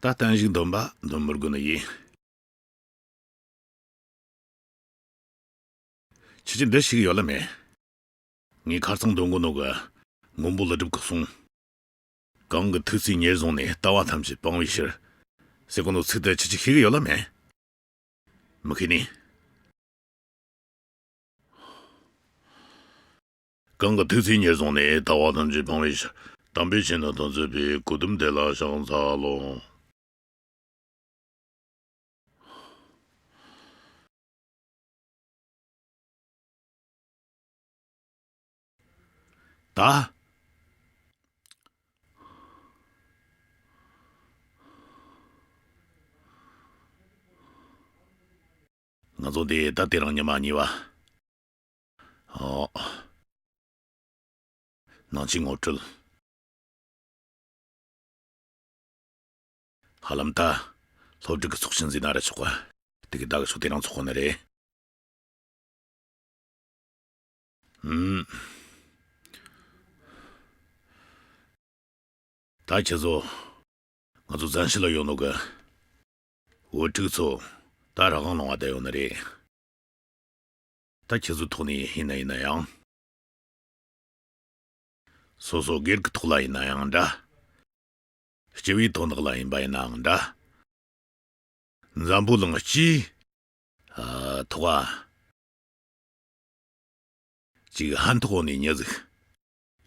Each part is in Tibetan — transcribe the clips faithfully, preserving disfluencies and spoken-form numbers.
ད་བརྟན་བཞུགས་འདོན་པ་འདོན་མི་དགོས་ནི་ཡིན། ཁྱེད་ཀྱིས་འདི་ཤེས་ཀྱི་ཡོད་ལ་མེད། ངས་ཁ་རྩང་འདོན་གོ་ནོ་གི་མགོན་པོ་ཀླུ་སྒྲུབ་ཀྱིས་གསུངས། གང་གི་ཐུགས་བརྩེ་ཉེར་བཟུང་ནས། ལྟ་བ་ཐམས་ཅད་སྤང་བའི་ཕྱིར། ཟེར་གོ་ནོ་ཚིག་དེ་ཁྱེད་ཀྱིས་ཤེས་ཀྱི་ཡོད་ལ་མེད། མི་ཤེས་ནི། གང་གི་ཐུགས་བརྩེ་ཉེར་བཟུང་ནས། ལྟ་བ་ཐམས་ཅད་སྤང་བའི་ཕྱིར། དམ་པའི་ཆོས་རྣམས་དོན་མཛད་པའི། གོ་ཏམ་དེ་ལ་ཕྱག་འཚལ་ལོ། ད། ང་ཚོ་འདི་ད་དེ་རིང་ཉི་མ་གཉིས་པ། ཨོ། ནང་ཆོས་ངོ་སྤྲོད། ཧ་ལམ་ད་སློབ་ཕྲུག་གི་ཚོགས་ཆེན་ཟེར་ན་ར་ཆོག་ག་དེ་གི་ད་གི་ཆོག་དེ་རིང་ཚོགས་གོ་ནི་རེད། ཨུམ། ད་ཁྱེད་ཚོ་ང་ཚོ་བཙན་བྱོལ་ལ་ཡོད་ནོ་གི་བུ་ཕྲུག་ཚོ་ད་རང་དབང་ལུང་བ་བསྡད་ཡོད་ནི་རེད། ད་ཁྱེད་ཚོའི་ཐོག་ནས་ཡིན་ན་ཡིན་ན་ཡང་། སོ་སོ་སྒེར་གྱི་ཐོག་ལ་ཡིན་ན་ཡང་འདྲ། སྤྱི་པའི་དོན་དག་ལ་ཡིན་པ་ཡིན་ནའང་འདྲ། འཛམ་བུ་གླིང་སྤྱིའི་ཨ་ཐོག་ཅིག་ཕན་ཐོགས་ནས་མྱི་ཟིག་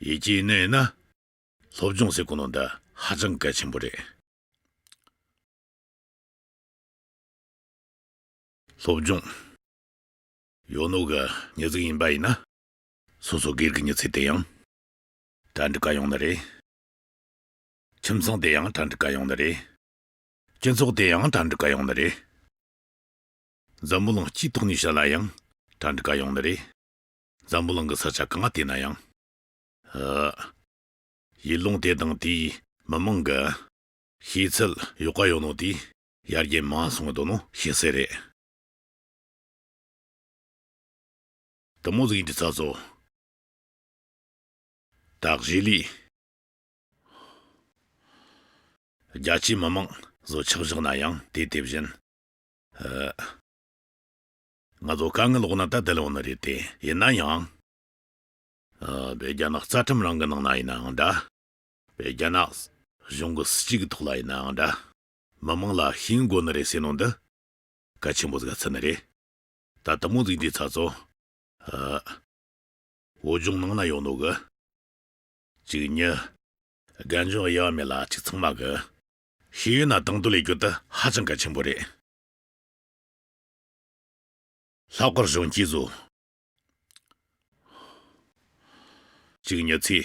ཡིད་ཀྱི་ནི་ཡིན་ན། སློབ་སྦྱོང་ཟེར་གོ་ནོ་འདི་ཧ་ཅང་གལ་ཆེན་པོ་རེད། སློབ་སྦྱོང་ཡོད་ནོ་གི་མྱི་ཟིག་ཡིན་པ་ཡིན་ན། སོ་སོ་སྒེར་གྱི་མྱི་ཚེ་དེ་ཡང་གྲ་འགྲིག་ག་ཡོང་ནི་རེད། ཁྱིམ་ཚང་དེ་ཡང་གྲ་འགྲིག་ག་ཡོང་ནི་རེད། སྤྱི་ཚོགས་དེ་ཡང་གྲ་འགྲིག་ག་ཡོང་ནི་རེད། འཛམ་བུ་གླིང་སྤྱིའི་ཐོག་ནས་བཤད་ལ་ཡང་གྲ་འགྲིག་ག་ཡོང་ནི་རེད། འཛམ་བུ་གླིང་གི་ས་ཆ་གང་ང་བལྟས་ན་ཡང་། ཨ། ཡུལ་ལུང་དེ་དང་དེའི་མི་མང་གི་ཤེས་ཚད་ཡག་ག་ཡོད་ནོ་དེ་ཡར་རྒྱས་མང་སོང་བསྡད་ནོ་ཤེས་གསལ་རེད། དེ་མོ་ཟིག་ཡིན་དུས་ཚ་ཚོ། ད་གཞི་ལས་རྒྱ་ཆེའི་མི་མང་བཟོ་ཆགས་བཞག་ན་ཡང་དེ་དེ་བཞིན། ཨ། ང་ཚོ་དཀའ་ངལ་འོག་ན་ད་བསྡད་ཡོད་ནི་རེད་དེ། ཡིན་ན་ཡང་། ཨ། བོད་རྒྱ་ནག་རྩ་ཁྲིམས་རང་གི་ནང་ན་ཡིན་ནའང་འདྲ། བོད་རྒྱ་ནག་གཞུང་གི་སྲིད་ཇུས་ཀྱི་ཐོག་ལ་ཡིན་ནའང་འདྲ། མི་མང་ལ་ཤེས་ཡོན་དགོས་ནི་རེད་ཟེར་ནོ་འདི་གལ་ཆེན་པོ་ཟིག་ག་ཚུད་ནི་རེད། ད་དེ་མོ་ཟིག་དུས་ཚ་ཚོ། ཨ། བོད་ལྗོངས་ནང་ན་ཡོད་ནོ་གི་ཅིག་མྱི་རྒན་གཞོན་དབྱེ་བ་མེད་ལ་ཅིག་ཚང་མ་གི་ཤེས་ཡོན་ན་དང་དོད་ལས་རྒྱུ་དེ་ཧ་ཅང་གལ་ཆེན་པོ་རེད། ལྷག་པར་གཞོན་སྐྱེས་ཚོ། ཅིག་མྱི་ཚེ་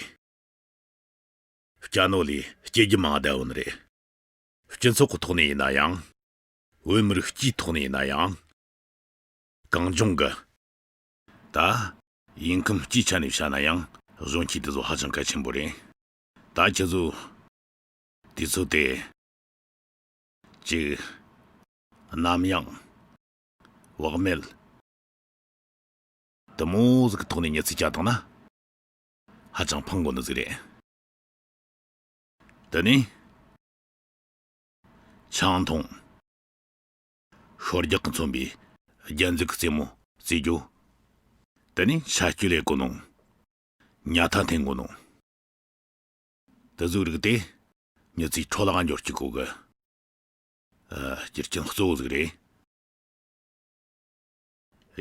སྐྱ་ནོ་ལས་སྐྱེ་རྒྱུ་མང་བསྡད་ཡོད་ནི་རེད། སྤྱི་ཚོགས་ཀྱི་ཐོག་ནས་ཡིན་ན་ཡང་། བོད་མི་རིགས་སྤྱིའི་ཐོག་ནས་ཡིན་ན་ཡང་། གང་བྱུང་གི་ད་ཡིན་ཁམས་སྤྱིའི་ཆ་ནས་བཤད་ན་ཡང་གཞོན་སྐྱེས་དེ་ཚོ་ཧ་ཅང་གལ་ཆེན་པོ་རེད། ད་ཁྱེད་ཚོ་དུས་ཚོད་དེ་ཅིག་རྣམ་གཡེང་བག་མེད་དེ་མོ་ཟིག་གི་ཐོག་ནས་མྱི་ཚེ་བསྐྱལ་བཏང་ན་ཧ་ཅང་ཕངས་དགོས་ནི་ཟིག་རེད། དེ་ནས་ཆང་འཐུང་། ཤོ་རྒྱག་གིས་མཚོན་པའི་རྒྱན་རྫས་ཀྱི་རྩེད་མོ་རྩེ་རྒྱུ། དེ་ནས་ཆ་སྐྱོ་ལས་གོ་ནོ། ཉལ་ཐ་འཐེན་གོ་ནོ། དེ་ཟུག་རིགས་དེ་མྱི་ཚེའི་འཕྲོ་བརླག་འགྱུར་རྒྱུ་གོ་གི། ཨ། རྒྱུ་རྐྱེན་གཙོ་བོ་ཟིག་རེད།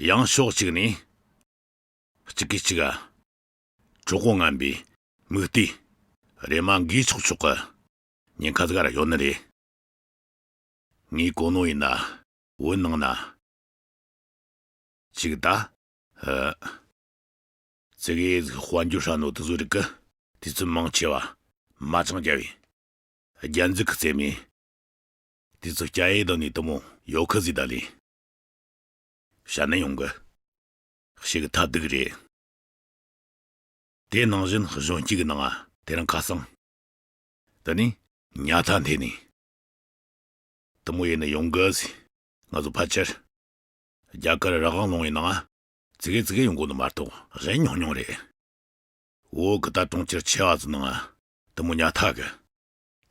ཡང་ཕྱོགས་གཅིག་ནས། གཅིག་གིས་གཅིག་ག་གྲོགས་པོ་ངན་པའི་མིག་ལྟོས་རེ་མ་འགས་ཆོག་ཆོག་གི་ཉེན་ཁ་ཟིག་ར་ཡོད་ནི་རེད། ངས་གོ་ནོ་ཡིན་ན་བོད་ནང་ན་ཅིག་ད། ཨ། ཙི་གེ་ཟིག་དཔལ་འབྱོར་ཧྲ་ནོ་དེ་ཚོ་རིགས་ཀྱིས་དུས་ཚོད་མང་ཆེ་བ་མ་ཅང་རྒྱབ་བས། རྒྱན་རྫས་ཀྱི་རྩེད་མོའི་དུས་ཚོད་སྐྱ་ཡེ་དང་ནི་དེ་མོ་ཡོད་ཁི་ཟིག་ད་ལི། བཤད་ན་ཡོང་གི། ཤེས་གི་ཐབས་སྡུག་རེད། དེ་ནང་བཞིན་གཞོན་སྐྱེས་ཀྱི་ནང་ང་དེ་རིང་ཁ་སང་། དེ་ནས་ཉལ་ཐ་འཐེན་ནས། དེ་མོ་ཡེ་ནས་ཡོང་གི་ཟེར། ང་ཚོ་ཕལ་ཆེར་རྒྱ་གར་རང་དབང་ལུང་བའི་ནང་ང་ཙི་གེ་ཙི་གེ་ཡོང་གོ་ནི་མ་གཏོགས་གཞན་ཉུང་ཉུང་རེད། བོད་གི་ད་གྲོང་ཁྱེར་ཆེ་བ་ཚོ་ནང་ང་དེ་མོ་ཉལ་ཐ་གི་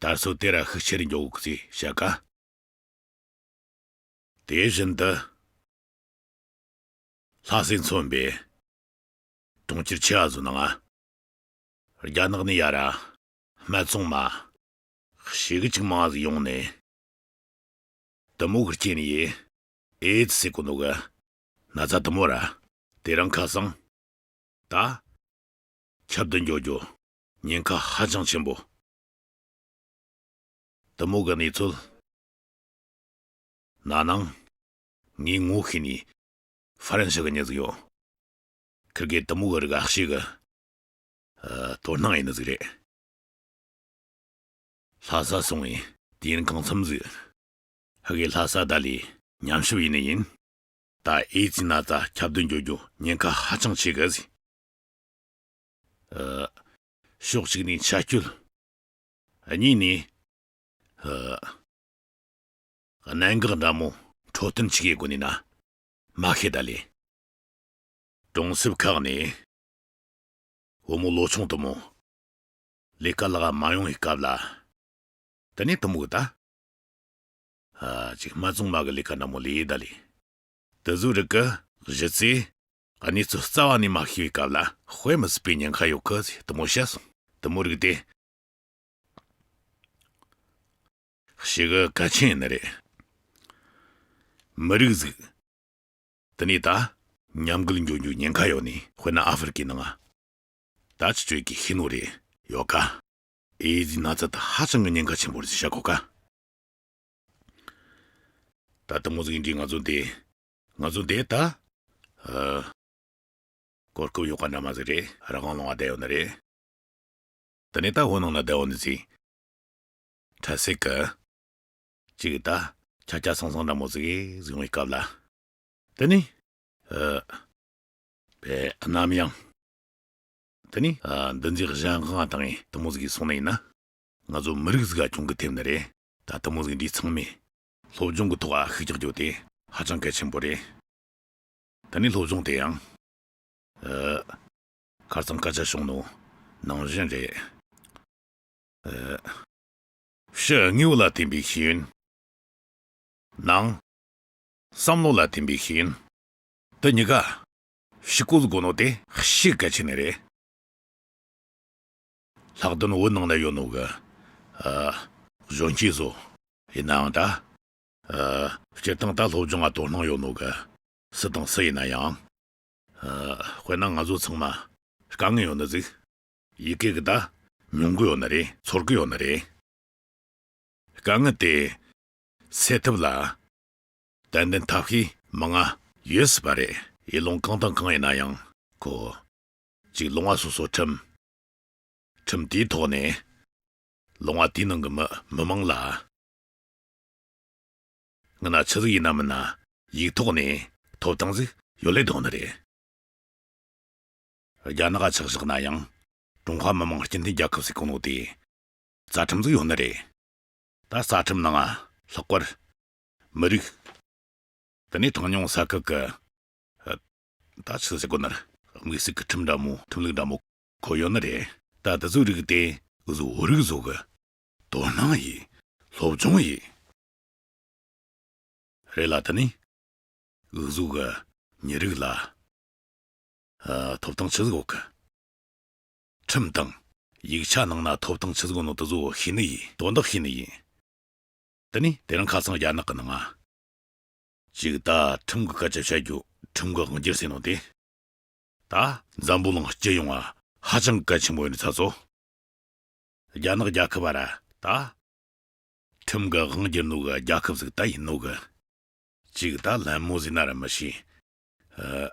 དར་སྲོལ་དེ་ར་ཤུགས་ཆེ་རུ་འགྱོ་གི་ཟེར་བཤད་ཀ། དེ་བཞིན་དུ། ལྷ་སའི་མཚོན་པའི་གྲོང་ཁྱེར་ཆེ་བ་ཟིག་ནང་ང་། རྒྱ་ནག་ནས་ཡར་ར་སྨད་འཚོང་མ་ཞེ་གི་ཅིག་མང་ཟིག་ཡོང་ནས། དེ་མོ་གི་རྐྱེན་ཡིས་ཨེ་ཙི་ཟེར་གོ་ནོ་གི་ན་ཚ་དེ་མོ་ར་དེ་རིང་ཁ་སང་ད་ཁྱབ་གདལ་འགྱོ་རྒྱུ་ཉེན་ཁ་ཧ་ཅང་ཆེན་པོ། དེ་མོ་གི་གནས་ཚུལ། ན་ནིང་ངས་ངོ་ཤེས་ནི་ཧྥ་རན་སི་གི་མྱི་ཟིག་ཡོད། ཁིར་གེ་དེ་མོ་གི་རིགས་ཨ་ཤེས་གི། ཨ། དོ་སྣང་ཡིན་ནི་ཟིག་རེད། ལྷ་ས་སོང་བས་དུས་ཡུན་གང་འཚམ་ཟིག་ཧ་གེ་ལྷ་ས་ད་ལས་ཉམས་ཞིབ་ཡིན་ནི་ཡིན། ད་ཨེ་ཙི་ན་ཚ་ཁྱབ་གདལ་འགྱོ་རྒྱུ་ཉེན་ཁ་ཧ་ཅང་ཆེ་གི་ཟིག་ཨ། ཕྱོགས་གཅིག་ནས་ཆར་སྐྱོད། གཉིས་ནས། ཨ། གནད་འགག་འདྲ་མོ་འཕྲོད་བསྟེན་ཆི་གེ་སྒོ་ནས་ན་མ་ཤེས་ད་ལས། གྲོང་གསེབ་ཁག་ནས་བུ་མོ་ལོ་ཆུང་དེ་མོ་ལས་ཀ་ལག་མ་ཡོང་བའི་སྐབས་ལ། དེ་ནས་དེ་མོ་གི་ད། ཨ། ཅིག་སྨད་འཚོང་མ་གི་ལས་ཀ་འདྲ་མོ་ལས་ད་ལས། དེ་ཟོ་རིགས་གི་གཞི་རྩའི་གནས་ཚུལ་རྩ་བ་ནས་མ་ཤེས་པའི་སྐབས་ལ་དཔེ་མི་སྲིད་པའི་ཉེན་ཁ་ཡོད་གི་ཟེར་དེ་མོ་བཤད་སོང་། དེ་མོ་རིགས་དེ། ཞེ་གི་གལ་ཆེན་ཡིན་ནི་རེད། མི་རིགས་ཟིག་དེ་ནས་ད་ཉམས་རྒུད་འགྱོ་རྒྱུའི་ཉེན་ཁ་ཡོད་ནི། དཔེར་ན་ཨ་ཧྥེ་རི་ཀའི་ནང་ང་། ད་ཅི་ཅོས་ཀྱི་ཤེས་ནོ་རེད་ཡོད་ཀ། ཨེ་ཙི་ན་ཚ་ད་ཧ་ཅང་གི་ཉེན་ཁ་ཆེན་པོ་རེད་ཟེར་བཤད་གོ་ཀ། ད་དེ་མོ་ཟིག་ཡིན་དུས་ང་ཚོ་འདི། ང་ཚོ་འདི་ད། ཨ། གོ་སྐབས་ཡག་ག་འདྲ་མོ་ཟིག་རེད། རང་དབང་ལུང་བ་བསྡད་ཡོད་ནི་རེད། དེ་ནས་ད་བོད་ནང་ན་བསྡད་ཡོད་ནི་ཟིག་འཕྲལ་སེལ་གི། ཅིག་ད་ཆ་ཆ་ཚང་ཚང་འདྲ་མོ་ཟིག་ཟིག་ཡོང་བའི་སྐབས་ལ། དེ་ནས། ཨ། པའི་རྣམ་གཡེང་། དེ་ནས། ཨ། འདི་འཛིག་གཞན་དབང་དང་དེ་མོ་ཟིག་གིས་སོང་ནི་ཡིན་ན། ང་ཚོ་མི་རིགས་ཟིག་ག་གྱོང་གི་ཐེབས་ནི་རེད། ད་དེ་མོ་ཟིག་འདི་ཚང་མས་སློབ་སྦྱོང་གི་ཐོག་ཨ་ཤུགས་རྒྱག་རྒྱུ་དེ་ཧ་ཅང་གལ་ཆེན་པོ་རེད། དེ་ནས་སློབ་སྦྱོང་དེ་ཡང་། ཨ། ཁ་སང་སྐད་ཆ་བྱུང་ནོ་ནང་བཞིན་རེད། ཨ། ཕྱི་དངོས་པོ་ལ་བརྟེན་པའི་ཤེས་ཡོན། ནང་བསམ་བློ་ལ་བརྟེན་པའི་ཤེས་ཡོན། དེ་གཉིས་ཀ་ཕྱུག་པོ་ཟིག་དགོས་ནོ་དེ་ཤེས་གལ་ཆེ་ནི་རེད། ལྷག་དོན་བོད་ནང་ན་ཡོད་ནོ་གི། ཨ། གཞོན་སྐྱེས་ཚོ་ཡིན་ནའང་ད། ཨ། སྤྱིར་བཏང་ད་སློབ་སྦྱོང་ང་དོ་སྣང་ཡོད་ནོ་གི་སུ་དང་སུ་ཡིན་ན་ཡང་། ཨ། དཔེར་ན་ང་ཚོ་ཚང་མ་དཀའ་ངལ་ཡོད་ནི་ཟིག་ཡི་གེ་གི་ད་མྱོང་གི་ཡོད་ནི་རེད། ཚོར་གི་ཡོད་ནི་རེད། དཀའ་ངལ་དེ་སེལ་ཐབས་ལ་ཏན་ཏན་ཐབས་ཤེས་མང་ང་ཡོད་སྲིད་པ་རེད། ཡུལ་ལུང་གང་དང་གང་ཡིན་ན་ཡང་ཁོ། ཅིག་ལུང་བ་སོ་སོ་ཁྲིམས། ཁྲིམས་དེའི་ཐོག་ནས་ལུང་བ་དེའི་ནང་གི་མི་མི་མང་ལ། སྔོན་ན་ཆི་ཟིག་ཡིན་ན་མིན་ན་ཡིག་ཐོག་ནས་ཐོབ་ཐང་ཟིག་ཡོད་ལེ་དོ་ནི་རེད། རྒྱ་ནག་ག་ཆགས་བཞག་ན་ཡང་ཀྲུང་ཧྭ་མི་དམངས་སྤྱི་མཐུན་རྒྱལ་ཁབ་ཟེར་གོ་ནོ་དེ་རྩ་ཁྲིམས་ཟིག་ཡོད་ནི་རེད། ད་རྩ་ཁྲིམས་ནང་ང་ལྷག་པར་མི་རིགས། དེ་ནས་གྲངས་ཉུང་ས་ཁུལ་གི། ཨ། ད་ཆི་ཟེར་གོ་ནི་རེད། དམིགས་བསལ་གི་ཁྲིམས་འདྲ་མོ་ཁྲིམས་ལུགས་འདྲ་མོ་ཁོ་ཡོད་ནི་རེད། ད་དེ་ཚོའི་རིགས་དེ་འུ་ཚོ་བོད་རིགས་ཚོ་གི་དོ་སྣང་ཡིན། སློབ་སྦྱོང་ཡིན། རེད་ལ་དེ་ནས་འུ་ཚོ་གི་མི་རིགས་ལ། ཨ། ཐོབ་ཐང་ཆི་ཟིག་ཡོད་གི། ཁྲིམས་དང་ཡིག་ཆ་ནང་ན་ཐོབ་ཐང་ཆི་ཟིག་ཡོད་ནོ་དེ་ཚོ་ཤེས་ནི་ཡིན། དོན་དག་ཤེས་ནི་ཡིན། དེ་ནས་དེ་རིང་ཁ་སང་རྒྱ་ནག་གི་ནང་ང་། ཅིག་ད་ཁྲིམས་ཀྱི་སྐད་ཆ་བཤད་རྒྱུ། ཁྲིམས་ཀྱི་དབང་སྒྱུར་ཟེར་ནོ་དེ། ད་འཛམ་བུ་གླིང་སྤྱི་ཡོངས་ང་ཧ་ཅང་གལ་ཆེན་པོ་ཡིན་ཚ་ཚོ། རྒྱ་ནག་རྒྱལ་ཁབ་བ་ར་ད། ཁྲིམས་ཀྱི་དབང་སྒྱུར་ནོ་གི་རྒྱལ་ཁབ་ཟིག་ད་ཡིན་ནོ་གི། ཅིག་ད་ལན་མོ་ཟིན་ན་ར་མི་ཤེས། ཨ།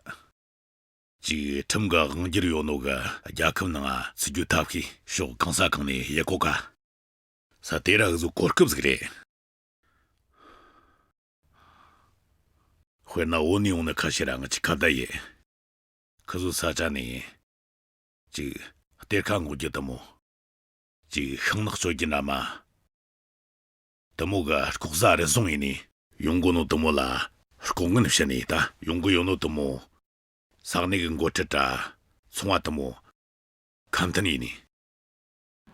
ཅིག་ཁྲིམས་ཀྱི་དབང་སྒྱུར་ཡོད་ནོ་གི་རྒྱལ་ཁབ་ནང་ང་ཚུད་རྒྱུ་ཐབས་ཤེས་ཕྱོགས་གང་ས་གང་ནས་ཡེ་གོ་ཀ། ས་དེ་ར་འུ་ཚོ་གོ་སྐབས་ཟིག་རེད། དཔེར་ན་བོད་ནས་ཡོང་ནི་ཁ་ཤས་ར་ང་ཅིག་ཁ་བརྡ་ཡེ། ཁི་ཚོ་ས་ཆ་ནས་ཅིག་གཏེར་ཁ་འགོག་རྒྱུ་དེ་མོ། ཅིག་ཤིང་ནགས་གཅོད་རྒྱུ་འདྲ་མོ། དེ་མོ་གི་ལྐོག་ཟ་རུལ་སུངས་ཡེ་ནས་ཡོང་གོ་ནོ་དེ་མོ་ལ་ལྐོག་ངན་བྱས་ནས་ད་ཡོང་གི་ཡོད་ནོ་དེ་མོ། ས་གནས་ཀྱི་འགོ་ཁྲིད་ར་ཚོང་བ་དེ་མོ་ཁ་འཐེན་ཡེ་ནས།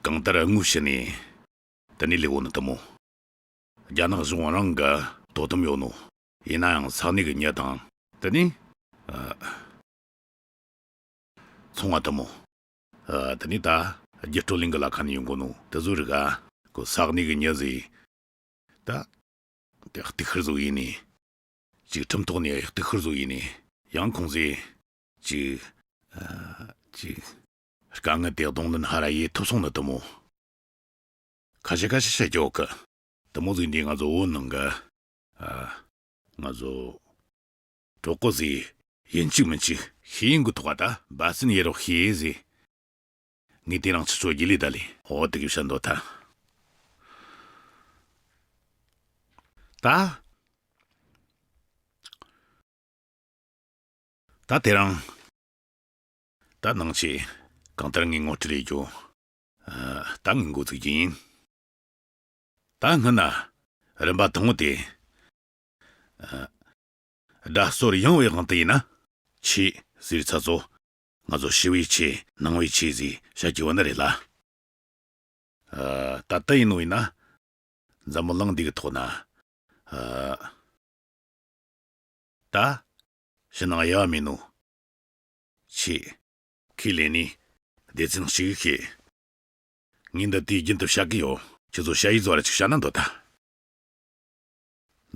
གང་ལྟར་དངུལ་བྱིན་ནས་ དེ་ནས་ལས་འོ་ནི་དེ་མོ། རྒྱ་ནག་གཞུང་རང་གི་དོ་དམ་ཡོད་ནོ། ཡིན་ན་ཡང་ས་གནས་ཀྱི་མྱི་དང་། དེ་ནས་ཨ། ཚོང་བ་དེ་མོ། ཨ། དེ་ནས་ད་རྒྱུ་སྤྲོད་ལེན་གི་ལ་ཁ་ནས་ཡོང་གོ་ནོ་དེ་ཚོ་རིགས། ཨ། ཁོ་ས་གནས་ཀྱི་མྱི་ཟིག་ད་དེ་གཏུག་ཤར་བཟོ་ཡིན་ནི། ཅིག་ཁྲིམས་ཐོག་ནས་གཏུག་ཤར་བཟོ་ཡིན་ནི། ཡང་ཁོང་ཚོས་ཅིག་ཨ། ཅིག་དཀའ་ངལ་དེ་གདོང་ལེན་ཧ་ར་ཡེ་ཐུབ་སོང་ནི་དེ་མོ། ཁ་ཤས་ཁ་ཤས་བཤད་ཀྱི་ཡོད་གི། དེ་མོ་ཟིག་འདི་ང་ཚོ་བོད་ནང་གི། ཨ། ང་ཚོ་གྲོགས་པོ་ཟིག་ཡིན་གཅིག་མིན་གཅིག་ཤེས་ཡོན་གི་ཐོག་ད་འབད་བརྩོན་ཡེ་རོགས་ཤེས་ཟིག་ངས་དེ་རིང་ཁྱེད་ཚོ་རྒྱུ་ལས་ད་ལས་འོ་དེ་གི་བཤད་འདོད་ད། ད། ད་དེ་རིང་། ད་ནང་ཆེ་གང་ལྟར་ངས་ངོ་སྤྲོད་ལས་རྒྱུ། ཨ། ད་ངས་འགོ་ཚུགས་ཀྱི་ཡིན། ད་སྔོན་ན་རིམ་པ་དང་པོ་དེ། ཨ། སྒྲ་ཟོར་ཡང་བའི་དབང་དུ་ཡིན་ན། ཆེ་ཟེར་ཚ་ཚོ། ང་ཚོ་ཞི་བའི་ཆོས་ནང་བའི་ཆོས་ཟེར་བཤད་ཀྱི་ཡོད་ནི་རེད་ལ། ཨ། ད་ལྟ་ཡིན་ནོ་ཡིན་ན། འཛམ་བུ་གླིང་འདི་གི་ཐོག་ན། ཨ། ད། ཕྱི་ནང་དབྱེ་བ་མེད་ནོ། ཆེ། ཁས་ལེན་ནི། སྡེ་ཚན་གཅིག་ཤེས། ངས་འདི་དུས་རྒྱུན་དུ་བཤད་གི་ཡོད། ཁྱེད་ཚོ་ཞ་ཡི་བཟོ་ར་ཅིག་བཤད་ན་འདོད་ད།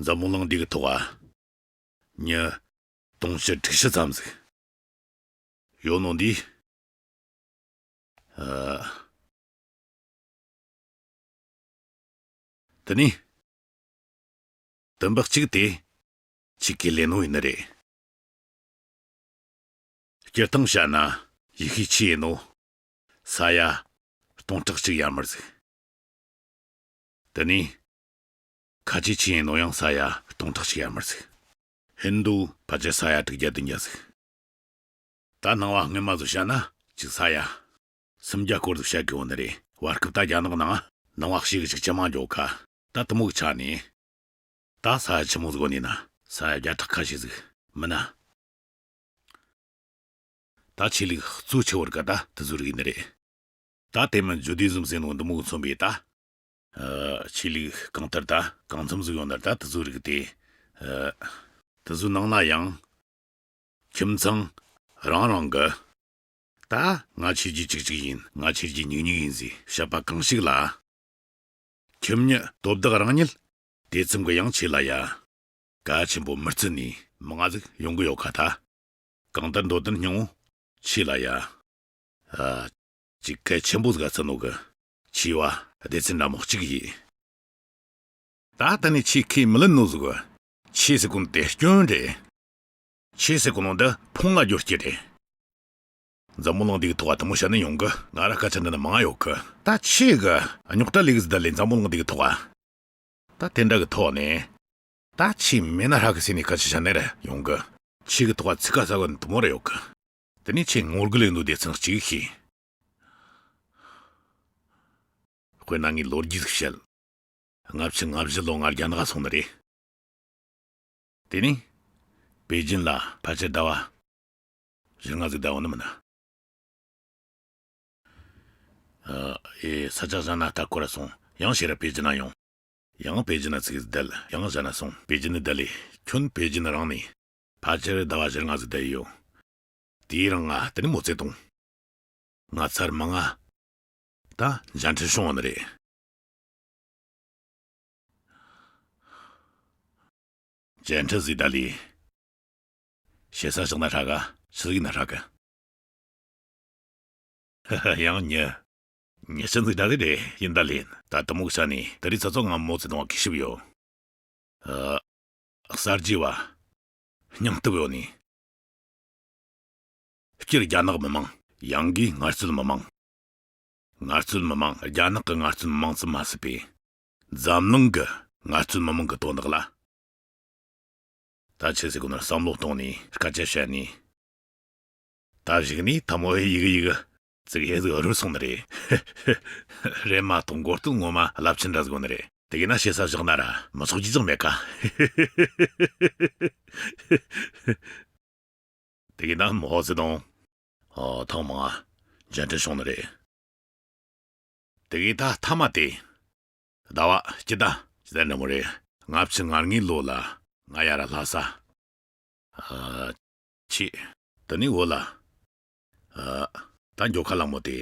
འཛམ་བུ་གླིང་འདི་གི་ཐོག་ཨ། མྱི་དུང་ཕྱུར་དྲུག་ཅུ་ཙམ་ཟིག་ཡོད་ནོ་འདི། ཨ། དེ་ནས། དུམ་བུ་གཅིག་དེ་ཆེ་ཁས་ལེན་ནོ་ཡིན་ནི་རེད། སྤྱིར་བཏང་བཤད་ན་ཡེ་ཤུའི་ཆོས་ཡིན་ནོ། ས་ཡ་སྟོང་ཕྲག་གཅིག་ཡར་མར་ཟིག་དེ་ནས། ཁ་ཆེའི་ཆོས་ཡིན་ནོ་ཡང་ས་ཡ་སྟོང་ཕྲག་གཅིག་ཡར་མར་ཟིག་ཧིན་དུ་ཕལ་ཆེར་ས་ཡ་དྲུག་བརྒྱ་བདུན་བརྒྱ་ཟིག་ད་སྣང་བ་སྔོན་མ་ཚོ་བཤད་ན་ཅིག་ས་ཡ་སུམ་བརྒྱ་སྐོར་ཟིག་བཤད་གི་ཡོད་ནི་རེད། བར་སྐབས་ད་རྒྱ་ནག་ནང་སྣང་བ་ཞིག་གི་ཅིག་ཇེ་མང་འགྱོ་ཁ། ད་དེ་མོ་གི་ཆ་ནས། ད་ས་ཡ་ཆི་མོ་ཟིག་ཡོད་ནི་ན་ས་ཡ་བརྒྱ་ཕྲག་ཁ་ཤས་ཟིག་མིན་ན། ད་ཆོས་ལུགས་གཙོ་ཆེ་བོ་རིགས་ད་དེ་ཚོ་རིགས་ཡིན་ནི་རེད། ད་དེ་མིན་ཇུ་དི་ཟམ་ཟེར་ནོ་འདི་མོ་གི་མཚོན་པའི་ད། ཨ། ཆོས་ལུགས་གང་ལྟར་ད་གང་འཚམ་ཟིག་ཡོད་ནི་རེད། ད་དེ་ཚོ་རིགས་དེ། ཨ། དེ་ཚོའི་ནང་ན་ཡང་། ཁྱིམ་ཚང་རང་རང་གི། ད་ང་ཆོས་བརྒྱུད་གཅིག་གཅིག་ཡིན། ང་ཆོས་བརྒྱུད་གཉིས་གཉིས་ཡིན་ཟེར་བཤད་པ་གང་ཞིག་ལ། ཁྱིམ་མྱི་དོ་བདག་རང་ཉིད་དེ་ཙམ་གྱི་ཡང་ཆོས་ལ་ཡ། གལ་ཆེན་པོ་མི་བརྩི་ནི་མང་ང་ཟིག་ཡོང་གི་ཡོད་ཁ་ད། གང་ལྟར་མདོ་དོན་སྙིང་བོ་ཆོས་ལ་ཡ། ཨ། ཅིག་གལ་ཆེན་པོ་ཟིག་བརྩི་ནོ་གི་ཆོས་པ་སྡེ་ཚན་འདྲ་མོ་གཅིག་ཡིན། ད་ལྟ་ནས་ཆོས་ཁས་མི་ལེན་ནོ་ཟིག་གི་ཆོས་ཟེར་གོ་ནོ་དེ་སྐྱོན་རེད། ཆོས་ཟེར་གོ་ནོ་འདི་ཕུང་ལ་སྦྱོར་རྒྱུ་རེད། འཛམ་བུ་གླིང་འདི་གི་ཐོག་ག་དེ་མོ་བཤད་ནི་ཡོང་གི། ང་ར་སྐད་ཆ་འདི་ན་མང་ཡོད་གི། ད་ཆོས་གི་རྙོག་དྲ་ལས་གི་ཟིག་ད་ལས་འཛམ་བུ་གླིང་འདི་གི་ཐོག་ག་ད་དེ་འདྲ་གི་ཐོག་ནས། ད་ཆོས་མེད་ན་ཧྲ་གི་ཟེར་ནས་སྐད་ཆ་བཤད་ནི་ར་ཡོང་གི། ཆོས་གི་ཐོག་ག་ཚིག་ཁ་གསལ་བ་ནི་དེ་མོ་ར་ཡོད་གི། དེ་ནས་ཆོས་ངོ་རྒོལ་ཡིན་ནོ་སྡེ་ཚན་གཅིག་ཤེས། དཔེར་ན་ངས་ལོ་རྒྱུས་ཟིག་བཤད། ལྔ་བཅུ་ང་བཞི་ལོ་ང་རྒྱ་ནག་སོང་ནི་རེད། དེ་ནས་པེ་ཅིན་ལ་ཕལ་ཆེར་ཟླ་བ་བཞི་ལྔ་ཟིག་བསྡད་ཡོད་ནི་མིན་ན། ཨ། ཨེ། ས་ཆ་གཞན་ན་ལྟ་སྐོར་ར་སོང་། ཡང་ཕྱིར་ར་པེ་ཅིན་ན་ཡོང་། ཡང་པེ་ཅིན་ན་ཚིག་བསྡད། ཡང་གཞན་ན་སོང་། པེ་ཅིན་ནས་བསྡད་ལས་ཁྱོན་པེ་ཅིན་རང་ནས་ཕལ་ཆེར་ཟླ་བ་བཞི་ལྔ་ཟིག་བསྡད་ཡོད། དེའི་རིང་ང་དེ་ནས་མོ་ཙེ་ཏུང་། ང་ཚར་མང་ང་ད་མཇལ་འཕྲད་བྱུང་བ་ནི་རེད། མཇལ་འཕྲད་ཟིག་ད་ལས། ཞེ་ས་བཞག་ན་ཧྲ་ག་ཆི་ཟིག་ན་ཧྲ་ག་ཡང་མྱི། མྱི་ཆེན་ཟིག་འདྲ་གི་རེད། ཡིན་ད་ལས་ད་དུ་མོ་གི་ཆ་ནས་དེ་རིང་ཚ་ཚོ་ང་མོ་ཙེ་ཏུང་བ་གི་ཞིབ་ཡོད། ཨ། གསར་བརྗེ་བ། སྙིང་སྟོབས་ཡོད་ནི། སྤྱིར་རྒྱ་ནག་མི་མང་། ཡང་སྒོས་ངལ་རྩོལ་མི་མང་། ངལ་རྩོལ་མི་མང་རྒྱ་ནག་གི་ངལ་རྩོལ་མི་མང་ཙམ་མ་ཟད་པའི། འཛམ་གླིང་གི་ངལ་རྩོལ་མི་མང་གི་དོན་དག་ལ། ད་ཆི་ཟིག་གོ་ན་བསམ་བློ་གཏོང་ནས་སྐད་ཆ་བཤད་ནས། ད་གཞུག་ནས་དེ་མོ་ཡི་གེ་ཡི་གེ་ཙིག་ཡེ་ཟིག་རུལ་སོང་ནི་རེད། རེད་མ་གཏོགས་མགོ་སྟོད་ངོ་མ་རླབས་ཆེན་འདྲ་ཟིག་ཡོད་ནི་རེད། དེ་གི་ན་ཞེ་ས་བཞག་ན་ར་མི་ཚོགས་ཀྱིས་ཅང་མེད་ཀ་དེ་གི་ན་མོ་ཧོ་ཙེ་ཏུང་། ཨོ། ཐེངས་མང་ང་མཇལ་འཕྲད་བྱུང་ནི་རེད། དེ་གི་ད་མཐའ་མ་དེ། ཟླ་བ་སྤྱི་ཟླ་སྤྱི་ཟླ་འདྲ་མོ་རེད། ལྔ་བཅུ་ང་གཉིས་ལོ་ལ་ང་ཡར་ལྷ་ས། ཨ། ཆེ། དེ་ནས་འོ་ལ། ཨ། ད་མགྱོགས་ཁ་ལ་མོ་དེ།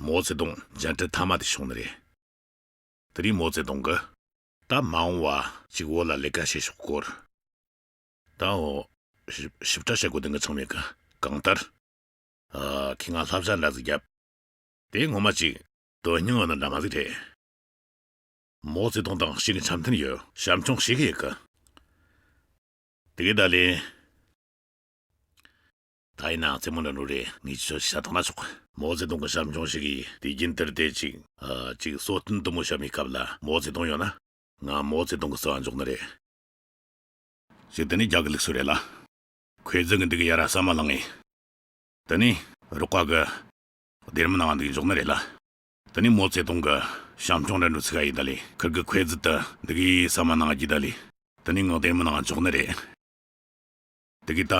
མའོ་ཙེ་ཏུང་མཇལ་འཕྲད་མཐའ་མ་དེ་བྱུང་ནི་རེད། དེ་རིང་མའོ་ཙེ་ཏུང་གིས་ད་མ་འོངས་པ་ཅིག་བོད་ལ་ལས་ཀ་བྱེད་ཕྱོགས་སྐོར། ད་འོ། ཞིབ་ཞིབ་ཕྲ་བཤད་དགོས་དོན་གི་ཚང་མེད་གི། གང་ལྟར། ཨ། ཁྱེད་ང་བསླབ་བྱ་འདྲ་ཟིག་བརྒྱབ། དེ་ངོ་མ་ཅིག་དོན་སྙིང་ཡོད་ནི་འདྲ་མ་ཟིག་རེད། མའོ་ཙེ་ཏུང་དང་ཞེ་གི་འཆམ་མཐུན་ཡོད། བྱམས་སྐྱོང་བྱེད་གི་ཡོད་གི། དེ་གི་ད་ལན། ད་ཡིན་ན་རྩེད་མོ་འདྲ་འགྲོ་རེད། ངས་ཁྱོད་ཤ་ཐང་ན་ཆོག་མའོ་ཙེ་ཏུང་གི་བྱམས་སྐྱོང་ཞིག་གིས་དུས་རྒྱུན་དེར་དེ་ཅིག་ཨ། ཅིག་གསོལ་སྟོན་དུ་མོ་བྱ་མིའི་སྐབས་ལ་མའོ་ཙེ་ཏུང་ཡོད་ན། ང་མའོ་ཙེ་ཏུང་གི་རྩ་བ་འཇོག་ནི་རེད། ཅིག་དེ་ནས་རྒྱ་གི་ལུགས་སྲོལ་རེད་ལ། ཁོས་ཙི་གི་འདི་གི་ཡ་ར་ཟ་མ་ལངས་ངེ། དེ་ནས་རོགས་པ་གི་སྡེར་མོ་ནང་འདི་གི་འཇོག་ནི་རེད་ལ། དེ་ནས་མའོ་ཙེ་ཏུང་གི་བྱམས་སྐྱོང་འདྲ་འགྲོ་ཚིག་ག་ཡིན་ད་ལེ། ཁིར་གི་ཁོས་ཙི་དེ་འདི་གི་ཟ་མ་ནང་རྒྱུ་ད་ལེ། དེ་ནས་ངག་སྡེར་མོ་ནང་འཇོག་ནི་རེད། དེ་གི་ད་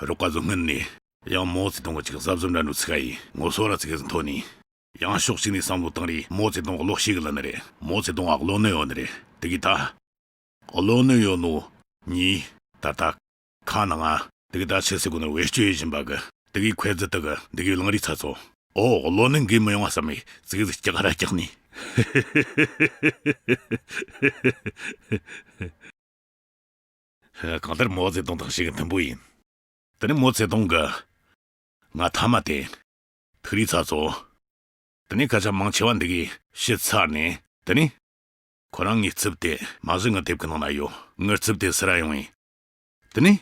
རོགས་པ་ཚོ་སྔུན་ནས་ཡང་མའོ་ཙེ་ཏུང་གི་ཅིག་གཟབ་གཟབ་འདྲ་འགྲོ་ཚིག་ག་ཡིན་ངོ་སོ་ར་ཚིག་གི་ཟིན་ཐོ་ནས། ཡང་ཕྱོགས་གཅིག་ནས་བསམ་བློ་བཏང་རེས་མའོ་ཙེ་ཏུང་བློ་ཤེས་གི་ལ་ནི་རེད། མའོ་ཙེ་ཏུང་ཨ་བློ་ནུ་ཡོད་ནི་རེད། དེ་གི་ད། བློ་ནུ་ཡོད་ནོ་གཉིས་ད་ལྟ་ཁ་ནང་ང་དེ་གི་ད་ཆི་ཟེར་གོ་ནི་བེད་སྤྱོད་ཡེ་བཞིན་པ་གི་དེ་གི་ཁོས་ཙི་དེ་གི་འདི་གི་ལང་རི་ཚ་ཚོ། ཨོ་བློ་ནུ་འགས་མི་ཡོང་བ་བསམ་མི་ཙི་གི་ཙི་སྐྱག་ར་སྐྱག་ནི། གང་ལྟར་མའོ་ཙེ་ཏུང་དང་ཞེ་གི་མཐུན་པོ་ཡིན། དེ་ནས་མའོ་ཙེ་ཏུང་གི་ང་ཐ་མ་དེ་ཐུགས་རིག་ཚ་ཚོ། དེ་ནས་སྐད་ཆ་མང་ཆེ་བ་འདི་གིས་ཤི་ཚར་ནས། དེ་ནས་ཁོ་རང་ངའི་རྩིབ་དེ་མ་གཞི་ངའི་དེབ་ཀྱི་ནང་ན་ཡོད། ངའི་རྩིབ་དེ་སུ་ར་ཡོང་ཡིན། དེ་ནས།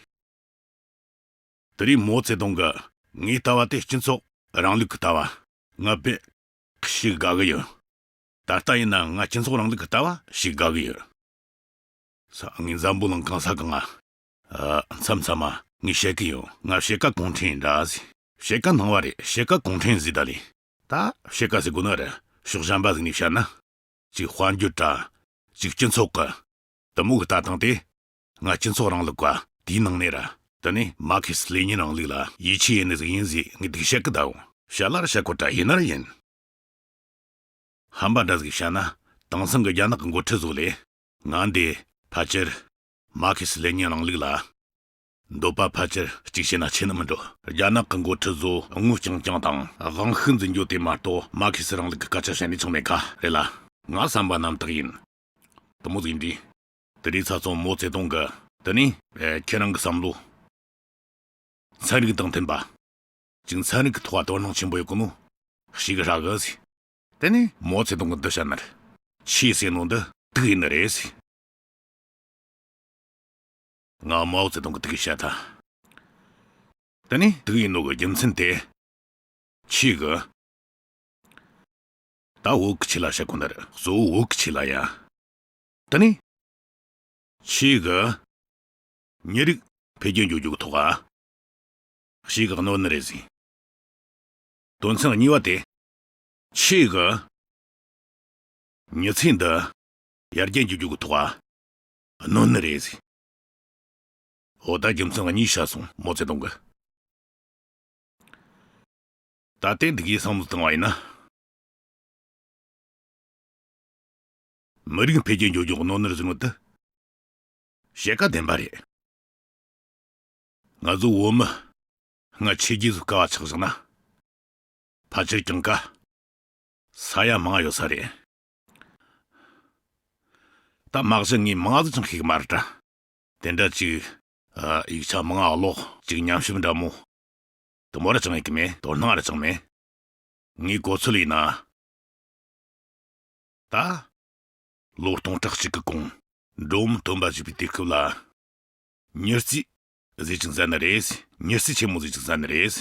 དེ་རིང་མའོ་ཙེ་ཏུང་གི་ངའི་ལྟ་བ་དེ་སྤྱི་ཚོགས་རིང་ལུགས་ཀྱི་ལྟ་བ་ང་དཔེ་ཞིག་དགའ་གི་ཡོད། ད་ལྟ་ཡིན་ན་ང་སྤྱི་ཚོགས་རིང་ལུགས་ཀྱི་ལྟ་བ་ཞིག་དགའ་གི་ཡོད། ས་ངའི་འཛམ་བུ་གླིང་གང་ས་གང་ང་། ཨ། མཚམས་མཚམས་མ་ངས་བཤད་གི་ཡོད། ང་ཕྱེད་ཀ་གུང་ཁྲན་ཡིན་འདྲ་ཟེ། ཕྱེད་ཀ་སྣང་བ་རེད། ཕྱེད་ཀ་གུང་ཁྲན་ཟེ་ད་ལེ། ད་ཕྱེད་ཀ་ཟེ་དགོས་ནི་རེད། ཕྱོགས་གཞན་པ་ཟིག་ནས་བཤད་ན། ཅིག་དཔལ་འབྱོར་དྲ། ཅིག་སྤྱི་ཚོགས་ཀྱི། དེ་མོ་གི་ལྟ་སྟངས་དེ། ང་སྤྱི་ཚོགས་རིང་ལུགས་པ་དེའི་ནང་ནས་ར། དེ་ནས་མར་ཁེ་སི་ལེ་ཉིན་རིང་ལུགས་ལ་ཡིད་ཆེས་ཡེད་ནི་ཟིག་ཡིན་ཟེ་ངས་འདུག་བཤད་གི་ད་འོང་། བཤད་ལ་ར་བཤད་གོ་དྲ་ཡིན་ན་ར་ཡིན། ཧམ་པ་འདྲ་ཟིག་བཤད་ན། དེང་སང་གི་རྒྱ་ནག་གི་འགོ་ཁྲིད་ཚོ་ལས། ང་འདི་ཕལ་ཆེར་མར་ཁེ་སི་ལེ་ཉིན་རིང་ལུགས་ལ་འདོད་པ་ཕལ་ཆེར་གཅིག་བྱས་ན་ཆེ་ནི་མི་འགྲོ། རྒྱ་ནག་གི་འགོ་ཁྲིད་ཚོ་དངུལ་རྐྱང་རྐྱང་དང་དབང་ཤུགས་འཛིན་རྒྱུ་དེ་མ་གཏོགས་མར་ཁེ་སི་རིང་ལུགས་ཀྱི་སྐད་ཆ་བཤད་ནི་ཅང་མེད་ཁ་རེད་ལ། ང་བསམ་པ་རྣམ་དག་ཡིན། དེ་མོ་ཟིག་འདྲི། དེ་རིང་ཚ་ཚོང་མའོ་ཙེ་ཏུང་གི་དེ་ནས་ཁྱེད་རང་གི་བསམ་བློ། ཚན་རིག་དང་མཐུན་པ། ཅིག་ཚན་རིག་གི་ཐོག་དོ་སྣང་ཆེན་པོ་ཡོད་གི་ནོ། ཞིག་ཧྲ་གི་ཟིག་དེ་ནས་མའོ་ཙེ་ཏུང་གི་འདི་བཤད་ན་ར། ཆི་ཟེར་ནོ་འདི་དུག་ཡིན་ནི་རེད་ཟིག་ང་མའོ་ཙེ་ཏུང་གི་དུག་བཤད་ཐལ། དེ་ནས་དུག་ཡིན་ནོ་གི་རྒྱུ་མཚན་དེ། ཆི་གི་ད་བོད་ཀྱི་ཆོས་ལ་བཤད་གོ་ནི་རེད། གཙོ་བོ་བོད་ཀྱི་ཆོས་ལ་ཡ། དེ་ནས། ཆོས་གི་མི་རིགས་འཕེལ་རྒྱས་འགྲོ་རྒྱུ་གི་ཐོག་ག་ཞིག་གི་གནོད་ནི་རེད་ཟེ། དོན་ཚན་གཉིས་པ་དེ། ཆོས་གི་མི་ཚེ་འདི་ཡར་རྒྱས་འགྲོ་རྒྱུ་གི་ཐོག་ག་གནོད་ནི་རེད་ཟེ། འོ་ད་རྒྱུ་མཚན་གཉིས་བཤད་སོང་མའོ་ཙེ་ཏུང་གི། ད་ལྟའི་འདི་གའི་བསམ་བློ་བཏང་བ་ཡིན་ན། མི་རིགས་འཕེལ་རྒྱས་འགྲོ་རྒྱུ་གནོད་ནི་རེད་ཟེར་ནོ་དེ། བཤད་ཀ་བདེན་པ་རེད། ང་ཚོ་བོད་མི་སྔ་ཆོས་རྒྱལ་ཚོའི་སྐབས་ཆགས་བཞག་ན། ཕལ་ཆེར་གྱང་ཀ་ས་ཡ་མང་ཡོད་ས་རེད། ད་མ་གཞི་ངས་མང་ཟིག་ཅང་ཤེས་གི་མ་རེད་དྲ། དེ་འདྲ་ཅིག་ཨ། ཡིག་ཆ་མང་ང་ཀློག་ཅིག་ཉམས་ཞིབ་འདྲ་མོ། དུ་མོ་ར་ཅང་ཡེད་གི་མེད། དོ་སྣང་ར་ཅང་མེད། ངའི་གོ་ཚོད་ཡིན་ན། ད། ལོ་སྟོང་ཕྲག་གཅིག་གི་གོང་། འབྲོམ་སྟོན་པ་བཞུགས་པའི་དུས་སྐབས་ལ། མྱུར་རྩིས་ཟེར་ཅིག་མཛད་ནི་རེད། མྱུར་རྩིས་ཆེན་མོ་ཟེར་ཅིག་མཛད་ནི་རེད།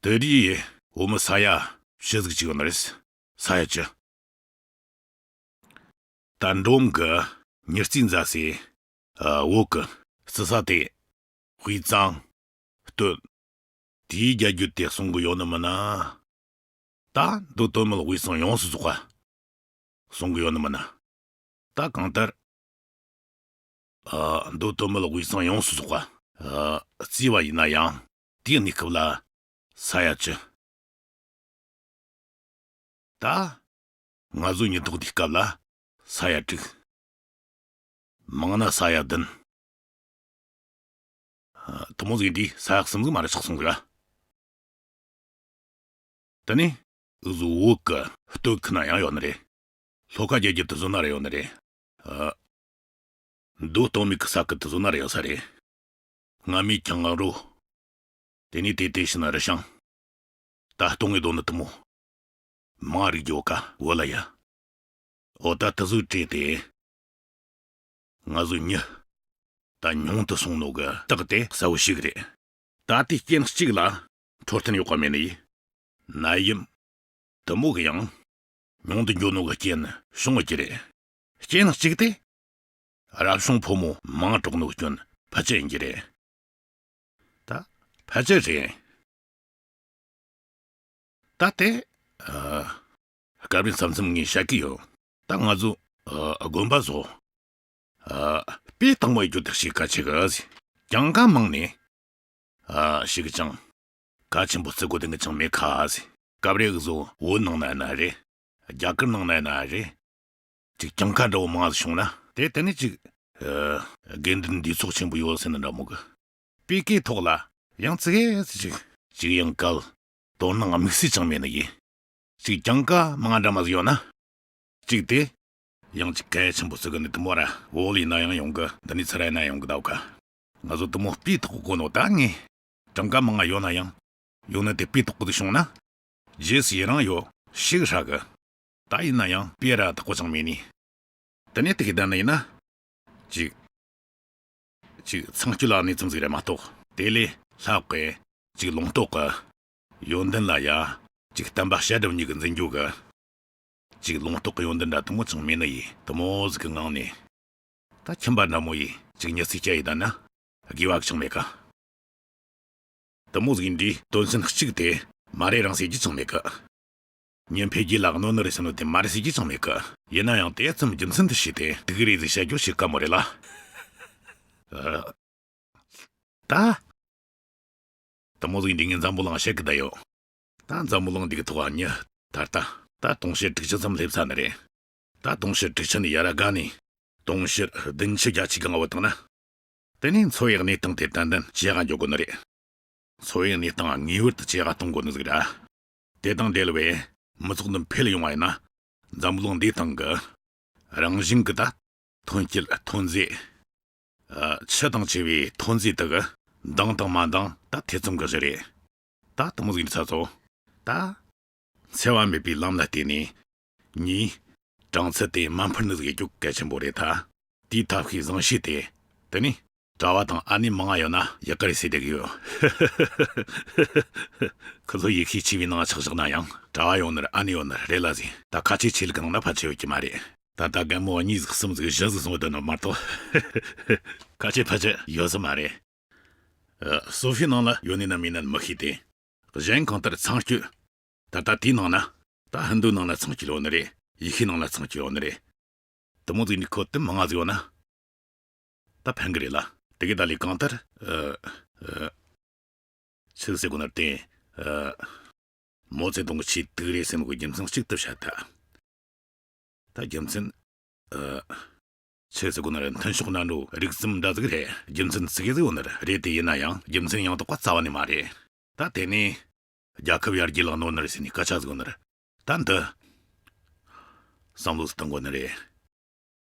དེ་དུས་བོད་མི་ས་ཡ་བཅུ་ཟིག་ཅིག་ཡོད་ནི་རེད། ས་ཡ་བཅུ། ད་འབྲོམ་གི་མྱུར་རྩིས་མཛད་སའི་བོད་གི་རྩི་ས་དེ་དབུས་གཙང་སྟོད། དེའི་རྒྱལ་རྒྱུད་དེ་གསུང་གི་ཡོད་ནི་མིན་ན། ད་མདོ་སྟོད་སྨད་དབུས་གཙང་ཡོངས་སུ་རྫོགས་པ་གསུང་གི་ཡོད་ནི་མིན་ན། ད་གང་ལྟར། ཨ། མདོ་སྟོད་སྨད་དབུས་གཙང་ཡོངས་སུ་རྫོགས་པ། ཨ། བརྩིས་པ་ཡིན་ན་ཡང་དེའི་གནས་སྐབས་ལ་ས་ཡ་བཅུ། ད། ང་ཚོའི་ཉིན་ཐོ་འདིའི་སྐབས་ལ་ས་ཡ་དྲུག་མང་ན་ས་ཡ་བདུན། ཨ། དེ་མོ་ཟིག་འདི་ས་ཡ་གསུམ་ཟིག་མ་ར་ཆགས་སོང་གི་ར། དེ་ནས་འུ་ཟོ་བོད་གི་སྟོད་ཁུལ་ན་ཡང་ཡོད་ནི་རེད། ལྷོ་ཁ་རྒྱ་རྒྱུད་དེ་ཟོ་ན་ར་ཡོད་ནི་རེད། ཨ། མདོ་སྟོད་སྨད་གི་ས་ཁུལ་དེ་ཟོ་ན་ར་ཡོད་ས་རེད། སྔ་མའི་གྱང་རོ། དེ་ནས་དེ་དེ་ཕྱི་ན་རི་ཤང་། ད་སྟོད་ངོས་རྡོ་ནི་དེ་མོ། མང་རིག་རྒྱོ་ཀ་བོད་ལ་ཡ། འོ་ད་དེ་ཟོ་བྲིས་ཏེ། ང་ཚོ་མྱི། ད་ཉུང་དུ་སོང་ནོ་གི་རྟགས་དེ་གསལ་བོ་ཞིག་རེད། ད་དེ་རྐྱེན་གཅིག་ལ་འཕྲོད་བསྟེན་ཡོད་པ་མེད་ནི་ཡིན། ནད་ཡམས། དེ་མོ་གི་ཡང་། ཉུང་དུ་འགྱོ་ནོ་གི་རྐྱེན་བྱུང་ཡོད་ཀྱི་རེད། རྐྱེན་གཅིག་དེ། རབ་བྱུང་ཕོ་མོ་མང་དྲགས་ནོ་གི་སྐྱོན་ཕལ་ཆེར་ཡིན་གྱི་རེད། ད་ཕལ་ཆེར་རེད། ད་དེ། ཨ། སྐབས་རེ་མཚམས་མཚམས་ངས་བཤད་གི་ཡོད། ད་ང་ཚོ། ཨ། དགོན་པ་ཚོ། ཨ། སྤུས་དག་མོ་ཡོད་རྒྱུ་དེ་ཞིག་གལ་ཆེ་གི། གྱང་ཀ་མང་ནས། ཨ། ཞིག་ཅང་གལ་ཆེན་པོ་བརྩི་དགོས་དོན་གི་ཅང་མེད་ཁ། སྐབས་རེ་འུ་ཟོ་བོད་ནང་ན་ཡིན་ན་རེད། རྒྱ་གར་ནང་ན་ཡིན་ན་རེད། ཅིག་གྱང་ཀ་འདྲ་བོ་མང་ཟིག་བྱུང་ན། དེ་དེ་ནས་ཅིག་ཨ། དགེ་འདུན་འདུས་ཚོགས་ཆེན་པོ་ཡོད་ཟེར་ནི་འདྲ་མོ་གི། སྤུས་ཀའི་ཐོག་ལ་ཡང་ཙི་གེ་ཙི་ཅིག་ཅིག་ཡང་གལ་དོ་སྣང་དམིགས་བསལ་ཅང་མེད་ནི་ཡིན། ཅིག་གྱང་ཀ་མང་འདྲ་མོ་ཟིག་ཡོད་ན། ཅིག་དེ། ཡང་ཅིག་གལ་ཆེན་པོ་བརྩི་གི་ནི་དེ་མོ་ར་བོད་ལ་ཡིན་ན་ཡང་ཡོང་གི། འདི་ནས་ཚུར་ར་ཡིན་ན་ཡོང་གི་འདུག་ག། ང་ཚོ་དེ་མོ་སྤུས་དག་གོ་ནོ་ད་ངས། གྱང་ཀ་མང་ང་ཡོད་ན་ཡང་། ཡོང་ན་དེ་སྤུས་དག་གོ་དུ་བྱུང་ན། རྗེས་སུ་ཡི་རང་ཡོད་ཞིག་ཧྲ་གི། ད་ཡིན་ན་ཡང་སྤུས་ར་དག་པོ་ཅང་མེད་ནི། དེ་ནས་དེ་གི་བསྡད་ནི་ཡིན་ན། ཅིག་ཅིག་ཚངས་སྤྱོད་ལ་གནས་ཚུལ་ཟིག་རེད་མ་གཏོགས། དེ་ལས་ལྷག་གི་ཅིག་ལུང་རྟོགས་གི་ཡོན་ཏན་ལ་ཡ། ཅིག་བསྟན་པ་བཤད་སྒྲུབ་གཉིས་ཀྱི་འཛིན་སྐྱོང་གི་ཅིག་ལུང་རྟོགས་ཀྱི་ཡོན་ཏན་འདྲ་དེ་མོ་ཅང་མེད་ནི་ཡིན། དེ་མོ་ཟིག་གི་ངང་ནས། ད་ཁྱིམ་པ་འདྲ་མོ་ཡིས་ཅིག་མྱི་ཚེ་སྐྱེལ་ཡི་ད་ན་དགེ་བ་ཅང་མེད་ཀ། དེ་མོ་ཟིག་ཡིན་དུས་དོན་ཚན་གཅིག་དེ་མ་རེད་རང་ཟེར་རྒྱུ་ཅང་མེད་ཀ། མྱི་འཕེལ་རྒྱས་ལ་གནོད་ནི་རེད་ཟེར་ནོ་དེ་མ་རེད་ཟེར་རྒྱུ་ཅང་མེད་ཀ། ཡིན་ན་ཡང་དེ་ཙམ་རྒྱུ་མཚན་དུ་བྱས་ཏེ་དུག་རེད་ཟེར་བཤད་རྒྱུ་ཞིག་དཀའ་མོ་རེད་ལ། ཨ། ད། དེ་མོ་ཟིག་འདི་ངས་འཛམ་བུ་གླིང་བཤད་གི་བསྡད་ཡོད། ད་འཛམ་བུ་གླིང་འདིའི་ཐོག་ཨ་ནི་ད་ལྟ་ད་དུང་ཕྱུར་དྲུག་ཅུ་ཙམ་སླེབས་ཚར་ནི་རེད། ད་དུང་ཕྱུར་དྲུག་ཅུ་ནས་ཡར་ར་དགའ་ནས་དུང་ཕྱུར་བདུན་ཅུ་བརྒྱད་ཅུ་སྒང་བུད་བཏང་ན། དེ་ནས་འཚོ་བའི་གནས་སྟངས་དེ་ཏན་ཏན་ཇེ་དགའ་འགྱོ་དགོས་ནི་རེད། འཚོ་བའི་གནས་སྟངས་ངེས་པར་དུ་ཇེ་དགའ་གཏོང་དགོས་ནི་ཟིག་ར། དེ་དང་འབྲེལ་བའི་མི་ཚོགས་འདི་འཕེལ་ཡོང་བ་ཡིན་ན། འཛམ་བུ་གླིང་འདིའི་སྟེང་གི་རང་བཞིན་གྱི་ད་ཐོན་སྐྱེད་ཐོན་རྫས། ཨ། ཆུ་དང་བཅས་པའི་ཐོན་རྫས་དག་གི་འདང་དང་མ་འདང་ད་ཐེ་ཚོམ་གི་གཞི་རེད། ད་དེ་མོ་ཟིག་ཡིན་ཚ་ཚོ། ད་འཚེ་བ་མེད་པའི་ལམ་ལ་བརྟེན་ནས་མྱིའི་གྲངས་ཚད་དེ་མ་འཕར་ནི་ཟིག་ཡེད་རྒྱུ་གལ་ཆེན་པོ་རེད་ད། དེའི་ཐབས་ཤེས་བཟང་ཤོས་དེ། དེ་ནི་གྲྭ་བ་དང་ཨ་ནེ་མང་ང་ཡོད་ན་ཡག་གི་རེད་ཟེར་བསྡད་གི་ཡོད། ཁོ་ཚོ་ཡེ་ཤུའི་ཆོས་པའི་ནང་ཆགས་བཞག་ན་ཡང་གྲྭ་བ་ཡོང་ནི་རེད། ཨ་ནེ་ཡོང་ནི་རེད་ལ་ཟིན། ད་ཁ་ཆེ་ཆོས་ལུགས་ནང་ན་ཕལ་ཆེར་ཡོད་ཀྱི་མ་རེད། ད་ལྟ་རྒན་མོ་གཉིས་ཟིག་གསུམ་ཟིག་བཞི་ཟིག་སོང་བསྡད་ནོ་མ་གཏོགས། ཁ་ཆེ་ཕལ་ཆེར་ཡོད་ས་མ་རེད། ཨ། སོ་ཧྥི་ནང་ལ་ཡོད་ནི་ན་མེད་ན་མི་ཤེས་ཏེ། གཞན་གང་ལྟར་ཚངས་སྤྱོད། ད་ལྟ་དེའི་ནང་ན། ད་ཧིན་དུའི་ནང་ན་ཚངས་སྤྱོད་ཡོད་ནི་རེད། ཡེ་ཤུའི་ནང་ན་ཚངས་སྤྱོད་ཡོད་ནི་རེད། དེ་མོ་ཟིག་ནི་ཁོ་དེ་མང་ང་ཟིག་ཡོད་ན། ད་ཕན་གི་རེད་ལ། དེ་གི་ད་ལས་གང་ལྟར། ཨ། ཨ། ཆི་ཟེར་གོ་ནར་བརྟེན། ཨ། མའོ་ཙེ་ཏུང་གི་ཆེས་དུག་རེད་ཟེར་ནོ་གི་རྒྱུ་མཚན་གཅིག་ཏུ་བཤད་ཐལ། ད་རྒྱུ་མཚན། ཨ། ཆི་ཟེར་གོ་ནར་མཐུན་ཕྱོགས་ན་འགྲོ་རིགས་ཙམ་འདྲ་ཟིག་རེད། རྒྱུ་མཚན་ཙི་གེ་ཟིག་ཡོད་ནི་རེད། དེ་ཡིན་ན་ཡང་རྒྱུ་མཚན་ཡང་དག་པ་རྩ་བ་ནས་མ་རེད། ད་དེ་ནས་རྒྱལ་ཁབ་ཡར་རྒྱས་ལ་གནོད་ནི་རེད་ཟེར་ནས་སྐད་ཆ་ཟིག་ཡོད་ནི་རེད། ད་འདི་བསམ་བློ་ཟིག་གཏོང་དགོས་ནི་རེད།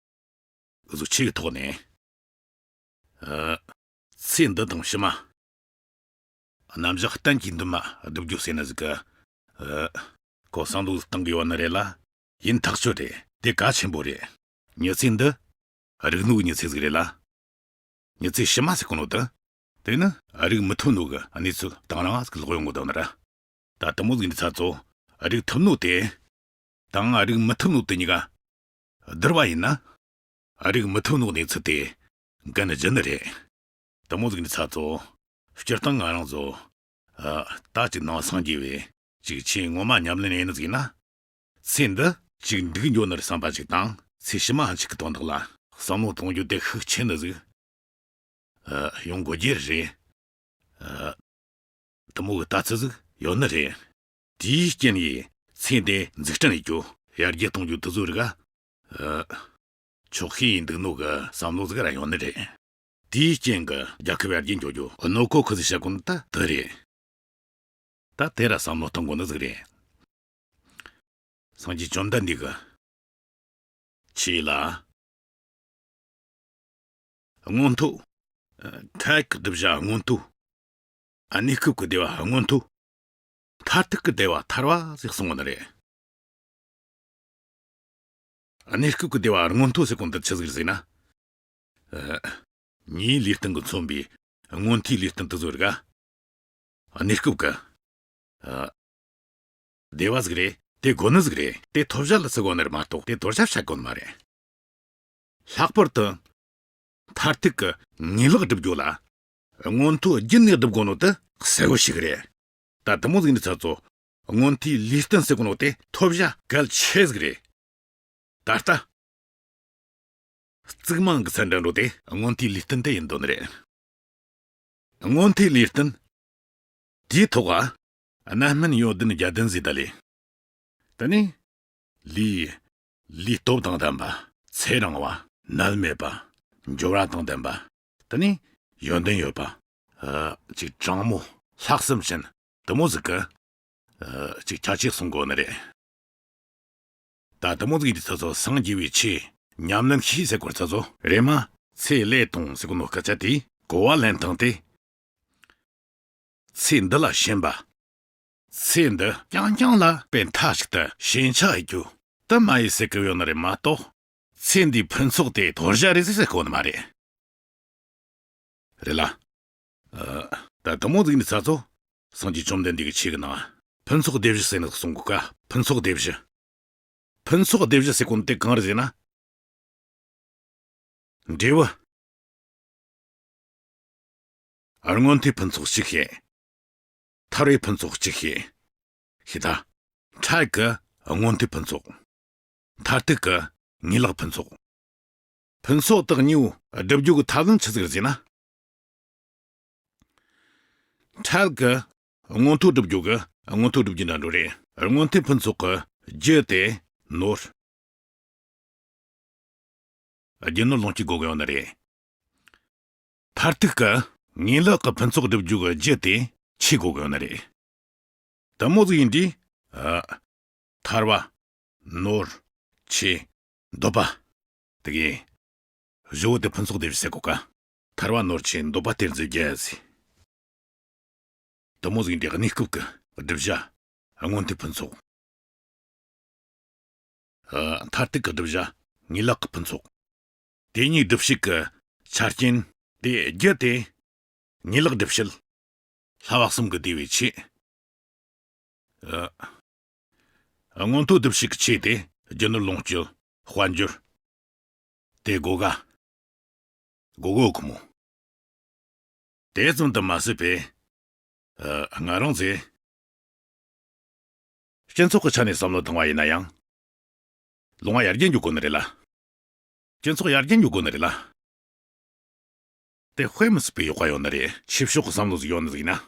འུ་ཚོ་ཆོས་ཀྱི་ཐོག་ནས། ཨ། ཚེ་འདི་དང་ཕྱི་མ། རྣམ་གཞག་གཏན་གྱི་འདུན་མ་སྒྲུབ་རྒྱུ་ཟེར་ནི་ཟིག་གི། ཨ། ཁོ་བསམ་བློ་ཟིག་གཏོང་གི་ཡོད་ནི་རེད་ལ། ཡིན་ཐག་ཆོད་རེད། དེ་གལ་ཆེན་པོ་རེད། མྱི་ཚེ་འདི་རིག་ནོའི་མྱི་ཚེ་ཟིག་རེད་ལ། མྱི་ཚེ་ཕྱི་མ་ཟེར་གོ་ནོ་དེ། དེ་ནི་རིག་མི་ཐུབ་ནོ་གི་གནས་ཚུལ་དང་རང་ཟིག་ལོག་ཡོང་གི་འདུག་ནི་ར། ད་དེ་མོ་ཟིག་ཡིན་ཚ་ཚོ། རིག་ཐུབ་ནོ་དེ། དང་རིག་མི་ཐུབ་ནོ་དེ་གཉིས་ཀ་བསྡུར་བ་ཡིན་ན། རིག་མི་ཐུབ་ནོ་གནས་ཚུལ་དེ་འགན་ལྗི་ནི་རེད། དེ་མོ་ཟིག་ནི་ཚ་ཚོ། སྤྱིར་བཏང་ང་རང་ཚོ། ཨ། ད་ཅིག་ནང་སངས་རྒྱས་པའི་ཅིག་ཆོས་ངོ་མ་ཉམས་ལེན་ཡེད་ནི་ཟིག་ཡིན་ན། ཚེ་འདི་ཅིག་འགྲིག་འགྱོ་ནི་རེད་བསམ་པ་ཅིག་དང་། ཚེ་ཕྱི་མ་ཧན་ཅིག་གི་དོན་དག་ལ་བསམ་བློ་གཏོང་རྒྱུ་དེ་ཤུགས་ཆེ་ནི་ཟིག་ཨ། ཡོང་དགོས་རྒྱུ་རེད། ཨ། དེ་མོ་གི་ལྟ་ཚུལ་ཟིག་ཡོད་ནི་རེད། དེའི་རྐྱེན་གྱིས་ཚེ་འདི་འཛུགས་སྐྲུན་ཡེད་རྒྱུ་ ཡར་རྒྱས་གཏོང་རྒྱུ་དེ་ཚོ་རིགས། ཨ། ཆོག་ཤེས་ཡིན་འདུག་ནོ་གི་བསམ་བློ་ཟིག་ར་ཡོང་ནི་རེད། དེའི་རྐྱེན་གི་རྒྱལ་ཁབ་ཡར་རྒྱས་འགྲོ་རྒྱུ་གནོད་ཁོ་ཁོ་ཟིག་བྱ་དགོས་ནི་ད་དེ་རེད། ད་དེ་ར་བསམ་བློ་གཏོང་དགོས་ནི་ཟིག་རེད། སངས་རྒྱས་བཅོམ་ལྡན་འདས་ཀྱི་ཆོས་ལ། མངོན་མཐོ། འཕྲལ་གྱི་བསྒྲུབ་བྱ་མངོན་མཐོ། གནས་སྐབས་ཀྱི་བདེ་བ་མངོན་མཐོ། མཐར་ཐུག་གི་བདེ་བ་ཐར་བ་ཟེར་གསུངས་པ་ནི་རེད། གནས་སྐབས་ཀྱི་བདེ་བ་མངོན་མཐོ་ཟེར་གོ་ནོ་དེ་ཆི་ཟིག་རེད་ཟེར་ན། ཨ། མིའི་ལུས་རྟེན་གྱིས་མཚོན་པའི་མངོན་མཐོའི་ལུས་རྟེན་དེ་ཚོ་རིགས། གནས་སྐབས་ཀྱི། ཨ། བདེ་བ་ཟིག་རེད། དེ་དགོས་ནི་ཟིག་རེད། དེ་ཐོབ་བྱ་ལ་བརྩི་དགོས་ནི་རེད་མ་གཏོགས་དེ་དོར་བྱ་བྱ་དགོས་ནི་མ་རེད། ལྷག་པར་དུ། མཐར་ཐུག་གི་ངེས་ལེགས་སྒྲུབ་རྒྱུ་ལ། མངོན་མཐོ་རྒྱུན་ནས་སྒྲུབ་དགོས་ནོ་དེ་གསལ་བོ་ཞིག་རེད། ད་དེ་མོ་ཟིག་ནི་ཚ་ཚོ། མངོན་མཐོའི་ལུས་རྟེན་ཟེར་གོ་ནོ་དེ་ཐོབ་བྱ་གལ་ཆེ་ཟིག་རེད། ད་ལྟ། གཙིགས་མང་གི་ཚད་འདྲ་འགྲོ་དེ་མངོན་མཐོའི་ལུས་རྟེན་དེ་ཡིན་དོན་རེད། མངོན་མཐོའི་ལུས་རྟེན། དེའི་ཐོག་ག་རྣམ་སྨིན་ཡོན་ཏན་བརྒྱད་ལྡན་ཟེར་ད་ལེ། དེ་ནི། ལུས། ལུས་སྟོབས་དང་ལྡན་པ། ཚེ་རིང་བ། ནད་མེད་པ། འབྱོར་བ་དང་ལྡན་པ། དེ་ནི། ཡོན་ཏན་ཡོད་པ། ཨ། ཅིག་དྲང་མོ། ལྷག་བསམ་ཅན། དེ་མོ་ཟིག་གི། ཨ། ཅིག་ཆ་ཆེ་གསུང་དགོས་ནི་རེད། ད་དེ་མོ་ཟིག་ཡིན་དུས་ཚ་ཚོ་སངས་རྒྱས་པའི་ཆོས་ཉམས་ལེན་ཤེས་ཟེར་གོ་ཚ་ཚོ་རེ་མ་ཚེ་ལས་དང་ཟེར་གོ་ནོ་སྐད་ཆ་དེ་གོ་བ་ལེན་སྟངས་དེ། ཚེ་འདི་ལ་ཞེན་པ། ཚེ་འདི་རྐྱང་རྐྱང་ལ་དཔེ་མཐའ་གཅིག་ཏུ་ཞེན་ཆགས་ཡོད་རྒྱུ་དེ་མ་ཡིན་ཟེར་གི་ཡོད་ནི་རེད་མ་གཏོགས། ཚེ་འདིའི་ཕུན་ཚོགས་དེ་དོར་བྱ་རེད་ཟེར་གོ་ནི་མ་རེད། རེད་ལ། ཨ། ད་དེ་མོ་ཟིག་ནི་ཚ་ཚོ། སངས་རྒྱས་བཅོམ་ལྡན་འདས་ཀྱི་ཆོས་ཀྱི་ནང་ཕུན་ཚོགས་སྡེ་བཞི་ཟེར་ནི་གསུང་གོ་ཀ་ཕུན་ཚོགས་སྡེ་བཞི། ཕུན་ཚོགས་སྡེ་བཞི་ཟེར་གོ་ནི་དེ་གང་རེད་ཟེར་ན། འབྲས་བུ། སྔོན་མཐའི་ཕུན་ཚོགས་གཅིག་བཤད། ཐར་བའི་ཕུན་ཚོགས་གཅིག་བཤད། ཤི་ད། འཕྲལ་གྱི་སྔོན་མཐའི་ཕུན་ཚོགས། མཐར་ཐུག་གི་ངེས་ལེགས་ཕུན་ཚོགས། ཕུན་ཚོགས་དག་གཉིས་བསྒྲུབ་རྒྱུ་གི་ཐབས་ལམ་ཆི་ཟིག་རེད་ཟེར་ན། འཕྲལ་གྱི་མངོན་མཐོ་སྒྲུབ་རྒྱུ་གི་མངོན་མཐོ་སྒྲུབ་རྒྱུ་འདྲ་འགྲོ་རེད། སྔོན་མཐའི་ཕུན་ཚོགས་ཀྱི་རྒྱུ་དེ་ནོར། རྒྱུ་ནོར་ལོངས་སྤྱོད་དགོས་གི་ཡོད་ནི་རེད། མཐར་ཐུག་གི་ངེས་ལེགས་ཀྱི་ཕུན་ཚོགས་སྒྲུབ་རྒྱུ་གི་རྒྱུ་དེ་ཆོས་དགོས་གི་ཡོད་ནི་རེད། དེ་མོ་ཟིག་ཡིན་དུས། ཨ། ཐར་བ། ནོར། ཆོས། འདོད་པ། དེ་གའི་བཞི་བོ་དེ་ཕུན་ཚོགས་སྡེ་བཞི་ཟེར་གོ་ཀ་ཐར་བ་ནོར་ཆོས་འདོད་པ་གཏེར་མཛོད་བརྒྱད་ཟེར། དེ་མོ་ཟིག་ཡིན་དུས་གནས་སྐབས་ཀྱི་བསྒྲུབ་བྱ་སྔོན་མཐའི་ཕུན་ཚོགས། ཨ། མཐར་ཐུག་གི་བསྒྲུབ་བྱ་ངེས་ལེགས་ཀྱི་ཕུན་ཚོགས། དེ་གཉིས་སྒྲུབ་བྱེད་ཀྱི་ཆ་རྐྱེན་དེ་རྒྱུ་དེ། ངེས་ལེགས་སྒྲུབ་བྱེད། བསླབ་པ་གསུམ་གྱིས་བསྡུས་པའི་ཆོས། ཨ། མངོན་མཐོ་སྒྲུབ་བྱེད་ཀྱི་ཆོས་དེ་རྒྱུ་ནོར་ལོངས་སྤྱོད་དཔལ་འབྱོར། དེ་དགོས་ག་དགོས་གོ་གི་མོ། དེ་ཙམ་དུ་མ་ཟད་པའི། ཨ། ང་རང་ཚོས་སྤྱི་ཚོགས་ཀྱི་ཆ་ནས་བསམ་བློ་བཏང་བ་ཡིན་ན་ཡང་། ལུང་བ་ཡར་རྒྱས་འགྱོ་དགོས་ནི་རེད་ལ། སྤྱི་ཚོགས་ཡར་རྒྱས་འགྱོ་དགོས་ནི་རེད་ལ། དེ་དཔེ་མི་སྲིད་པའི་ཡག་པ་ཡོད་ནི་རེད། ཆོས་ཕྱོགས་ཀྱི་བསམ་བློ་ཟིག་ཡོད་ནི་ཟིག་ཡིན་ན།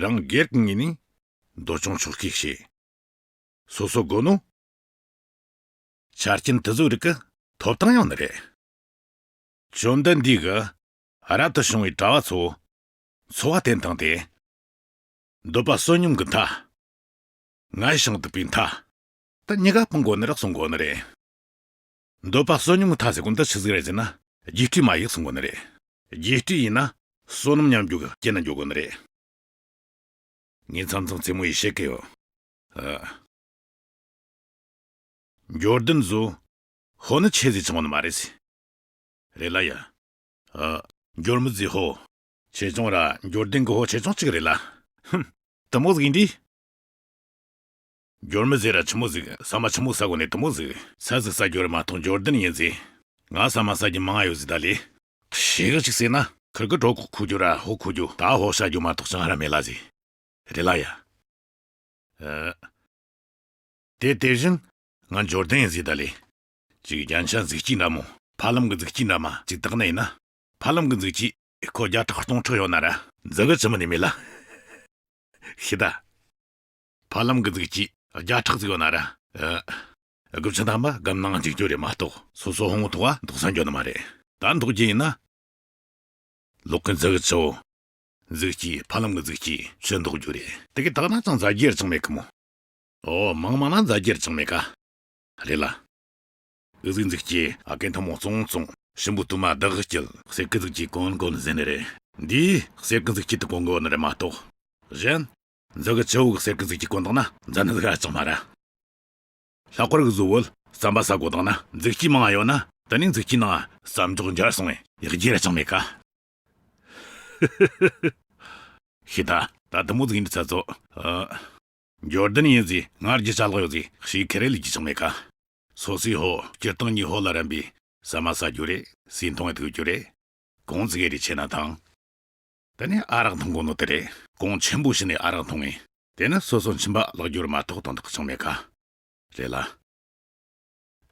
རང་སྒེར་གྱི་ངོས་ནས་འདོད་ཆུང་ཆོག་ཤེས་བྱེད། སོ་སོ་དགོས་ནོ། ཆ་རྐྱེན་དེ་ཚོའི་རིགས་ཀྱི་ཐོབ་ཐང་ཡོད་ནི་རེད། བཅོམ་ལྡན་འདས་ཀྱིས་རབ་ཏུ་བྱུང་བའི་གྲྭ་བ་ཚོ་འཚོ་བ་བརྟེན་སྟངས་དེ། འདོད་པ་བསོད་སྙོམས་ཀྱི་མཐའ། ངལ་ཞིང་དུབ་པའི་མཐའ། ད་གཉིས་ཀ་སྤང་དགོས་ནི་རེད་གསུང་དགོས་ནི་རེད། འདོད་པ་བསོད་སྙོམས་ཀྱི་མཐའ་ཟེར་གོ་ནོ་དེ་ཆི་ཟིག་རེད་ཟེར་ན། རྒྱས་སྤྲོས་མ་ཡིན་གསུང་དགོས་ནི་རེད། རྒྱས་སྤྲོས་ཡིན་ན་བསོད་ནམས་ཉམས་རྒྱུ་གི་རྐྱེན་ན་འགྱོ་དགོས་ནི་རེད། ངས་མཚམས་མཚམས་རྩེད་མོ་ཡེ་བཤད་གི་ཡོད། ཨ། འབྱོར་ལྡན་ཚོ་ཕོ་ནི་ཆེ་ཟིག་ཆུང་ནི་མ་རེད་ཟེར། རེད་ལ་ཡ། ཨ། འབྱོར་མི་ཚོའི་ཕོ་ཆེ་ཆུང་ར་འབྱོར་ལྡན་གྱི་ཕོ་ཆེ་ཆུང་གཅིག་རེད་ལ། ཧུམ། དེ་མོ་ཟིག་ཡིན་དུས། འབྱོར་མི་ཟེར་ར་ཆི་མོ་ཟིག་ཟ་མ་ཆི་མོ་ཟ་དགོས་ནས་དེ་མོ་ཟིག་ཟ་ཟིག་ཟ་རྒྱུ་ར་མ་གཏོགས་འབྱོར་ལྡན་ཡིན་ཟེར། ང་ཟ་མ་ཟ་རྒྱུ་མང་ང་ཡོད་ཟེར་ད་ལེ། ཞེ་གི་ཅིག་ཟེར་ན་ཁིར་གི་གྲོད་ཁོག་ཁུག་རྒྱུ་ར་ཕོ་ཁུག་རྒྱུ་ད་ཕོ་ཤ་རྒྱུ་མ་གཏོགས་ཅང་ར་མེད་ལ་ཟེར། རེད་ལ་ཡ། ཨ། དེ་དེ་བཞིན་ང་འབྱོར་ལྡན་ཡིན་ཟེར་ད་ལེ། ཅིག་རྒྱན་ཆ་འཛུགས་སྐྱིད་འདྲ་མོ། ཕ་ལམ་གི་འཛུགས་སྐྱིད་འདྲ་མ་ཅིག་བཏགས་ནི་ཡིན་ན། ཕ་ལམ་གི་འཛུགས་སྐྱིད་ཁོ་བརྒྱ་ཕྲག་སྟོང་ཕྲག་ཡོད་ན་ར་འཛུགས་གི་ཆི་མོ་ནི་མེད་ལ། ཤི་ད། ཕ་ལམ་གི་འཛུགས་སྐྱིད་བརྒྱ་ཕྲག་ཟིག་ཡོད་ན་ར། ཨ། དགུ་བཅུ་ཐམ་པ་སྒམ་ནང་འཇུག་རྒྱུ་རེད་མ་གཏོགས། སོ་སོ་ཕུང་བོ་ཐོག་ག་འདོགས་ས་འགྱོ་ནི་མ་རེད། ད་འདོགས་རྒྱུ་ཡིན་ན། ལོག་གི་འཛུགས་ཆེ་བོ། འཛུགས་སྐྱེས། ཕ་ལམ་གི་འཛུགས་སྐྱེས་ཆུ་འདོགས་རྒྱུ་རེད། དེ་གི་དག་ན་ཅང་མཛའ་རྒྱུ་ཅང་མེད་གི་མོ། ཨོ། མང་མང་ན་མཛའ་རྒྱུ་ཅང་མེད་ཀ། རེད་ལ། འུ་ཟིག་འཛུགས་སྐྱེས། ཨ་ཀེ་ཐུན་མོང་བཙོང་བཙོང་། ཞིམ་པོ་དུ་མ་བདག་གི་སྐྱིད། གསེར་གི་འཛུགས་སྐྱེས་གོན་གོན་ཟེར་ནི་རེད། འདིས་གསེར་གི་འཛུགས་སྐྱེས་དུ་གོན་གོན་ནི་རེད་མ་གཏོགས། གཞན། འཛུགས་གི་ཆུ་བོ་གི་གསེར་གི་འཛུགས་སྐྱེས་གོན་བཏང་ན་མཛའ་ནི་ཟིག་ཨ་ཅང་མ་ར། ལྷག་པར་གི་བཟོ་བོ་བརྩམ་པ་ཟ་དགོས་བཏང་ན་འཛུགས་སྐྱེས་མང་ཡོད་ན། དེ་ནས་འཛུགས་སྐྱེས་ནང་བསམ་འཇོག་འཇར་སོང་བས་ཡག་རྒྱུ་ར་ཅང་མེད་ཀ། ཤི་ད། ད་དུ་མོ་ཟིག་འདི་ཚ་ཚོ། ཨ། འབྱོར་ལྡན་ཡིན་ཟིག་ང་རྒྱུ་ཅ་ལག་ཡོད་ཟིག་ཤི་ཁེ་རེ་ལི་རྒྱུ་ཅང་མེད་ཀ། སོ་སོའི་ཧོ། སྤྱིར་བཏང་གཉིས་ཧོ་ལ་རན་པའི་ཟ་མ་ཟ་རྒྱུ་རེད། སུས་མཐོང་བའི་ཐུག་རྒྱུ་རེད། གོང་ཙི་གེ་རེ་ཆེ་ན་ཐང་། དེ་ནས་ཨ་རག་འཐུང་གོ་ནོ་དེ་རེད། གོང་ཆེན་པོ་ཞིག་ནས་ཨ་རག་འཐུང་ངེ། དེ་ནི་སོ་སོ་མཆིན་པ་བརླག་རྒྱུ་རེད་མ་གཏོགས་དོན་དག་ཅང་མེད་ཀ། རེད་ལ།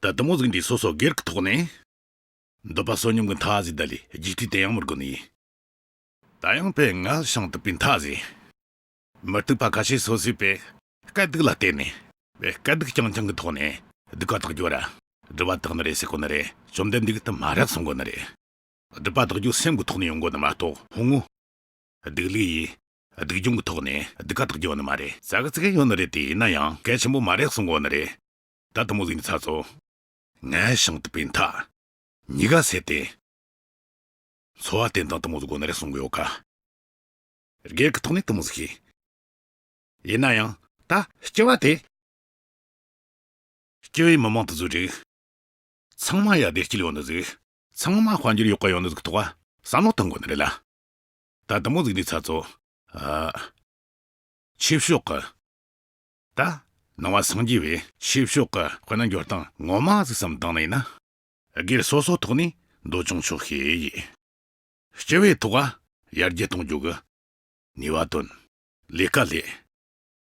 ད་དུ་མོ་ཟིག་འདི་སོ་སོ་སྒེར་གི་ཐོག་ནས། འདོད་པ་བསོད་སྙོམས་ཀྱི་མཐའ་ཟིག་ད་ལས་རྒྱུག་དུས་དེ་ཡང་མི་དགོས་ནི་ཡིན། ད་ཡང་དཔེ་ངལ་ཞིང་དུབ་པའི་མཐའ་ཟིག་མུ་སྟེགས་པ་ཁ་ཤས་སོ་སོའི་དཔེ་དཀའ་སྡུག་ལ་བརྟེན་ནས། དཔེ་དཀའ་སྡུག་རྐྱང་རྐྱང་གི་ཐོག་ནས་སྡུག་ག་དག་རྒྱུ་ར། སྒྲིབ་པ་དག་ནི་རེད་ཟེར་གོ་ནི་རེད། བཅོམ་ལྡན་འདས་ཀྱིས་དེ་མ་རེད་གསུང་གོ་ནི་རེད། སྒྲིབ་པ་དག་རྒྱུ་སེམས་ཀྱི་ཐོག་ནས་ཡོང་གོ་ནི་མ་གཏོགས་ཕུང་ངོ་། སྡུག་ལུགས་ཡིས། སྡུག་སྦྱོང་གི་ཐོག་ནས་སྡུག་ག་དག་རྒྱུ་ཡོད་ནི་མ་རེད། ཟ་གི་ཙི་གེ་ཡོད་ནི་རེད་དེ། ཡིན་ན་ཡང་གལ་ཆེན་པོ་མ་རེད་གསུང་གོ་ནི་རེད། ད་དུ་མོ་ཟིག་ནི་ཚ་ཚོ། ངལ་ཞིང་དུབ་པའི་མཐའ། གཉིས་ཀ་ཟེར་ཏེ། འཚོ་བ་བརྟན་དང་དུ་མོ་ཟིག་དགོས་ནི་རེད་གསུང་གི་ཡོད་ཀ། སྒེར་གི་ཐོག་ནས་དུ་མོ་ཟིག་ཤེས། ཡིན་ན་ཡང་ད་སྐྱེ་བ་དེ། སྐྱེ་བའི་མི་མང་དུ་བཟོ་རིགས། ཚང་མ་ཡ་བདེ་སྐྱིད་ཡོང་ནི་ཟིག་ཚང་མ་དཔལ་འབྱོར་ཡག་པ་ཡོང་ནི་ཟིག་ཐོག་བ་བསམ་བློ་གཏོང་དགོས་ནི་རེད་ལ། ད་དུ་མོ་ཟིག་འདི་ཚ་ཚོ། ཨ། ཆོས་ཕྱོགས་ཀྱི། ད། ནང་བ་སངས་རྒྱས་པའི་ཆོས་ཕྱོགས་ཀྱི་དཔེར་ན་འགྱུར་སྟངས་ངོ་མ་ཟིག་བསམ་བཏང་ནས་ན། སྒེར་སོ་སོ་ཐོག་ནས་འདོད་ཆུང་ཆོག་ཤེས་ཡིན། སྤྱི་བའི་ཐོག་ཡར་རྒྱས་གཏོང་རྒྱུ་གི་ནུས་པ་བཏོན། ལས་ཀ་ལས།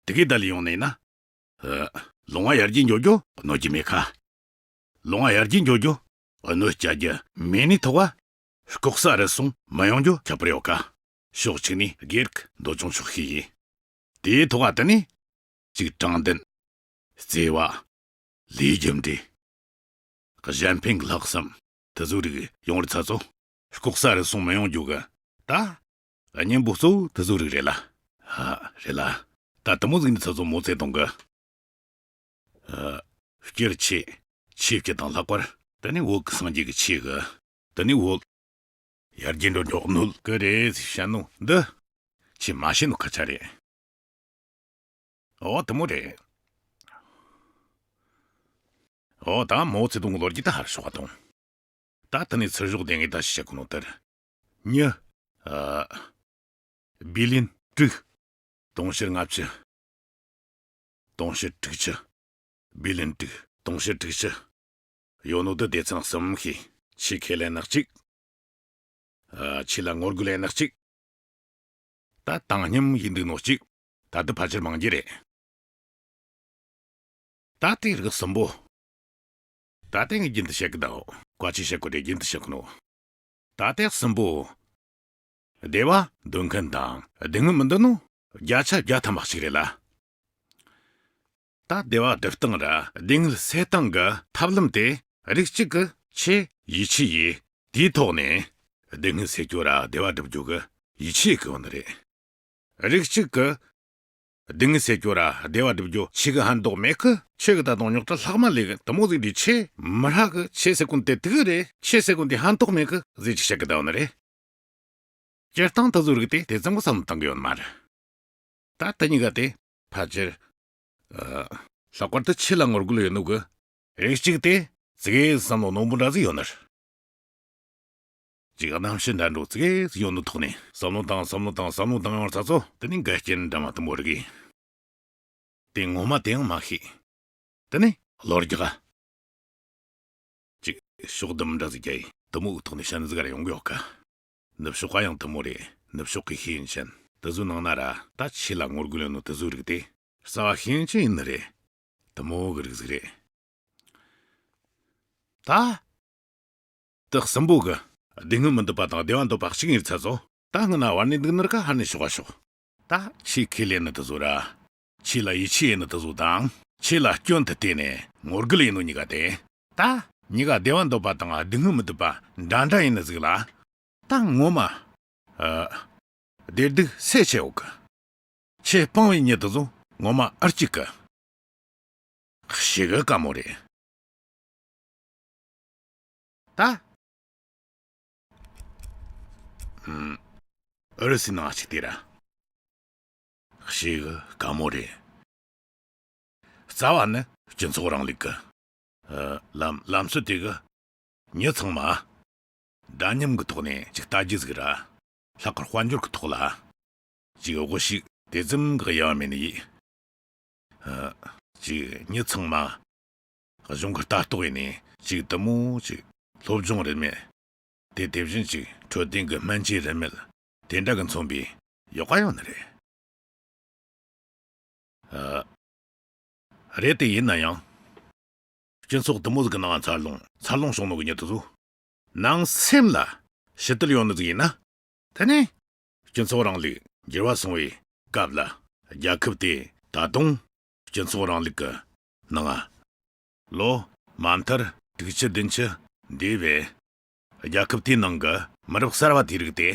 དེ་གའི་ད་ལས་ཡོང་ནས་ན། ཨ། ལུང་བ་ཡར་རྒྱས་འགྱོ་རྒྱུ་གནོད་རྒྱུ་མེད་ཁ། ལུང་བ་ཡར་རྒྱས་འགྱོ་རྒྱུ་གནོད་སྐྱ་རྒྱུ་མེད་ནི་ཐོག་ལྐོག་ཟ་རུལ་སུངས་མི་ཡོང་རྒྱུ་ཁྱད་པར་ཡོད་ཀ། ཕྱོགས་གཅིག་ནས་སྒེར་གྱི་འདོད་ཆུང་ཆོག་ཤེས་ཡིན། དེའི་ཐོག་ལ་དེ་ནས་གཅིག་དྲང་བདེན། བརྩེ་བ། ལས་རྒྱུ་འབྲས། གཞན་ཕན་གྱི་ལྷག་བསམ་དེ་ཚོའི་རིགས་ཡོང་རི་ཚ་ཚོ། ལྐོག་ཟ་རུལ་སུངས་མི་ཡོང་རྒྱུ་གི་ད་གཉེན་པོ་གཙོ་བོ་དེ་ཚོའི་རིགས་རེད་ལ། ཧ། རེད་ལ། ད་དུ་མོ་ཟིག་ནི་ཚ་ཚོ་མོ་ཚེ་གཏོང་གི། ཨ། སྤྱིར་ཆོས། ཆོས་སྤྱི་དང་ལྷག་པར་དེ་ནི་བོད་ཀྱི་སངས་རྒྱས་ཀྱི་ཆོས་གི། དེ་ནི་བོད། ཡར་རྒྱས་འགྲོ་མགྱོགས་ནོད་ཀི་རེད་ཟེར་བཤད་ནོ་འདི། ཆོས་མ་བཤད་ནོ་ཁ་ཆ་རེད། ཨོ་དེ་མོ་རེད། ཨོ་ད་མའོ་ཙེ་ཏུང་གི་ལོ་རྒྱུས་ད་ཧར་ཤོག་ག་དང་། ད་དེ་ནས་ཚུར་ཞོག་དེ་ངས་ད་ཞིག་བཤད་གོ་ནོ་དེར། མྱི། ཨ། བི་ལིན་དྲུག་དུང་ཕྱུར་ལྔ་བཅུ། དུང་ཕྱུར་དྲུག་ཅུ། བི་ལིན་དྲུག་དུང་ཕྱུར་དྲུག་ཅུ། ཡོད་ནོ་དེ་སྡེ་ཚན་གསུམ་ཤེས། ཆོས་ཁས་ལེན་ནི་གཅིག་ཨ། ཆོས་ལ་ངོ་རྒོལ་ལེན་ནི་གཅིག་ད་བཏང་སྙོམས་ཡིན་འདུག་ནོ་གཅིག་ད་དུ་ཕལ་ཆེར་མང་རྒྱུ་རེད། ད་དེ་རིགས་གསུམ་པོ། ད་དེ་ངས་རྒྱུན་དུ་བཤད་གི་ད། བཀའ་ཆོས་བཤད་གོ་དེ་རྒྱུན་དུ་བཤད་གི་ནོ། ད་དེ་གསུམ་པོ། སྡེ་བ་འདོད་མཁན་དང་སྡེ་སྔོན་མི་འདོད་ནོ། བརྒྱ་ཆ་བརྒྱ་ཐམ་པ་གཅིག་རེད་ལ། ད་སྡེ་བ་སྒྲུབ་སྟངས་ར་སྡེ་སྔོན་སེལ་སྟངས་ཀྱི་ཐབས་ལམ་དེ་རིགས་གཅིག་གི་ཆོས་ཡིད་ཆེས་ཡིས། དེའི་ཐོག་ནས་སྡེ་སྔོན་སེལ་རྒྱུ་ར་སྡེ་བ་སྒྲུབ་རྒྱུ་གི་ཡིད་ཆེས་གི་ཡོང་ནི་རེད། རིགས་གཅིག་གི་སྡུག་བསྔལ་སེལ་རྒྱུ་ར་བདེ་བ་སྒྲུབ་རྒྱུ་ཆོས་གི་ཕན་ཐོགས་མེད་གི། ཆོས་གི་ད་དུང་རྙོག་དྲ་ལྷག་མ་ལས་གི། དུ་མོ་ཟིག་འདི་ཆོས་མི་སྲིད་གི། ཆོས་ཟེར་གོ་ནོ་དེ་དུག་རེད། ཆོས་ཟེར་གོ་ནོ་དེ་ཕན་ཐོགས་མེད་གི་ཟེར་ཅིག་བཤད་གི་ད་ཡོད་ནི་རེད། སྤྱིར་བཏང་དེ་ཚོ་རིགས་དེ་དེ་ཙམ་གི་བསམ་བློ་བཏང་གི་ཡོད་ནི་མ་རེད། ད་དེ་གཉིས་ཀ་དེ་ཕལ་ཆེར། ཨ། ལྷག་པར་དུ་ཆོས་ལ་ངོ་རྒོལ་ཡོད་ནོ་གི་རིགས་གཅིག་དེ་ཙི་གེ་བསམ་བློ་རྣོན་པོ་འདྲ་ཟིག་ཡོད་ནི་རེད། ཅིག་རྣམ་ཤེས་འདྲ་འགྲོ་ཙི་གེ་ཟིག་ཡོད་ནོ་ཐོག་ནས་བསམ་བློ་བཏང་བསམ་བློ་བཏང་བསམ་བློ་བཏང་ཡོང་ཚ་ཚོ། དེ་ནས་འགལ་རྐྱེན་འདྲ་མ་དུ་མོ་རིགས་ཡིན། དེ་ངོ་མ་དེ་ཡང་མ་ཤེས། དེ་ནས་བློ་རྒྱག་ཅིག་ཕྱོགས་བསྡོམས་འདྲ་ཟིག་རྒྱག་ཡིན། དུ་མོ་འུ་ཐོག་ནས་བཤད་ནི་ཟིག་ག་ར་ཡོང་གི་ཡོད་ཀ། ནུབ་ཕྱོགས་ཀ་ཡང་དུ་མོ་རེད། ནུབ་ཕྱོགས་ཀྱི་ཤེས་ཡོན་ཅན་དེ་ཚོའི་ནང་ན་ར་ད་ཆོས་ལ་ངོ་རྒོལ་ཡོད་ནོ་དེ་ཚོའི་རིགས་དེ་རྩ་བ་ཤེས་ཡོན་ཅན་ཡིན་ནི་རེད། དུ་མོ་གི་རིགས་ཟིག་རེད། ད། དེ་གསུམ་པོ་གི་སྡུག་བསྔལ་མི་འདོད་པ་དང་བདེ་བ་འདོད་པ་གཅིག་ཡིན་ཚ་ཚོ། ད་སྔོན་ན་བར་ནས་འདུག་ནི་ར་ཀ་ཧར་ནས་ཤོག་ག་ཤོག་ད་ཆོས་ཁས་ལེན་ནི་དེ་ཚོ་ར། ཆོས་ལ་ཡིད་ཆེས་ཡིན་ནི་དེ་ཚོ་དང་ ཁྱེད་ལ་སྐྱོན་དུ་བལྟས་ནས་ངོ་རྒོལ་ཡིན་ནོ་གཉིས་ཀ་དེ། ད་གཉིས་ཀ་བདེ་བ་འདོད་པ་དང་སྡུག་བསྔལ་མི་འདོད་པ་འདྲ་འདྲ་ཡིན་ནི་ཟིག་ལ། ད་ངོ་མ། ཨ། བདེ་སྡུག་སེལ་ཆེ་འོག་གི། ཁྱེད་སྤང་བའི་མྱི་དེ་ཚོ་ངོ་མ་ཨར་གཅིག་གི། ཞེ་གི་དཀའ་མོ་རེད། ད། ཨུམ། ཨུ་རུ་སུའི་ནང་ཞིག་དེ་ར། ཞེ་གི་དཀའ་མོ་རེད། རྩ་བ་ནི་སྤྱི་ཚོགས་རིང་ལུགས་ཀྱི། ཨ། ལམ་ལམ་སྲོལ་དེ་གི། མྱི་ཚང་མ། འདྲ་མཉམ་གྱི་ཐོག་ནས་ཅིག་ལྟ་རྒྱུ་ཟིག་ར། ལྷག་པར་དཔལ་འབྱོར་གྱི་ཐོག་ལ། ཅིག་དབུ་ཞིག་དེ་ཙམ་གི་ཡ་མེད་ནི་ཡིན། ཨ། ཅིག་མྱི་ཚང་མ། གཞུང་གི་ལྟ་རྟོག་ཡིན་ནས་ཅིག་དུ་མོ་ཅིག་སློབ་སྦྱོང་རིན་མེད། དེ་དེ་བཞིན་ཅིག་འཕྲོད་བསྟེན་གྱི་སྨན་བཅོས་རིན་མེད། དེ་འདྲ་གི་མཚོན་པའི་ཡག་པ་ཡོད་ནི་རེད། ཨ། རེད་དེ་ཡིན་ན་ཡང་། སྤྱི་ཚོགས་དུ་མོ་ཟིག་གི་ནང་འཚར་ལོངས་འཚར་ལོངས་བྱུང་ནོ་གི་མྱི་དེ་ཚོ། ནང་སེམས་ལ་ཞི་བདེ་ཡོད་ནི་ཟིག་ཡིན་ན། དེ་ནས། སྤྱི་ཚོགས་རིང་ལུགས་འགྱུར་བ་སོང་བའི་སྐབས་ལ། རྒྱལ་ཁབ་དེ་ད་དུང་སྤྱི་ཚོགས་རིང་ལུགས་ཀྱི་ནང་ང་། ལོ་མ་མཐར་དྲུག་ཅུ་བདུན་ཅུ་འདས་པའི་རྒྱལ་ཁབ་དེའི་ནང་གི་མི་རབས་གསར་བ་དེའི་རིགས་དེ།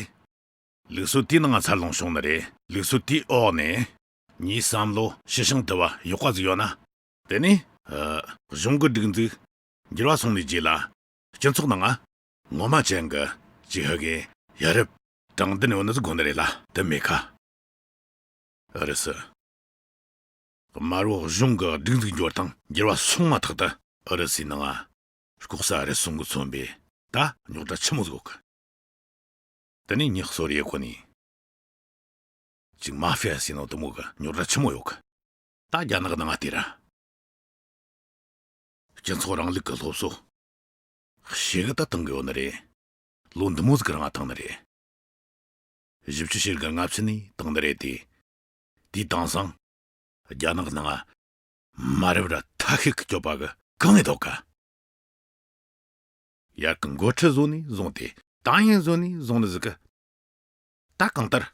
ལུགས་སྲོལ་དེའི་ནང་འཚར་ལོངས་བྱུང་ནི་རེད། ལུགས་སྲོལ་དེའི་འོག་ནས་ངའི་བསམ་བློ་ཞི་ཞིང་དུལ་བ་ཡག་པ་ཟིག་ཡོད་ན། དེ་ནས། ཨ། གཞུང་གི་སྒྲིག་འཛུགས་འགྱུར་བ་སོང་ནས་རྗེས་ལ་སྤྱི་ཚོགས་ནང་ང་ངོ་མ་ཅན་གྱི་ཅིག་ཧ་གི་ཡ་རབས་དྲང་བདེན་ཡོད་ནི་ཟིག་དགོས་ནི་རེད་ལ། དེ་མེད་ཁ། ཨུ་རུ་སུ། དམར་པོ་གཞུང་གི་སྒྲིག་འཛུགས་འགྱུར་དང་འགྱུར་བ་སོང་མ་ཐག་ཏུ་ཨུ་རུ་སུའི་ནང་ང་ལྐོག་ཟ་རུལ་སུངས་ཀྱིས་མཚོན་པའི་ད་རྙོག་དྲ་ཆི་མོ་ཟིག་ཡོད་གི། དེ་ནས་ཉི་གསོ་རེ་ཁོ་ནས་ཅིག་མ་ཧྥི་ཡ་ཟེར་ནོ་དུ་མོ་གི་རྙོག་དྲ་ཆི་མོ་ཡོད་གི། ད་རྒྱ་ནག་ནང་ང་དེ་ར། སྤྱི་ཚོགས་རིང་ལུགས་ཀྱི་སློབ་གསོ་ཞེ་གི་ད་བཏང་གི་ཡོད་ནི་རེད། ལོ་འདི་མོ་ཟིག་གི་རིང་ང་བཏང་ནི་རེད། བཞི་བཅུ་ཞེ་དགུ་ལྔ་བཅུ་ནས་བཏང་ནི་རེད་དེ། དེའི་དེང་སང་རྒྱ་ནག་ནང་ང་མ་རབས་ར་ཐ་ཤལ་གྱི་སྤྱོད་པ་གི་གང་ངེ་དོག་ག། ཡར་གི་འགོ་ཁྲིད་བཟོ་ནས་བཟུང་སྟེ་ཏང་ཡོན་བཟོ་ནས་བཟུང་ནི་ཟིག་གི། ད་གང་ལྟར།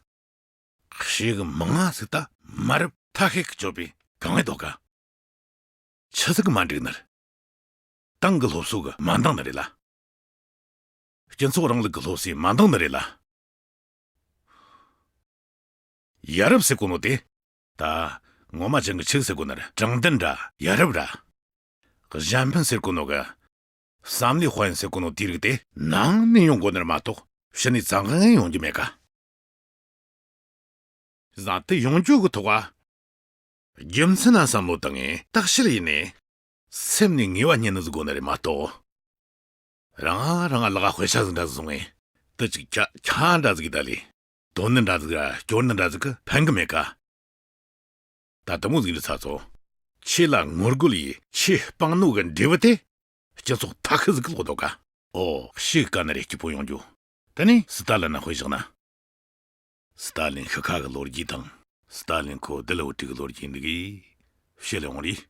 ཞེ་གི་མང་ང་ཟིག་ད་མ་རབས་ཐ་ཤལ་གྱི་སྤྱོད་པའི་གང་ངེ་དོག་ག། ཆི་ཟིག་གི་མ་འགྲིག་ནི་རེད། ཏང་གི་སློབ་གསོ་གི་མ་འདང་ནི་རེད་ལ། སྤྱི་ཚོགས་རིང་ལུགས་ཀྱི་སློབ་གསོའི་མ་འདང་ནི་རེད་ལ། ཡ་རབས་ཟེར་གོ་ནོ་དེ། ད་ངོ་མ་ཅན་གྱི་ཆི་ཟེར་གོ་ནི་རེད། དྲང་བདེན་ར་ཡ་རབས་ར། གཞན་ཕན་ཟེར་གོ་ནོ་གི། བསམ་བློའི་དཔལ་ཡོན་ཟེར་གོ་ནོ་དེའི་རིགས་དེ་ནང་ནས་ཡོང་དགོས་ནི་རེད་མ་གཏོགས་ཕྱི་ནས་རྩ་འགེངས་ཡོང་རྒྱུ་མེད་ཀ། བཟང་དུ་ཡོང་རྒྱུ་གི་ཐོག་ལ། རྒྱུ་མཚན་ན་བསམ་བློ་བཏང་ངས་བརྟག་དཔྱད་ཡིན་ནས། སེམས་ནས་ངེས་པ་རྙེད་ནི་ཟིག་དགོས་ནི་རེད་མ་གཏོགས། རང་རང་ལག་དཔེ་ཆ་ཟིག་འདྲ་ཟིག་བཟུང་ངས་དུ་ཅིག་ཁྱ་ཁྱ་འདྲ་ཟིག་ད་ལས། དོན་ནི་འདྲ་ཟིག་ར་སྐྱོར་ནི་འདྲ་ཟིག་གི་ཕན་གི་མེད་ཀ། ད་དུ་མོ་ཟིག་རེད་ཚ་ཚོ། ཁྱེད་ལ་ངོ་རྒོལ་ཡིས་ཁྱེད་སྤང་ནོ་གི་འབྲས་བུ་དེ། སྤྱི་ཚོགས་ཐ་ཤལ་ཟིག་གི་ལོག་འདུག་ག། ཨོ་ཤི་ཀ་ན་རེ་སྐྱིད་པོ་ཡོང་རྒྱུ། དེ་ནས་སི་ཏཱ་ལིན་ན་དཔེ་བཞག་ན། སི་ཏཱ་ལིན་ཤི་ཁ་གི་ལོ་རྒྱུས་དང་། སི་ཏཱ་ལིན་ཁོ་དེ་ལ་བུ་ཁྲིད་གི་ལོ་རྒྱུས་འདི་གི་ཕྱེ་ལེ་འོང་རེད།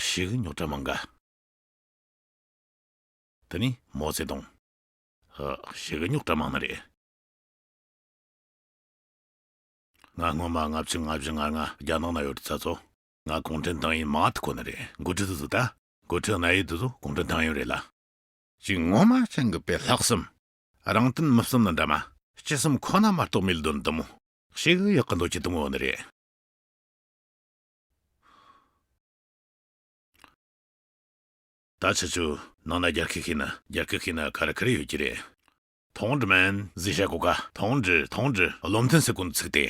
ཤི་གི་རྙོག་དྲ་མང་ག། དེ་ནས་མའོ་ཙེ་ཏུང་། ཨ། ཤི་གི་རྙོག་དྲ་མང་ནི་རེད། ང་སྔོན་མ་ལྔ་བཅུ་ང་བཞི་ང་ལྔ་རྒྱ་ནག་ན་ཡོད་དུས་ཚ་ཚོ། ང་གུང་ཁྲན་ཏང་ཡོན་མང་ཐུག་གོ་ནི་རེད། འགོ་ཁྲིད་དུ་ཟིག་ད། འགོ་ཁྲིད་གནད་ཡོད་དུ་ཟིག་གུང་ཁྲན་ཏང་ཡོན་རེད་ལ། ཅིག་ངོ་མ་ཅན་གི་དཔེ་ལྷག་བསམ། རང་དོན་མི་བསམ་ནི་འདྲ་མ། སྤྱི་སེམས་ཁོ་ན་མ་གཏོགས་མེད་དོན་དུ་མོ། ཞེ་གི་ཡག་གི་འདོད་ཀྱི་དུ་མོ་ནི་རེད། ད་ཆི་ཆུ་ནང་ན་རྒྱལ་ཁབ་ཤིག་ན་རྒྱལ་ཁབ་ཤིག་ན་ཁ་ར་ཁ་རེ་ཡོད་ཀྱི་རེད། ཐོང་ཀྲི་མན་ཟེར་བྱ་གོ་ཀ། ཐོང་ཀྲི་ཐོང་ཀྲི་བློ་མཐུན་ཟེར་གོ་ནི་ཚིག་དེ།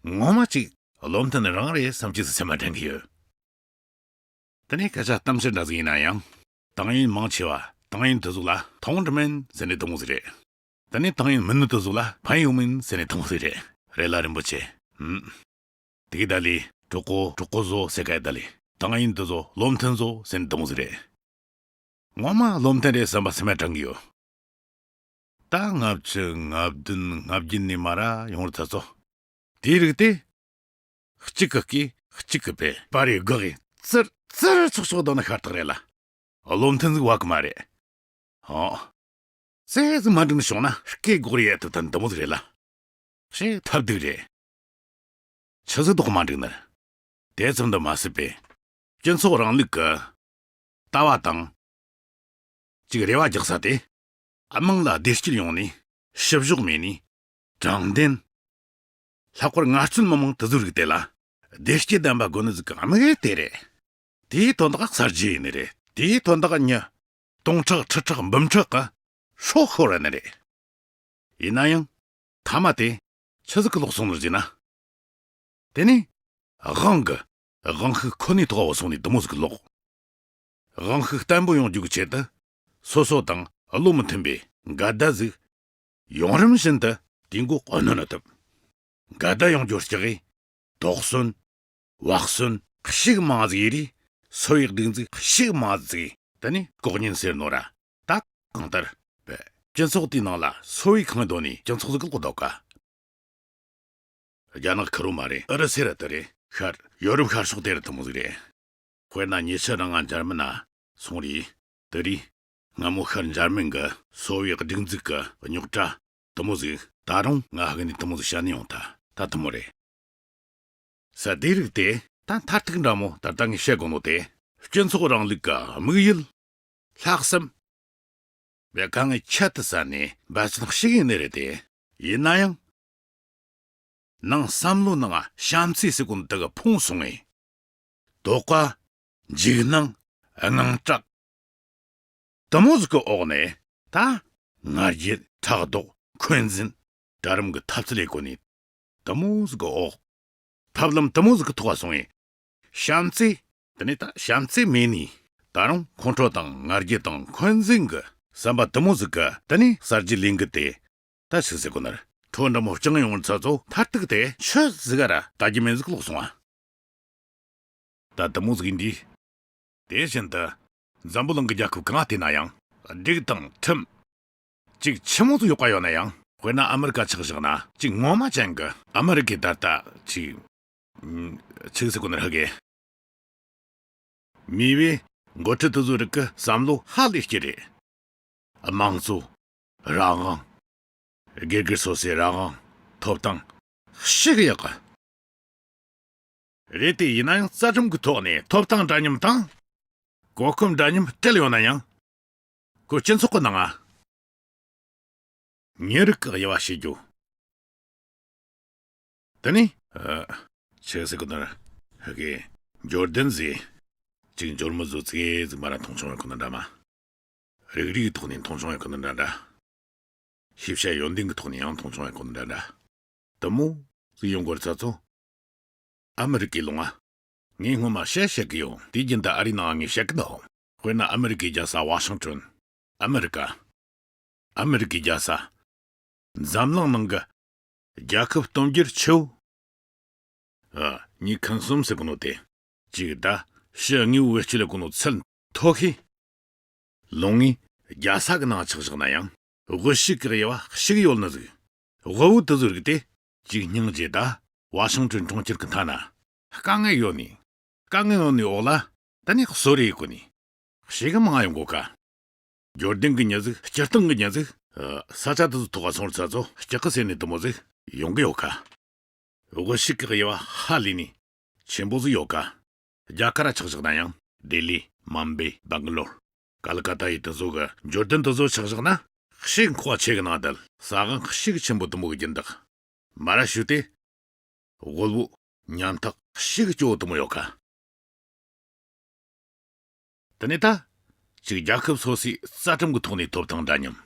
ངོ་མ་ཅིག་བློ་མཐུན་རང་རེད་བསམ་གྱི་སེམས་མ་དྲན་གི་ཡོད། དེ་ནས་སྐད་ཆ་གཏམ་ཕྱིར་འདྲ་ཟིག་ཡིན་ན་ཡང་། ཏང་ཡོན་མང་ཆེ་བ་ཏང་ཡོན་དེ་ཟུག་ལ་ཐོང་ཀྲི་མན་ཟེར་ནས་དུ་མོ་ཟིག་རེད། དེ་ནས་ཏང་ཡོན་མིན་ནི་དེ་ཟུག་ལ་ཕན་ཡོད་མིན་ཟེར་ནས་དུ་མོ་ཟིག་རེད། རེད་ལ་རིན་པོ་ཆེ། ཨུམ། དེ་གི་ད་ལི་གྲོགས་པོ་གྲོགས་པོ་བཟོ་ཟེར་ག་ད་ལི་ཏང་ཡོན་དེ་ཟོ་བློ་མཐུན་བཟོ་ཟེར་ནས་དུ་མོ་ཟིག་རེད། ངོ་མ་བློ་མཐུན་རེད་བསམ་པ་སེམས་མ་དྲན་གི་ཡོད། ད་ལྔ་བཅུ་ང་བདུན་ང་བརྒྱད་ནས་མ་ར་ཡོང་རུ་ཐལ་ཚོ། དེའི་རིགས་དེ། གཅིག་གི་སྐེ་གཅིག་གི་པེ་པར་རེ་སྒོག་གི་ཙིར་ཙིར་ཆོག་ཆོག་བསྡད་ན་ཤ་སྟག་རེད་ལ། བློ་མཐུན་ཟིག་བ་གི་མ་རེད། ཧོ། ཙེ་ཟིག་མ་འགྲིག་ནི་བྱུང་ན་སྐེ་སྒོག་རེ་ཡ་ཐུབ་ཐལ་འདི་མོ་ཟིག་རེད་ལ། ཞེ་ཐབས་སྡུག་རེད། ཆི་ཟིག་དོག་མ་འགྲིག་ནི། དེ་ཙམ་དུ་མ་ཟད་པའི་སྤྱི་ཚོགས་རིང་ལུགས་ཀྱི་ལྟ་བ་དང་། ཅིག་རེ་བ་རྒྱག་ས་དེ། དམངས་ལ་བདེ་སྐྱིད་ཡོང་ནས་བཤུ་གཞོག་མེད་ནས་དྲང་བདེན། ལྷག་པར་ངལ་རྩོལ་མི་མང་དེ་ཚོའི་རིགས་དེ་ལ་བདེ་སྐྱིད་ལྡན་པ་དགོས་ནི་ཟིག་གི་དམིགས་ཡུལ་དེ་རེད། དེའི་དོན་དག་གསར་བརྗེ་ཡིན་ནི་རེད། དེའི་དོན་དག་མྱི་སྟོང་ཕྲག་ཁྲི་ཕྲག་འབུམ་ཕྲག་གི་སྲོག་ཤོར་བ་ནི་རེད། ཡིན་ན་ཡང་། མཐའ་མ་དེ་ཆི་ཟིག་གི་ལོག་སོང་ནི་ཟེར་ན། དེ་ནི་དབང་གི་དབང་ཤུགས་ཁོ་ནའི་ཐོག་བ་སོང་ནས་དེ་མོ་ཟིག་གི་ལོག་དབང་ཤུགས་བརྟན་པོ་ཡོང་རྒྱུ་གི་ཆེད་དུ། སོ་སོ་དང་བློ་མི་མཐུན་པའི་འགལ་ཟླ་ཟིག་ཡོང་རིམ་བཞིན་དུ་དེའི་མགོ་གནོན་ནི་ཐུབ། འགལ་ཟླ་ཡོང་རྒྱུ་སྐྲག་གིས་དོགས་ཟོན། བག་ཟོན་ཞིག་མང་ཟིག་ཡིན་རེད། སོ་ཡི་སྒྲིག་འཛུགས་ཞིག་མང་ཟིག་དེ་ནི་ལྐོག་ཉན་ཟེར་ནོ་ར། ད་གང་ལྟར། སྤྱི་ཚོགས་དེའི་ནང་ལ་སོ་ཡི་ཁང་སྡོད་ནས་སྤྱི་ཚོགས་ཟིག་ལོག་འདུག་ག་རྒྱ་ནག་ཁེར་རོ་མ་རེད། ཨུ་རུ་སུ་ར་དེ་རེད། ཤར་ཡོ་རོབ་ཤར་ཕྱོགས་དེ་ར་དེ་མོ་ཟིག་རེད། དཔེར་ན་ཉེ་ཆར་རང་ང་འཇར་མན་ན་སོང་རེད། དེ་རིང་སྔ་མོ་ཤར་འཇར་མན་གི་སོ་བི་ཡེ་སྒྲིག་འཛུགས་ཀྱི་རྙོག་དྲ་དེ་མོ་ཟིག་ད་རུང་ང་ཧ་གི་ནས་དེ་མོ་ཟིག་བཤད་ནི་ཡོང་ཐལ། ད་དེ་མོ་རེད། ས་དེའི་རིགས་དེ་ད་མཐར་ཐུག་འདྲ་མོ་ད་ལྟ་ངས་བཤད་དགོས་ནོ་དེ། སྤྱི་ཚོགས་རིང་ལུགས་ཀྱི་དམིགས་ཡུལ། ལྷག་བསམ། བའི་དཀའ་ངལ་ཁྱད་དུ་བསད་ནས་འབད་བརྩོན་ཞིག་ཡིན་ནི་རེད་དེ། ཡིན་ན་ཡང་། ནང་བསམ་བློ་ནང་བྱམས་བརྩེ་ཟེར་གོ་ནོ་དེ་གི་ཕུང་སོང་ངེ། དོགས་པ། འཇིགས་སྣང་། དངངས་སྐྲག་དེ་མོ་ཟིག་གི་འོག་ནས་ད། ང་རྒྱལ། ཕྲག་དོག་འཁོན་འཛིན། གྲལ་རིམ་གྱི་འཐབ་རྩོད་ལས་གོ་ནས། དེ་མོ་ཟིག་གི་འོག་ཐབས་ལམ་དེ་མོ་ཟིག་གི་ཐོག་སོང་ངེ། བྱམས་བརྩེ། དེ་ནས་ད་བྱམས་བརྩེ་མེད་ནས། ད་རུང་ཁོང་ཁྲོ་དང་ང་རྒྱལ་དང་འཁོན་འཛིན་གྱི་བསམ་པ་དེ་མོ་ཟིག་གི་དེ་ནས་གསར་བརྗེ་ལས་འགུལ་དེ། ད་ཞིག་ཟེར་གོ་ནར་ཁྲོ་འདྲ་མོ་བཅངས་ཡོང་བར་ཚ་ཚོ་མཐར་ཐུག་དེ་ཆི་ཟིག་ག་ར་ལྟ་རྒྱུ་མེད་ཟིག་ལོག་སོང་བ། ད་དེ་མོ་ཟིག་ཡིན་དུས། དེ་བཞིན་དུ། འཛམ་བུ་གླིང་གི་རྒྱལ་ཁབ་གང་བལྟས་ན་ཡང་། སྒྲིག་དང་ཁྲིམས། ཅིག་ཆི་མོ་ཟིག་ཡོད་པ་ཡོད་ན་ཡང་། དཔེར་ན་ཨ་མི་རི་ཀ་ཆགས་བཞག་ན། ཅིག་ངོ་མ་ཅན་གི་ཨ་མི་རི་ཀའི་ད་ལྟ་ཅིག་ཆིག་སི་ཀོ་ནར་ཧ་གེ། མི་བའི་འགོ་ཁྲིད་དེ་ཚོའི་རིགས་ཀྱི་བསམ་བློ་ཧ་ལས་སྐྱིད་རེད། དམངས་གཙོ། རང་དབང་། སྒེར་སྒེར་སོ་སོའི་རང་དབང་། ཐོབ་ཐང་། ཞིག་ཡག་གི། རེད་དེ་ཡིན་ན་ཡང་རྩ་ཁྲིམས་ཀྱི་ཐོག་ནས་ཐོབ་ཐང་འདྲ་མཉམ་དང་། གོ་སྐབས་འདྲ་མཉམ་སྤྲད་ཡོད་ན་ཡང་། ཁོ་སྤྱི་ཚོགས་ཀྱི་ནང་ང་། མི་རིགས་ཀྱི་དབྱེ་བ་ཕྱེ་རྒྱུ། དེ་ནི། ཨ། ཆི་ཟེར་གོ་ནི། ཧ་གེ། འབྱོར་ལྡན་ཟེར། ཅིག་འབྱོར་མི་བཟོ་ཙིག་ཟིག་མ་ར་མཐོང་ཆུང་བའི་ཁོ་ན་འདྲ་མ། རིག་རིག་གི་ཐོག་ནས་མཐོང་ཆུང་བའི་ཁོ་ན་འདྲ་འདྲ། ཤེས་བྱ་ཡོན་ཏན་གྱི་ཐོག་ནས་ཡང་མཐོང་ཆུང་བའི་ཁོ་ན་འདྲ་འདྲ། དེ་མོ་ཟིག་ཡོང་གོ་ར་ཚ་ཚོ། ཨ་མི་རི་ཀའི་ལུང་བ། ངས་སྔོན་མ་བཤད་བཤད་གི་ཡོད། དེ་རྒྱུན་དུ་ཨ་རིའི་ནང་ངས་བཤད་གི་འདུག་དཔེར་ན་ཨ་མི་རི་ཀའི་རྒྱལ་ས་ཝ་ཤིང་ཊོན། ཨ་མི་རི་ཀ། ཨ་མི་རི་ཀའི་རྒྱལ་ས། འཛམ་གླིང་ནང་གི་རྒྱལ་ཁབ་སྟོབས་འབྱོར་ཆེ་བོ། ཨ། གཉིས་ཁམས་གསུམ་ཟེར་གོ་ནོ་དེ། གཅིག་ད་ཕྱི་དངོས་པོ་བེད་སྤྱོད་ལས་གོ་ནོ་ཚད་མཐོ་ཤོས། ལོང་ངེ་རྒྱལ་ས་གི་ནང་ཆགས་བཞག་ན་ཡང་དབུལ་ཕྱུག་གི་དབྱེ་བ་ཞིག་ཡོད་ནི་ཟིག་དབུལ་བོ་དེ་ཚོའི་རིགས་དེ་གཅིག་སྙིང་རྗེ། ད་ཝ་ཤིང་ཊོན་གྲོང་ཁྱེར་གི་མཐའ་ན་དཀའ་ངལ་ཡོད་ནི། དཀའ་ངལ་ཡོད་ནི་འོག་ལ་ད་ནི་གསོད་རེས་ཡེད་གོ་ནི། ཞེ་གི་མང་ཡོང་གོ་ཀ། འབྱོར་ལྡན་གི་མྱི་ཟིག་སྤྱིར་བཏང་གི་མྱི་ཟིག་ཨ། ས་ཆ་དེ་ཚོ་ཐོག་ག་སོང་ར་ཚ་ཚོ་སྐྱག་གི་ཟེར་ནི་དེ་མོ་ཟིག་ཡོང་གི་ཡོད་ཀ། དབུལ་ཕྱུག་གི་དབྱེ་བ་ཧ་ལས་ནི་ཆེན་པོ་ཟིག་ཡོད་ཀ། རྒྱ་གར་ར་ཆགས་བཞག་ན་ཡང་ལྡི་ལི། མུམ་བེ། སྦེང་ག་ལོར། ཀལ་ཀ་ཏ་ཡི་དེ་ཚོ་གི་འབྱོར་ལྡན་དེ་ཚོ་ཆགས་བཞག་ན་ཞེ་མཁོ་བ་ཆེ་གི་ནང་དེ་ལ་ས་གང་ཞེ་གི་ཆེན་པོ་དེ་མོ་གི་སྦྱིན་བདག་མ་ར་ཞུ་སྟེ། དབུལ་བོ་ཉམ་ཐག་ཞེ་གི་སྐྱོ་བོ་དེ་མོ་ཡོད་ཀ། དེ་ནས་ད། ཅིག་རྒྱལ་ཁབ་སོ་སོའི་རྩ་ཁྲིམས་ཀྱི་ཐོག་ནས་ཐོབ་ཐང་འདྲ་མཉམ།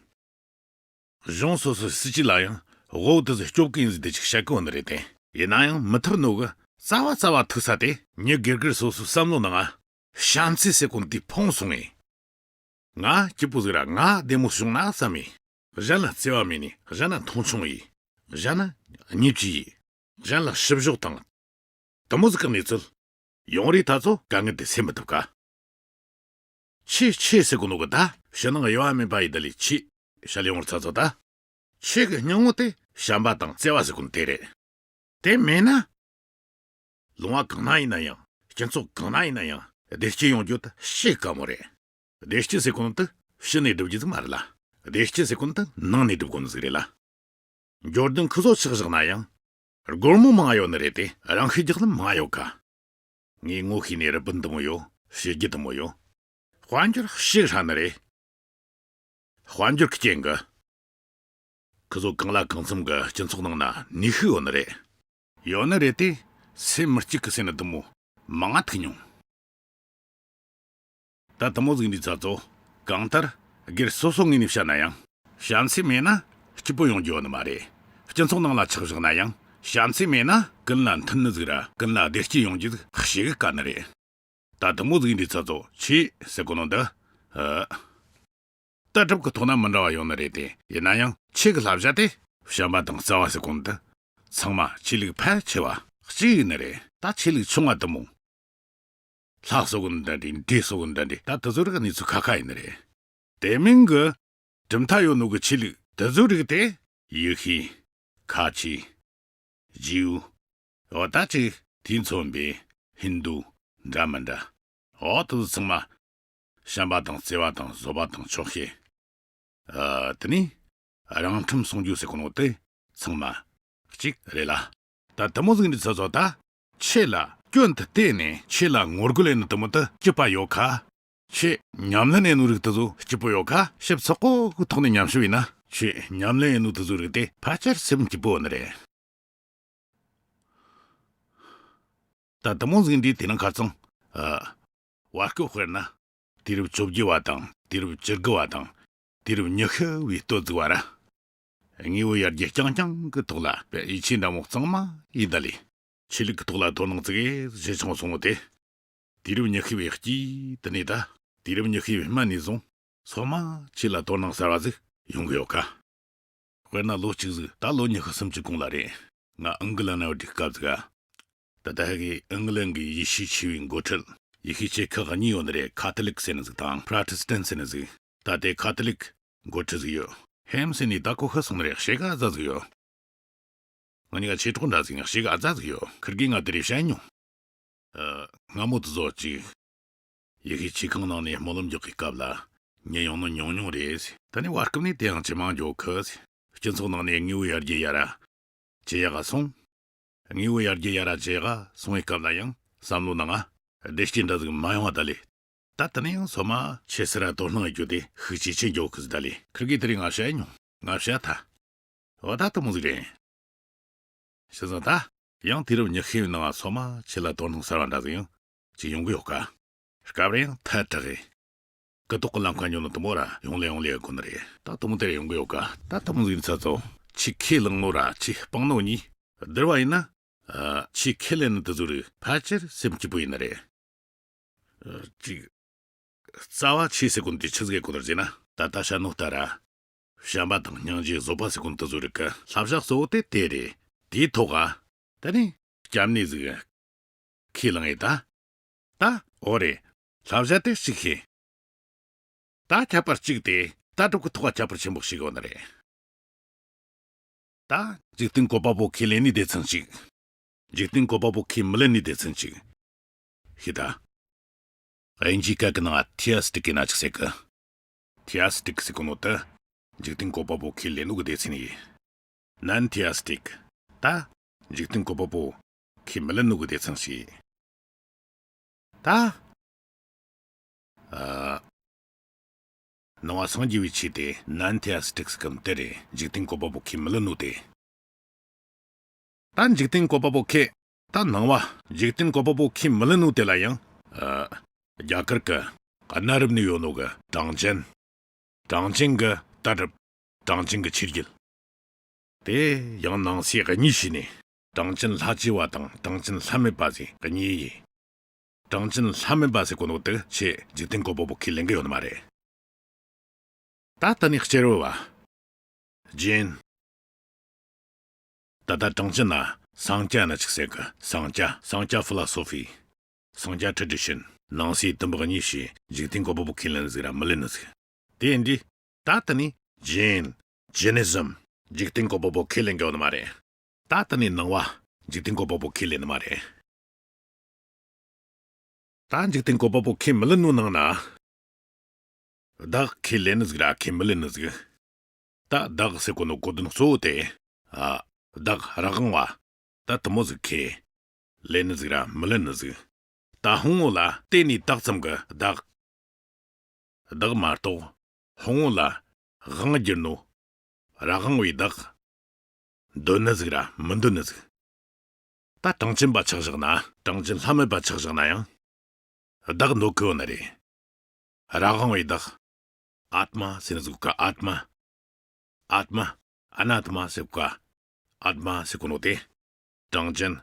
གཞུང་སོ་སོའི་སྲིད་ཇུས་ལ་ཡང་དབུལ་བོ་དེ་ཚོ་སྐྱོབ་གི་ཡིན་ཟེར་དེ་ཅིག་བཤད་གི་ཡོད་ནི་རེད་དེ། ཡིན་ན་ཡང་མི་ཐུབ་ནོ་གི་རྩ་བ་རྩ་བ་ཐུག་ས་དེ་མྱི་སྒེར་སྒེར་སོ་སོའི་བསམ་བློ་ནང་ང་བྱམས་བརྩེ་ཟེར་གོ་ནོ་དེ་ཕུང་སོང་ངེ། ང་སྐྱིད་པོ་ཟིག་ར་ང་བདེ་མོ་བྱུང་ན་བསམ་མེ། གཞན་ལ་བརྩེ་བ་མེད་ནས་གཞན་ལ་མཐོང་ཆུང་ཡེ། གཞན་ལ་བརྙས་བཅོས་ཡེ། གཞན་ལ་བཤུ་གཞོག་དང་། དེ་མོ་ཟིག་གི་གནས་ཚུལ་ཡོང་རེ་ད་ཚོ་དཀའ་ངལ་དེ་སེལ་མི་ཐུབ་ཀ། ཆེ་ཆེ་ཟེར་གོ་ནོ་གི་ད་ཕྱི་ནང་དབྱེ་བ་མེད་པ་ཡི་ད་ལས་ཆེ་བཤད་ཡོང་ར་ཚ་ཚོ་ད། ཆེ་གི་སྙིང་བོ་དེ་བྱམས་པ་དང་བརྩེ་བ་ཟེར་གོ་ནོ་དེ་རེད། དེ་མེད་ན། ལུང་བ་གང་ན་ཡིན་ན་ཡང་། སྤྱི་ཚོགས་གང་ན་ཡིན་ན་ཡང་། བདེ་སྐྱིད་ཡོང་རྒྱུ་དེ་ཞེ་དཀའ་མོ་རེད། བདེ་སྐྱིད་ཟེར་གོ་ནོ་དེ་ཕྱི་ནས་སྒྲུབ་རྒྱུ་ཟིག་མ་རེད་ལ། བདེ་སྐྱིད་ཟེར་གོ་ནོ་དེ་ནང་ནས་སྒྲུབ་དགོས་ནི་ཟིག་རེད་ལ། འབྱོར་ལྡན་ཁུ་ཚོ་ཆགས་བཞག་ན་ཡང་། སྒོར་མོ་མང་ཡོད་ནི་རེད་དེ་རང་ཤེད་རྒྱག་ལམ་མང་ཡོད་ཀ། ངས་ངོ་ཤེས་ནི་རི་པིན་དུ་མོ་ཡོད། ཕྱི་རྒྱལ་དུ་མོ་ཡོད། དཔལ་འབྱོར་ཞེ་ཧྲ་ནི་རེད། དཔལ་འབྱོར་གྱི་རྐྱེན་གྱིས། ཁི་ཚོ་གང་ལ་གང་འཚམ་གྱི་སྤྱི་ཚོགས་ནང་ན་ནུས་ཤུགས་ཡོད་ནི་རེད། ཡོད་ནི་རེད་དེ། སེམས་མི་སྐྱིད་གི་ཟེར་ནི་དུ་མོ་མང་ང་ཐུག་མྱོང་། ད་དུ་མོ་ཟིག་འདི་ཚ་ཚོ་གང་ལྟར་སྒེར་སོ་སོ་ངོས་ནས་བཤད་ན་ཡང་། བྱམས་བརྩེ་མེད་ན་སྐྱིད་པོ་ཡོང་རྒྱུ་ཡོད་ནི་མ་རེད། སྤྱི་ཚོགས་ནང་ལ་ཆགས་བཞག་ན་ཡང་། བྱམས་བརྩེ་མེད་ན་ཀུན་ལ་མཐུན་ནི་ཟིག་ར་ཀུན་ལ་བདེ་སྐྱིད་ཡོང་རྒྱུ་ཟིག་ཤེས་གི་དཀའ་ནི་རེད། ད་དུ་མོ་ཟིག་འདི་ཚ་ཚོ་ཆེ་ཟེར་གོ་ནོ་འདི། ཨ། ལྟ་གྲུབ་ཀྱི་ཐོག་ན་མི་འདྲ་བ་ཡོད་ནི་རེད་དེ། ཡིན་ན་ཡང་ཆོས་ཀྱི་བསླབ་བྱ་དེ་བྱམས་པ་དང་བརྩེ་བ་ཟེར་གོ་ནོ་འདི། ཚང་མ་ཆོས་ལུགས་ཕལ་ཆེ་བ་གཅིག་ཡིན་ནི་རེད། ད་ཆོས་ལུགས་ཆུང་བ་དུ་མོ། ལྷ་གསོལ་གོ་ནོ་འདྲ་འདྲ། འདྲེ་གསོལ་གོ་ནོ་འདྲ་འདྲ། ད་དེ་ཚོ་རིགས་གནས་ཚུལ་ཁ་ཁ་ཡིན་ནི་རེད། དེ་མིན་གྱི་གྲུབ་མཐའ་ཡོད་ནོ་གི་ཆོས་ལུགས་དེ་ཚོའི་རིགས་དེ། ཡེ་ཤུ། ཁ་ཆེ། ཇིའུ། འོ་ད་ཅིག་དེས་མཚོན་པའི་ཧིན་དུ་འདྲ་མི་འདྲ། འོ་དེ་ཚོ་ཚང་མ་བྱམས་པ་དང་བརྩེ་བ་དང་བཟོད་པ་དང་ཆོག་ཤེས། ཨ། དེ་ནས་རང་ཁྲིམས་སྲུང་རྒྱུ་ཟེར་གོ་ནོ་དེ་ཚང་མ་གཅིག་རེད་ལ། ད་དུ་མོ་ཟིག་འདི་ཚ་ཚོ་ད། ཆོས་ལ་སྐྱོན་དུ་བལྟས་ནས་ཆོས་ལ་ངོ་རྒོལ་ཡེ་ནི་དུ་མོ་དེ་སྐྱིད་པ་ཡོད་ཁ། ཆོས་ཉམས་ལེན་ཡེ་ནོ་རིགས་དེ་ཚོ་སྐྱིད་པོ་ཡོད་ཁ། ཞིབ་ཚགས་པོ་གི་ཐོག་ནས་ཉམས་ཞིབ་ཡེ་ན། ཆོས་ཉམས་ལེན་ཡེ་ནོ་དེ་ཚོའི་རིགས་དེ་ཕལ་ཆེར་སེམས་སྐྱིད་པོ་ཡོད་ནི་རེད། ད་དུ་མོ་ཟིག་འདི་དེ་རིང་ཁ་སང་། ཨ། བར་སྐབས་དཔེར་ན། དུས་རབས་བཅོ་བརྒྱད་པ་དང་དུས་རབས་བཅུ་དགུ་པ་དང་། དུས་རབས་ཉི་ཤུ་བའི་སྟོད་ཟིག་བར། དངོས་པོ་ཡར་རྒྱས་རྐྱང་རྐྱང་གི་ཐོག་ལ་ཡིད་ཆེས་འདྲ་མོ་གཙང་མ་ཡིན་ད་ལེ། ཆོས་ལུགས་ཀྱི་ཐོག་ལ་དོ་སྣང་ཙི་གེ་ཞེ་ཆུང་སོང་བ་དེ། དུས་རབས་ཉི་ཤུ་བའི་དཀྱིལ་དེ་ནས་ད། དུས་རབས་ཉི་ཤུ་བའི་སྨད་ནས་བཟུང་སོ་མ་ཆོས་ལ་དོ་སྣང་གསར་བ་ཟིག་ཡོང་གི་ཡོད་ཀ། དཔེར་ན་ལོ་གཅིག་ཟིག་ད་ལོ་ཉི་ཤུ་སུམ་ཅུ་གོང་ལ་རེད། ང་ཨིང་གི་ལན་ན་ཡོད་དུས་སྐབས་ཟིག་ག། ད་ལྟ་གི་ཨིང་གི་ལན་གི་ཡེ་ཤུ་ཆོས་པའི་འགོ་ཁྲིད། ཡེ་ཤུ་ཆོས་ཁག་གཉིས་ཡོད་ནི་རེད། ཁ་ཐོ་ལིག་ཟེར་ནི་ཟིག་དང་པྲོ་ཏེ་སི་ཏན་ཟེར་ནི་ཟིག་ད་ལྟའི་ཁ་ཐོ་ལིག་འགོ་ཁྲིད་ཟིག་ཡོད། ཧེམ་ཟེར་ནི་ད་གོ་ཤེས་སོང་ནི་རེད། ཞེ་གི་ཨ་ཙ་ཟིག་ཡོད། ང་གཉིས་ཀ་ཆོས་གྲོགས་འདྲ་ཟིག་ཡིན། ཞེ་གི་ཨ་ཙ་ཟིག་ཡོད། ཁིར་གིས་ང་དེ་རིགས་བཤད་མྱོང་། ཨ། སྔ་མོ་དུ་ཟོ་ཅིག་ཡེ་ཤུ་ཆོས་ཁང་ནང་ནས་སྨོན་ལམ་རྒྱག་གི་སྐབས་ལ་ཉན་ཡོང་ནོ་ཉུང་ཉུང་རེད། ད་ནི་བར་སྐབས་ནས་དེ་ཡང་ཇེ་མང་འགྱོ་གི། སྤྱི་ཚོགས་ནང་ནས་དངོས་པོ་ཡར་རྒྱས་ཡར་ར་ཇེ་ཡག་ག་སོང་། དངོས་པོ་ཡར་རྒྱས་ཡར་ར་ཇེ་ཡག་ག་སོང་བའི་སྐབས་ལ་ཡང་བསམ་བློ་ནང་ང་བདེ་སྐྱིད་འདྲ་ཟིག་མ་ཡོང་བ་ད་ལེ། ད་དེ་ནས་ཡང་སོ་མ་ཆོས་སར་དོ་སྣང་ཡེ་རྒྱུ་དེ་ཤུགས་ཇེ་ཆེ་འགྱོ་གི་ཟིག་ད་ལེ། ཁིར་གིས་དེ་རིང་ང་བཤད་མྱོང་། ང་བཤད་ཐལ། འོ་ད་དེ་མོ་ཟིག་རེད། བྱས་ཙང་ད་ཡང་དུས་རབས་ཉི་ཤུ་བའི་ནང་སོ་མ་ཆོས་ལ་དོ་སྣང་གསར་བ་འདྲ་ཟིག་ཡང་ཅིག་ཡོང་གི་ཡོད་ཀ། སྐབས་རེ་ཡང་ཐལ་དྲགས་རེད། ཀི་ཏོག་གི་ལམ་ཁ་ཉོ་ནོ་དུ་མོ་ར་ཡོང་ལེ་ཡོང་ལེ་ཡོད་གོ་ནི་རེད། ད་དུ་མོ་དེ་ར་ཡོང་གི་ཡོད་ཀ། ད་དུ་མོ་ཟིག་ཡིན་ཚ་ཚོ། ཆེས་ཁས་བླངས་ནོ་ར་ཆེས་སྤང་ནོ་གཉིས་བསྡུར་བ་ཡིན་ན། ཨ། ཆེས་ཁས་ལེན་ནི་དེ་ཚོ་རིགས་ཕལ་ཆེར་སེམས་སྐྱིད་པོ་ཡིན་ནི་རེད། ཨ། གཅིག་རྩ་བ་ཆེ་ཟེར་གོ་ནོ་དེ་ཆི་ཟིག་གོ་ནོ་རེད་ཟེར་ན། ད་ལྟ་བཤད་ནོ་ལྟར་ར། བྱམས་པ་དང་སྙིང་རྗེ་བཟོད་པ་ཟེར་གོ་ནོ་དེ་ཚོ་རིགས་ཀྱི་བསླབ་བྱ་གཙོ་བོ་དེ་དེ་རེད། དེའི་ཐོག་ག་ད་ནི་སྐྱབས་གནས་ཟིག་ཁས་བླངས་ཡེ་ད། ད་འོ་རེད། བསླབ་བྱ་དེ་གཅིག་ཤེས། ད་ཁྱད་པར་གཅིག་དེ་ལྟ་གྲུབ་ཀྱི་ཐོག་ཁྱད་པར་ཆེན་པོ་ཞིག་ཡོད་ནི་རེད། ད་འཇིག་རྟེན་བཀོད་པ་པོ་ཁས་ལེན་ནི་སྡེ་ཚན་གཅིག་འཇིག་རྟེན་བཀོད་པ་པོ་ཁས་མི་ལེན་ནི་སྡེ་ཚན་གཅིག་ཤེས་ད། དབྱིན་ཇིའི་སྐད་ཀྱི་ནང་ཐི་ཨི་སི་ཊིག་ཡིན་ན་ཅིག་ཟེར་གི། ཐི་ཨི་སི་ཊིག་ཟེར་གོ་ནོ་དེ་འཇིག་རྟེན་བཀོད་པ་པོ་ཁས་ལེན་ནོ་གི་སྡེ་ཚན་ཡིན། ནན་ཐི་ཨི་སི་ཊིག་ད་འཇིག་རྟེན་བཀོད་པ་པོ་ཁས་མི་ལེན་ནོ་གི་སྡེ་ཚན་ཞིག་ད། ཨ། ནང་པ་སངས་རྒྱས་པའི་ཆོས་དེ་ནན་ཐི་ཨི་སི་ཊིག་ཟེར་གི་དེ་རེད། འཇིག་རྟེན་བཀོད་པ་པོ་ཁས་མི་ལེན་ནོ་དེ། ད་འཇིག་རྟེན་བཀོད་པ་པོ་ཁས། ད་ནང་པ་འཇིག་རྟེན་བཀོད་པ་པོ་ཁས་མི་ལེན་ནོ་དེ་ལ་ཡང་། ཨ། རྒྱ་གར་གྱི་གནའ་རབས་ནས་ཡོད་ནོ་གི་གྲངས་ཅན། གྲངས་ཅན་གྱི་ལྟ་གྲུབ། གྲངས་ཅན་གྱི་ཆོས་བརྒྱུད། དེ་ཡང་ནང་གསེས་གཉིས་ཤིག་ནས་གྲངས་ཅན་ལྷ་བཅས་པ་དང་གྲངས་ཅན་ལྷ་མེད་པ་ཟེར་གཉིས་ཡོད། གྲངས་ཅན་ལྷ་མེད་པ་ཟེར་གོ་ནོ་དེ་ཆོས་འཇིག་རྟེན་བཀོད་པ་པོ་ཁས་ལེན་གི་ཡོད་ནི་མ་རེད། ད་ལྟ་ནས་སྤྱིར་བ། ཇེན། ད་ལྟ་གྲངས་ཅན་ན་སངས་རྒྱས་ན་ཅིག་ཟེར་གི། སངས་རྒྱས། སངས་རྒྱས་ཕི་ལོ་སོ་ཕི། སངས་རྒྱས་ཊྲེ་ཌི་ཤན། ནང་གསེས་བདུན་པ་གཉིས་ཤིག་འཇིག་རྟེན་བཀོད་པ་པོ་ཁས་ལེན་ཟིག་ར་མི་ལེན་ནི་ཟིག་དེ་འདི། ད་ལྟ་ནི་ཇེན། ཇེ་ནི་ཟམ། འཇིག་རྟེན་བཀོད་པ་པོ་ཁས་ལེན་གི་ཡོད་ནི་མ་རེད། ད་ལྟ་ནི་ནང་པ། འཇིག་རྟེན་བཀོད་པ་པོ་ཁས་ལེན་ནི་མ་རེད། ད་འཇིག་རྟེན་བཀོད་པ་པོ་ཁས་མི་ལེན་ནོ་ནང་ན། བདག་ཁས་ལེན་ནི་ཟིག་ར་ཁས་མི་ལེན་ནི་ཟིག་ད་བདག་ཟེར་གོ་ནོ་གོ་དོན་གཙོ་བོ་དེ། ཨ། བདག་རང་དབང་བ། ད་དེ་མོ་ཟིག་ཁས་ལེན་ནི་ཟིག་ར་མི་ལེན་ནི་ཟིག་ད་ཧོང་བོ་ལ་བརྟེན་ནས་བཏགས་ཙམ་གྱི་བདག་བདག་མ་གཏོགས། ཧོང་བོ་ལ་དབང་བསྒྱུར་ནོ། ར་དབང་བའི་བདག་འདོད་ནི་ཟིག་ར་མི་འདོད་ནི་ཟིག་ད་གྲངས་ཅན་པ་ཆགས་བཞག་ན། གྲངས་ཅན་ལྷ་མེད་པ་ཆགས་བཞག་ན་ཡང་། བདག་འདོད་གི་ཡོད་ནི་རེད། ར་དབང་བའི་བདག་ཨཱཏྨ་ཟེར་ནི་ཟིག་ག་ཨཱཏྨ། ཨཱཏྨ། ཨ་ན་ཏ་མ་ཟེར་གོ་ག་ཨཱཏྨ་ཟེར་གོ་ནོ་དེ། གྲངས་ཅན།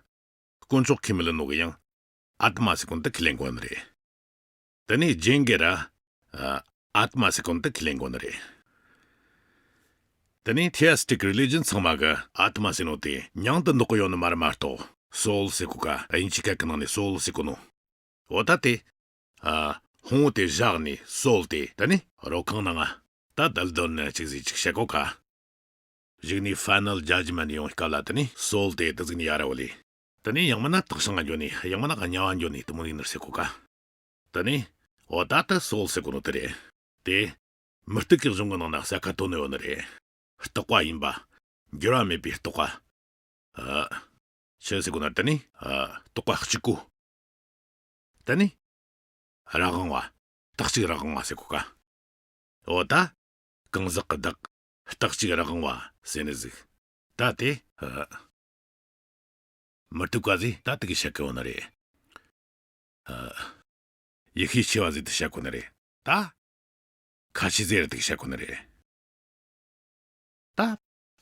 དཀོན་མཆོག་ཁས་མི་ལེན་ནོ་གི་ཡང་། ཨཱཏྨ་ཟེར་གོ་ནོ་དེ་ཁས་ལེན་གོ་ནི་རེད། དེ་ནས་རྒྱན་གྱི་ར། ཨ། ཨཱཏྨ་ཟེར་གོ་ནོ་དེ་ཁས་ལེན་གོ་ནི་རེད། དེ་ནས་ཐེ་ཨི་སི་ཊིག་རི་ལི་ཇན་ཚང་མ་གི་ཨཱཏྨ་ཟེར་ནོ་དེ་མྱང་དུ་འདོགས་གི་ཡོད་ནི་མ་རེད་མ་གཏོགས། སོལ་ཟེར་གོ་ག་དབྱིན་ཇིའི་སྐད་གི་ནང་ནས་སོལ་ཟེར་གོ་ནོ། འོ་ད་དེ། ཨ། ཧོང་བོ་དེ་བཞག་ནས་སོལ་ཏེ། ད་ནི་རོ་ཁང་ནང་ང་ད་དལ་དོན་ནི་གཅིག་ཟིག་ཅིག་བཤད་གོ་ག་གཞུག་ནས་ཕའི་ནལ་ཇ་ཇི་མེན་ཊི་ཡོང་སྐབས་ལ་དེ་ནི་སོལ་ཏེ་དེ་ཟིག་ནི་ཡ་ར་བ་ལས། དེ་ནི་ཡང་མིན་ན་དག་ཞིང་ང་འགྱོ་ནི། ཡང་མིན་ན་དམྱལ་བ་འགྱོ་ནི་དེ་མོ་ཡིན་ནི་ཟེར་གོ་ག་དེ་ནི་འོ་ད་ད་སོལ་ཟེར་གོ་ནོ་དེ་རེད། དེ་མུ་སྟེགས་ཀྱི་གཞུང་གི་ནང་ན་གསལ་ཁ་ཐོན་ནི་ཡོད་ནི་རེད། རྟག་པ་ཡིན་པ། འགྱུར་བ་མེད་པའི་རྟག་པ། ཨ། ཆི་ཟེར་གོ་ན་དེ་ནི། ཨ། རྟོག་པ་གཅིག་གོ། དེ་ནི། རང་དབང་བ། རྟག་གཅིག་རང་དབང་བ་ཟེར་གོ་ག་འོ་ད། གང་ཟག་གི་བདག་རྟག་གཅིག་རང་དབང་བ་ཟེར་ནི་ཟིག་ད་དེ། ཨ། མུ་སྟེགས་པ་ཟིག་ད་དེ་གི་བཤད་གི་ཡོད་ནི་རེད། ཨ། ཡིད་ཤེས་ཆེ་བ་ཟིག་དེ་བཤད་གོ་ནི་རེད་ད། ཁ་ཆེ་ཟེར་དེ་བཤད་གོ་ནི་རེད། ད་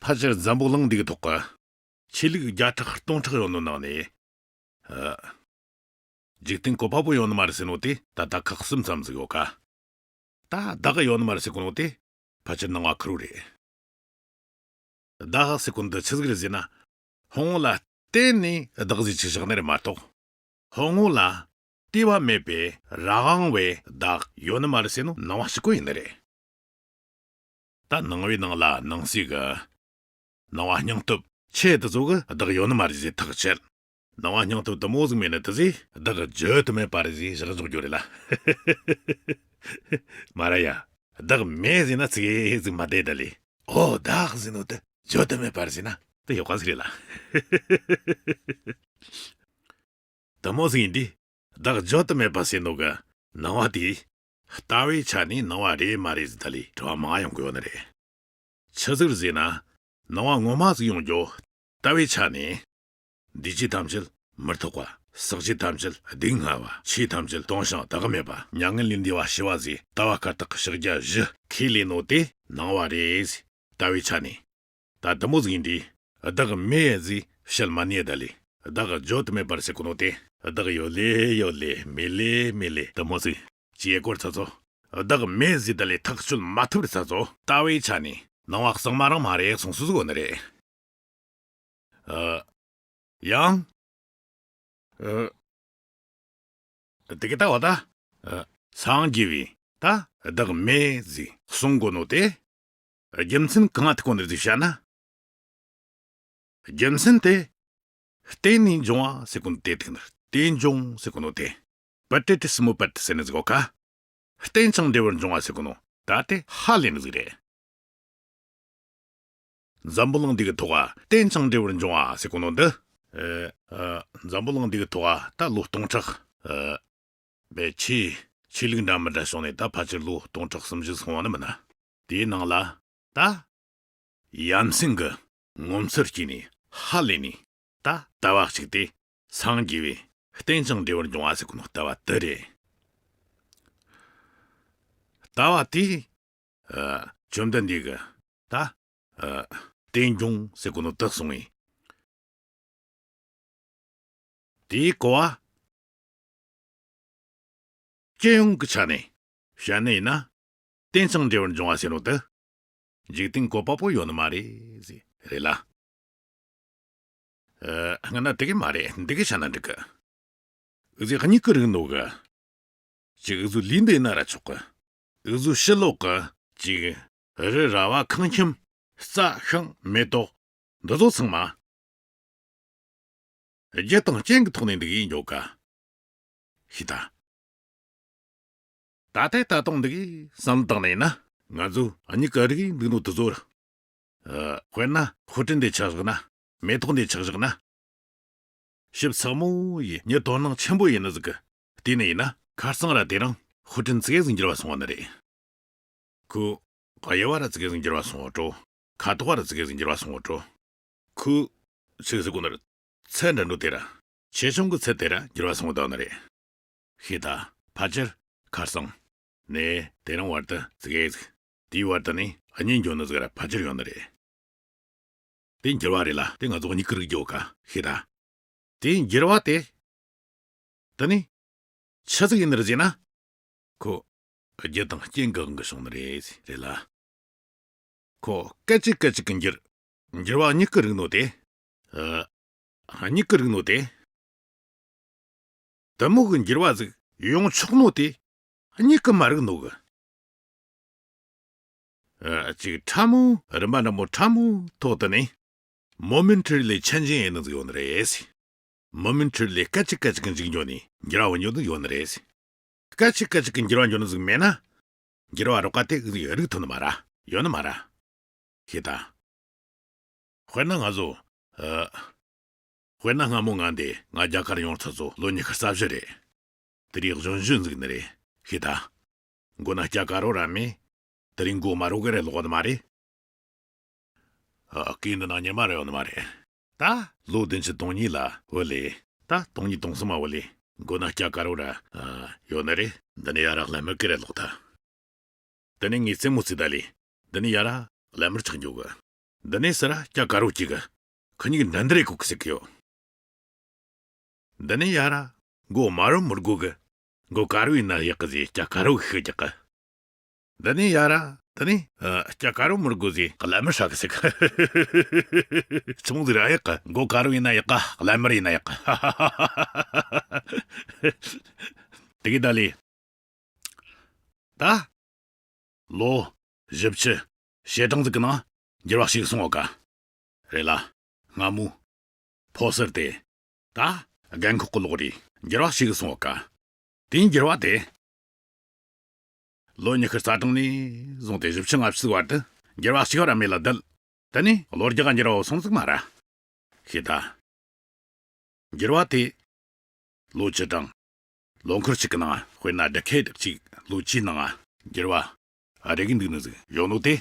ཕལ་ཆེར་འཛམ་བུ་གླིང་འདི་གི་ཐོག་གི་ཆོས་ལུགས་བརྒྱ་ཕྲག་སྟོང་ཕྲག་ཡོད་ནོ་ནང་ནས། ཨ། འཇིག་རྟེན་བཀོད་པ་པོ་ཡོད་ནི་མ་རེད་ཟེར་ནོ་དེ་ད་ལྟ་ཁག་གསུམ་ཙམ་ཟིག་ཡོད་ཀ་ད་བདག་ཡོད་ནི་མ་རེད་ཟེར་གོ་ནོ་དེ་ཕལ་ཆེར་སྣང་བ་ཁེར་བོ་རེད། བདག་ཟེར་གོ་ནོ་དེ་ཆི་ཟིག་རེད་ཟེར་ན། ཧོང་བོ་ལ་བརྟེན་ནས་བདག་ཟེར་ཅིག་བཞག་ནི་རེད་མ་གཏོགས། ཧོང་བོ་ལ་ལྟེ་བ་མེད་པའི་རང་དབང་བའི་བདག་ཡོད་ནི་མ་རེད་ཟེར་ནོ་སྣང་བ་གཅིག་པོ་ཡིན་ནི་རེད། ད་སྣང་བའི་ནང་ལ་སྣང་སྲིད་ཀྱི་སྣང་བ་སྙིང་སྟོབས་ཆེ་དེ་ཚོ་གིས་བདག་ཡོད་ནི་མ་རེད་ཟེར་ཐག་བཅད། སྣང་བ་སྙིང་སྟོབས་དེ་མོ་ཟིག་མེད་ནི་དེ་ཟིག་བདག་བརྗོད་དུ་མེད་པ་རེད་ཟེར་བཞག་འཇོག་རྒྱུ་རེད་ལ། མ་ར་ཡ། བདག་མེད་ཟེར་ན་ཙིག་གེ་ཟིག་མ་བདེ་ད་ལེ། ཨོ་བདག་ཟེར་ནོ་དེ་བརྗོད་དུ་མེད་པ་རེད་ཟེར་ན་དེ་ཡག་པ་ཟིག་རེད་ལ། དེ་མོ་ཟིག་ཡིན་དུས་བདག་བརྗོད་དུ་མེད་པ་ཟེར་ནོ་གི་སྣང་བ་དེ་ལྟ་བའི་ཆ་ནས་སྣང་བ་རེད་མ་རེད་ཟེར་ད་ལེ་དྲི་བ་མང་ཡོང་གི་ཡོད་ནི་རེད། ཆི་ཟིག་རེད་ཟེར་ན། སྣང་བ་ངོ་མ་ཟིག་ཡོང་རྒྱུ་ལྟ་བའི་ཆ་ནས། འདུས་བྱས་ཐམས་ཅད་མི་རྟག་པ། བསགས་བྱས་ཐམས་ཅད་སྡུག་བསྔལ་བ། ཆོས་ཐམས་ཅད་སྟོང་ཞིང་བདག་མེད་པ། མྱ་ངན་ལས་འདས་པ་ཞི་བ་ཟེར་ལྟ་བ་བཀའ་རྟགས་ཕྱག་རྒྱ་བཞི་ཁས་ལེན་ནོ་དེ་སྣང་བ་རེད་ཟེར་ལྟ་བའི་ཆ་ནས། ད་དེ་མོ་ཟིག་ཡིན་དུས་བདག་མེད་ཟེར་བཤད་མ་ཉན་ད་ལེ། བདག་བརྗོད་དུ་མེད་པར་ཟེར་གོ་ནོ་དེ་བདག་ཡོད་ལེ་ཡོད་ལེ་མེད་ལེ་མེད་ལེ་དེ་མོ་ཟིག་ཅེས་སྐོར་ཚ་ཚོ། བདག་མེད་ཟེར་ད་ལེ་ཐག་གཅོད་མ་ཐུབ་རེད་ཚ་ཚོ། ལྟ་བའི་ཆ་ནས་སྣང་བ་གཙང་མ་རང་མ་རེད་གསུངས་སུ་ཟིག་ཡོད་ནི་རེད། ཨ། ཡང་། ཨ། དེ་གི་ལྟ་བ་ད། ཨ། སངས་རྒྱས་པས་ད་བདག་མེད་ཟེར་གསུང་གོ་ནོ་དེ། རྒྱུ་མཚན་གང་ཐུག་གོ་ནི་རེད་ཟེར་བཤད་ན། རྒྱུ་མཚན་དེ། བརྟེན་ནས་འབྱུང་བ་ཟེར་གོ་ནོ་དེ་ཐུག་ནི་རེད། རྟེན་འབྱུང་ཟེར་གོ་ནོ་དེ། པྲ་ཏི་ཊི་སྨུ་པ་ཏི་ཟེར་ནི་ཟིག་ཡོད་ཀ་རྟེན་ཅིང་འབྲེལ་བར་འབྱུང་བ་ཟེར་གོ་ནོ་ད་དེ་ཧ་ལས་ནི་ཟིག་རེད། འཛམ་བུ་གླིང་འདི་གི་ཐོག་རྟེན་ཅིང་འབྲེལ་བར་འབྱུང་བ་ཟེར་གོ་ནོ་འདི། ཨེ། ཨ། འཛམ་བུ་གླིང་འདི་གི་ཐོག་ད་ལོ་སྟོང་ཕྲག་ཨ། བའི་ཆོས་ཆོས་ལུགས་འདྲ་མི་འདྲ་བྱུང་ནས་ད་ཕལ་ཆེར་ལོ་སྟོང་ཕྲག་གསུམ་བཞི་སོང་བ་ནི་མིན་ན། དེའི་ནང་ལ་ད། ཡ་མཚན་གྱི་ངོ་མཚར་སྐྱེས་ནས་ཧ་ལས་ནས་ད་ལྟ་བ་གཅིག་དེ་སངས་རྒྱས་པའི་རྟེན་ཅིང་འབྲེལ་བར་འབྱུང་བ་ཟེར་གོ་ནོ་ལྟ་བ་དེ་རེད། ལྟ་བ་དེས། ཨ། བཅོམ་ལྡན་འདས་ཀྱིས་ད། ཨ། རྟེན་འབྱུང་ཟེར་གོ་ནོ་དེ་གསུངས་ཡིན། དེའི་གོ་བ། སྤྱི་ཡོངས་ཀྱི་ཆ་ནས་བཤད་ནི་ཡིན་ན། རྟེན་ཅིང་འབྲེལ་བར་འབྱུང་བ་ཟེར་ནོ་དེ། འཇིག་རྟེན་བཀོད་པ་པོ་ཡོད་ནི་མ་རེད་ཟེར་རེད་ལ། ཨ། སྔ་ན་དེ་གི་མ་རེད་འདི་གི་ཆ་ན་འགྲིག་གི། འུ་ཚོའི་མྱིག་གིས་རིག་ནོ་གི་ཅིག་འུ་ཚོའི་ལུས་འདི་ན་ར་ཆོག་གི་འུ་ཚོའི་ཕྱི་ལོགས་གི་ཅིག་རི་ར་བ་ཁང་ཁྱིམ་རྩྭ་ཤིང་མེ་ཏོག་འདི་ཚོ་ཚང་མ། རྒྱུ་དང་རྐྱེན་གྱི་ཐོག་ནས་འདུག་ཡིན་འགྱོ་ག་ཤི་ད། ད་ལྟའི་ད་དུང་འདུག་བསམ་བཏང་ནས་ན་ང་ཚོ་མྱིག་གི་རིག་འདུག་ནོ་དེ་ཚོར། ཨ། དཔེར་ན་ཧུ་ཀྲིན་དེ་ཆགས་བཞག་ན། མེ་ཏོག་འདི་ཆགས་བཞག་ན། ཞིབ་ཚགས་མོ་ཡིས་མྱི་དོ་སྣང་ཆེན་པོ་ཡིན་ནི་ཟིག་གི་བལྟས་ནི་ཡིན་ན་ཁ་སང་ར་དེ་རིང་དཔེ་སྐྲུན་ཙི་གེ་ཟིག་འགྱུར་བ་སོང་བ་ནི་རེད། ཁོ། དབྱེ་བ་ར་ཙི་གེ་ཟིག་འགྱུར་བ་སོང་བ་འགྲོ། ཁ་དོག་ར་ཙི་གེ་ཟིག་འགྱུར་བ་སོང་བ་འགྲོ། ཁོ། ཆི་ཟེར་གོ་ནི་རེད། ཚད་འདྲ་འགྲོ་དེ་ར། ཆེ་ཆུང་གི་ཚད་དེ་ར་འགྱུར་བ་སོང་བ་ནི་རེད། ཤེས་ད། ཕལ་ཆེར། ཁ་སང་། ནས་དེ་རིང་བར་དུ་ཙི་གེ་ཟིག་དེའི་བར་དུ་ནི་གཉིས་འགྱོ་ནི་ཟིག་ར་ཕལ་ཆེར་ཡོད་ནི་རེད། དེ་འགྱུར་བ་རེད་ལ་དེ་ང་ཚོ་གཉིས་ཀི་རིག་རྒྱུ་ཀ་ཤེས་ད། དེ་འགྱུར་བ་དེ། དེ་ནི། ཆི་ཟིག་ཡིན་ནི་རེད་ཟེར་ན། ཁོ། རྒྱུ་དང་རྐྱེན་གི་དབང་གིས་བྱུང་ནི་རེད་རེད་ལ། ཁོ་སྐད་ཅིག་སྐད་ཅིག་གི་འགྱུར། འགྱུར་བ་གཉིས་ཀི་རིག་ནོ་དེ། ཨ། གཉིས་ཀི་རིག་ནོ་དེ། དེ་མོ་གི་འགྱུར་བ་ཟིག་ཡོང་ཆོག་ནོ་དེ། གཉིས་ཀི་མ་རིག་ནོ་གི། ཨ། ཅིག་ཕྲ་མོ་རིམ་པ་འདྲ་མོ་ཕྲ་མོ་ཐོག་ཏུ་ནི། མོ་མེན་ཊ་རི་ལི་ཆེན་ཇིང་ཡིན་ནི་ཟིག་ཡོད་ནི་རེད། མོ་མེན་ཊ་རི་ལི་སྐད་ཅིག་སྐད་ཅིག་གི་འཇིག་འགྱོ་ནི་འགྱུར་བ་འོང་འགྱོ་ནི་ཡོད་ནི་རེད། སྐད་ཅིག་སྐད་ཅིག་གི་འགྱུར་བ་འགྱོ་ནི་ཟིག་མེད་ན། འགྱུར་བ་རོགས་པ་དེ་ཟིག་རིག་ཐུབ་ནི་མ་ར། ཡོད་ནི་མ་ར། ཤེས་ད། དཔེར་ན་ང་ཚོ། ཨ། དཔེར་ན་སྔ་མོ་ང་འདི་ང་རྒྱ་གར་ཡོང་ཚར་ཚོ་ལོ་ཉི་ཤུ་རྩ་བཞི་རེད། དེ་རིང་གཞོན་གཞོན་ཟིག་ནི་རེད། ཤེས་ད། མགོ་ན་སྐྱ་དཀར་རོ་ར་མེད། དེ་རིང་མགོ་དམར་རོ་གི་རེད་ལོག་ནི་མ་རེད། ཨ། སྐད་འདི་ནང་ཉི་མ་རེ་ཡོང་ནི་མ་རེད། ད་ལོ་བདུན་ཅུ་དོན་གཉིས་ལ་བུད་ལེ། ད་དོན་གཉིས་དོན་གསུམ་མ་བུད་ལེ། མགོ་ན་སྐྱ་དཀར་རོ་ར། ཨ། ཡོད་ནི་རེད། འདི་ནས་ཡར་ར་ལམ་མི་ཀི་རེ་ལོག་ད། འདི་ནས་ངས་རྩེད་མོ་རྩེ་ད་ལེ། འདི་ནས་ཡར་ར་ལམ་མི་ཆག་འགྱོ་གི། འདི་ནས་ཟུར་ར་སྐྱ་དཀར་རོ་གཅིག་གི། ཁོ་གཉིས་ཀྱི་འགྲན་བསྡུར་རེ་གོ་གི་ཟེར་གི་ཡོད། འདི་ནས་ཡར་ར་མགོ་དམར་རོ་མི་དགོ་གི། མགོ་དཀར་རོ་ཡིན་ན་ཡག་གི་ཟེར་སྐྱ་དཀར་རོ་ཤི་རྒྱག་གི། འདི་ནས་ཡར་ར། འདི་ནས། ཨ། སྐྱ་དཀར་རོ་མི་དགོ་ཟེར་ཀླད་མེར་ཧྲ་གི་ཟེར་གི། ཆུང་ཟིག་ར་ཡག་གི། མགོ་དཀར་རོ་ཡིན་ན་ཡག་གི། ཀླད་མེར་ཡིན་ན་ཡག་གི། དེ་གི་ད་ལི། ད། ལོ། བཞི་བཅུ། ཞེ་གྲངས་ཟིག་གི་ནང་འགྱུར་བ་ཞིག་སོང་བ་ཀ། རེད་ལ། སྔ་མོ། ཕོ་གསར་དེ། ད། རྒན་འཁོགས་གི་ལོག་རེད། འགྱུར་བ་ཞིག་སོང་བ་ཀ། དེའི་འགྱུར་བ་དེ། ལོ་ཉི་ཤུ་རྩ་གྲངས་ནས་བཟུང་སྟེ་བཞི་བཅུ་ལྔ་བཅུ་བར་དུ་འགྱུར་བ་ཞིག་ར་མེད་ལ་བསྡད། དེ་ནས་ལོ་རྒྱག་འགྱུར་བ་སོང་ཟིག་མ་ར། ཤེས་ད། འགྱུར་བ་དེ། ལོ་བཅུ་གྲངས། ལོ་འཁོར་གཅིག་གི་ནང་དཔེར་ན་ཌེ་ཁེ་ཌི་གཅིག་ལོ་བཅུའི་ནང་འགྱུར་བ་རེ་གི་འདུག་ནི་ཟིག་ཡོད་ནོ་དེ།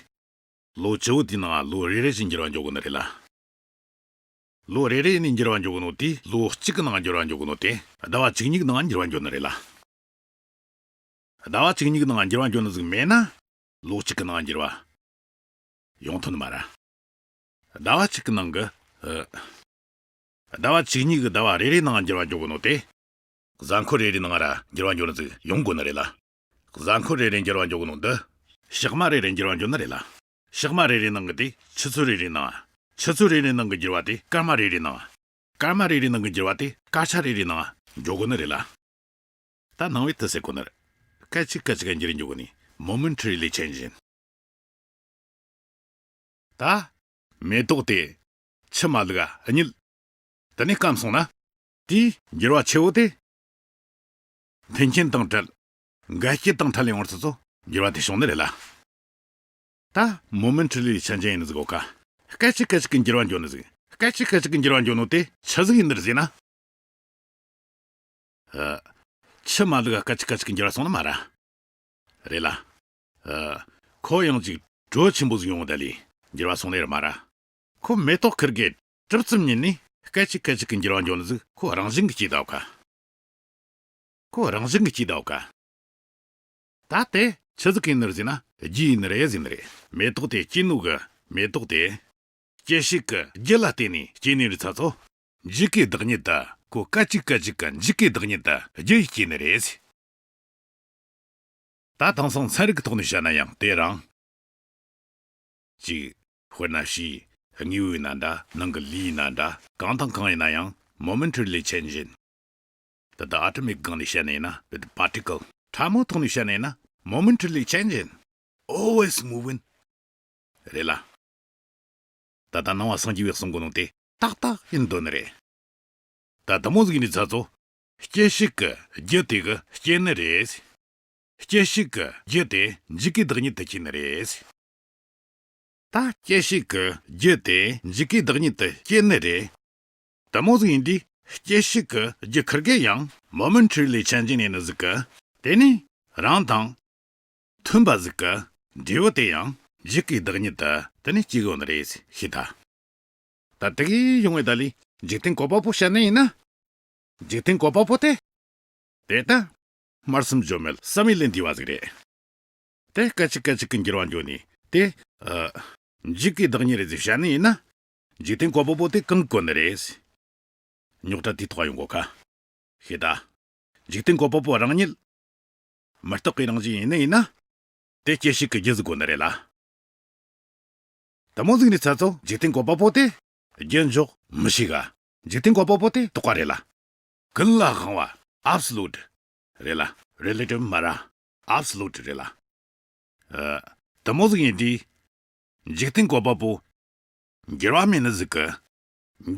ལོ་བཅུ་བོ་དེའི་ནང་ལོ་རེ་རེ་བཞིན་འགྱུར་བ་འགྱོ་གོ་ནི་རེད་ལ། ལོ་རེ་རེ་ནས་འགྱུར་བ་འགྱོ་གོ་ནོ་དེ་ལོ་གཅིག་གི་ནང་འགྱུར་བ་འགྱོ་གོ་ནོ་དེ་ཟླ་བ་བཅུ་གཉིས་གི་ནང་འགྱུར་བ་འགྱོ་ནི་རེད་ལ། ཟླ་བ་བཅུ་གཉིས་གི་ནང་འགྱུར་བ་འགྱོ་ནི་ཟིག་མེད་ན། ལོ་གཅིག་གི་ནང་འགྱུར་བ་ཡོང་ཐུབ་ནི་མ་ར། ཟླ་བ་གཅིག་གི་ནང་གི། ཨ། ཟླ་བ་བཅུ་གཉིས་གི་ཟླ་བ་རེ་རེའི་ནང་འགྱུར་བ་འགྱོ་གོ་ནོ་དེ། གཟའ་འཁོར་རེ་རེའི་ནང་ར་འགྱུར་བ་འགྱོ་ནི་ཟིག་ཡོང་དགོ་ནི་རེད་ལ། གཟའ་འཁོར་རེ་རེ་འགྱུར་བ་འགྱོ་གོ་ནོ་འདི། ཞག་མ་རེ་རེ་འགྱུར་བ་འགྱོ་ནི་རེད་ལ། ཞག་མ་རེ་རེའི་ནང་གི་དེ་ཆུ་ཚོད་རེ་རེའི་ནང་། ཆུ་ཚོད་རེ་རེའི་ནང་གི་འགྱུར་བ་དེ་སྐར་མ་རེ་རེའི་ནང་། སྐར་མ་རེ་རེའི་ནང་གི་འགྱུར་བ་དེ་སྐར་ཆ་རེ་རེའི་ནང་འགྱོ་གོ་ནི་རེད་ལ། ད་ནང་བའི་དུ་ཟེར་གོ་ནི་རེད། སྐད་ཅིག་སྐད་ཅིག་གི་འགྱུར་འགྱོ་གོ་ནི་མོ་མེན་ཊ་རི་ལི་ཆེན་ཇིན། ད། མེ་ཏོག་དེ། ཆུ་མ་བླུགས་ཨ་གཉིད། དེ་ནས་སྐམ་སོང་ན། དེའི་འགྱུར་བ་ཆེ་བོ་དེ། མཐུན་རྐྱེན་དང་བྲལ། འགལ་རྐྱེན་དང་བྲལ་ཡོང་བར་ཚོ་ཚོ་འགྱུར་བ་དེ་བྱུང་ནི་རེད་ལ། ད་མོ་མེན་ཊ་རི་ལི་ཆེན་ཇིན་ཡིན་ནི་ཟིག་གོ་ཀ། སྐད་ཅིག་སྐད་ཅིག་གི་འགྱུར་བ་འགྱོ་ནི་ཟིག་སྐད་ཅིག་སྐད་ཅིག་གི་འགྱུར་བ་འགྱོ་ནོ་དེ་ཆི་ཟིག་ཡིན་ནི་རེད་ཟེར་ན། ཨ། ཆུ་མ་བླུགས་སྐད་ཅིག་སྐད་ཅིག་གི་འགྱུར་བ་སོང་ནི་མ་ར། རེད་ལ། ཨ། ཁོ་ཡང་ཅིག་དྲོད་ཆེན་པོ་ཟིག་ཡོང་བ་ད་ལི་འགྱུར་བ་སོང་ནི་རེད་མ་ར། ཁོ་མེ་ཏོག་ཁིར་གེ་གྲིབ་ཙམ་ཉིད་ནས་སྐད་ཅིག་སྐད་ཅིག་གི་འགྱུར་བ་འགྱོ་ནི་ཟིག་ཁོ་རང་བཞིན་གྱི་སྐྱེས་ད་བ་ཀ། ཁོ་རང་བཞིན་གྱི་སྐྱེས་ད་བ་ཀ། ད་དེ་ཆི་ཟིག་ཡིན་ནི་རེད་ཟེར་ན་རྒྱུ་ཡིན་ནི་རེད་ཟེར་ནི་རེད། མེ་ཏོག་དེ་སྐྱེས་ནོ་གི་མེ་ཏོག་དེ། སྐྱེད་བྱེད་ཀྱི་རྒྱུ་ལ་བརྟེན་ནས་སྐྱེས་ནི་རེད་ཚ་ཚོ། འཇིག་གི་བདག་ཉིད་ད་ཁོ་སྐད་ཅིག་སྐད་ཅིག་གི་འཇིག་གི་བདག་ཉིད་ད་རྒྱུ་ཡིས་སྐྱེས་ནི་རེད། ད་དེང་སང་ཚན་རིག་གི་ཐོག་ནས་བཤད་ན་ཡང་དེ་རང་། གཅིག་དཔེར་ན་ཕྱིའི་དངོས་པོ་ཡིན་ན་འདྲ་ནང་གི་ལུས་ཡིན་ན་འདྲ་གང་དང་གང་ཡིན་ན་ཡང་མོ་མེན་ཊ་རི་ལི་ཆེན་ཇིན། ད་ལྟ་ཨ་ཊོ་མིག་སྒང་ནས་བཤད་ནས་ཡིན་ན་བི་ཊི་པར་ཊི་ཀལ་ཕྲ་མོ་ཐོག་ནས་བཤད་ནས་ཡིན་ན་མོ་མེན་ཊ་རི་ལི་ཆེན་ཇིན། ཨོལ་ཝེ་ཛི་མུ་ཝིང་། རེད་ལ། ད་ལྟ་ནང་པ་སངས་རྒྱས་པས་གསུང་གོ་ནོ་དེ་ཏག་ཏག་ཡིན་འདོད་ནི་རེད། ད་དེ་མོ་ཟིག་ནི་ཚ་ཚོ། སྐྱེད་བྱེད་ཀྱི་རྒྱུ་དེ་གི་སྐྱེ་ནི་རེད། སྐྱེད་བྱེད་ཀྱི་རྒྱུ་དེ་འཇིག་གི་བདག་ཉིད་དུ་སྐྱེ་ནི་རེད། ད་སྐྱེད་བྱེད་ཀྱི་རྒྱུ་དེ་འཇིག་གི་བདག་ཉིད་དུ་སྐྱེ་ནི་རེད། དེ་མོ་ཟིག་ཡིན་དུས་ སྐྱེད་བྱེད་ཀྱི་རྒྱུ་ཁེར་གི་ཡང་momentarily changing ཡིན་ནི་ཟིག་གི། དེ་ནི་རང་དང་མཐུན་པ་ཟིག་གི་འབྲས་བུ་དེ་ཡང་འཇིག་གི་བདག་ཉིད་དུ་དེ་ནི་སྐྱེ་གི་ཡོད་ནི་རེད་ཤི་ད། ད་དེ་གི་ཡོང་བའི་ད་ལི་འཇིག་རྟེན་བཀོད་པ་པོ་བཤད་ནི་ཡིན་ན། འཇིག་རྟེན་བཀོད་པ་པོ་དེ། དེ་ད་སྨྲ་བསམ་བརྗོད་མེད་བསམ་ཡས་ལས་འདས་པ་ཟིག་རེད། དེ་སྐད་ཅིག་སྐད་ཅིག་གི་འགྱུར་བ་འགྱོ་ནི་དེ། ཨ། འཇིག་གི་བདག་ཉིད་རེད་ཟེར་བཤད་ནི་ཡིན་ན། འཇིག་རྟེན་བཀོད་པ་པོ་དེ་གང་གོ་ནི་རེད། རྙོག་དྲ་དེའི་ཐོག་ཡོང་གོ་ཁ། ཤེས་ད། འཇིག་རྟེན་བཀོད་པ་པོ་རང་ཉིད། མི་རྟག་པའི་རང་བཞིན་ཡིན་ནི་ཡིན་ན། དེ་སྐྱེད་བྱེད་ཀྱི་རྒྱུ་ཟིག་གོ་ནི་རེད་ལ། དེ་མོ་ཟིག་ནི་ཚ་ཚོ་འཇིག་རྟེན་བཀོད་པ་པོ་དེ། རྒྱུ་འཇོག་མི་ཤེས་ག། འཇིག་རྟེན་བཀོད་པ་པོ་དེ་རྟོག་པ་རེད་ལ། ཀུན་ལ་དབང་བ་absolute རེད་ལ། relative མ་ར་absolute རེད་ལ། ཨ། དེ་མོ་ཟིག་ཡིན་དུས། འཇིག་རྟེན་བཀོད་པ་པོ། འགྱུར་བ་མེད་ནི་ཟིག་གི།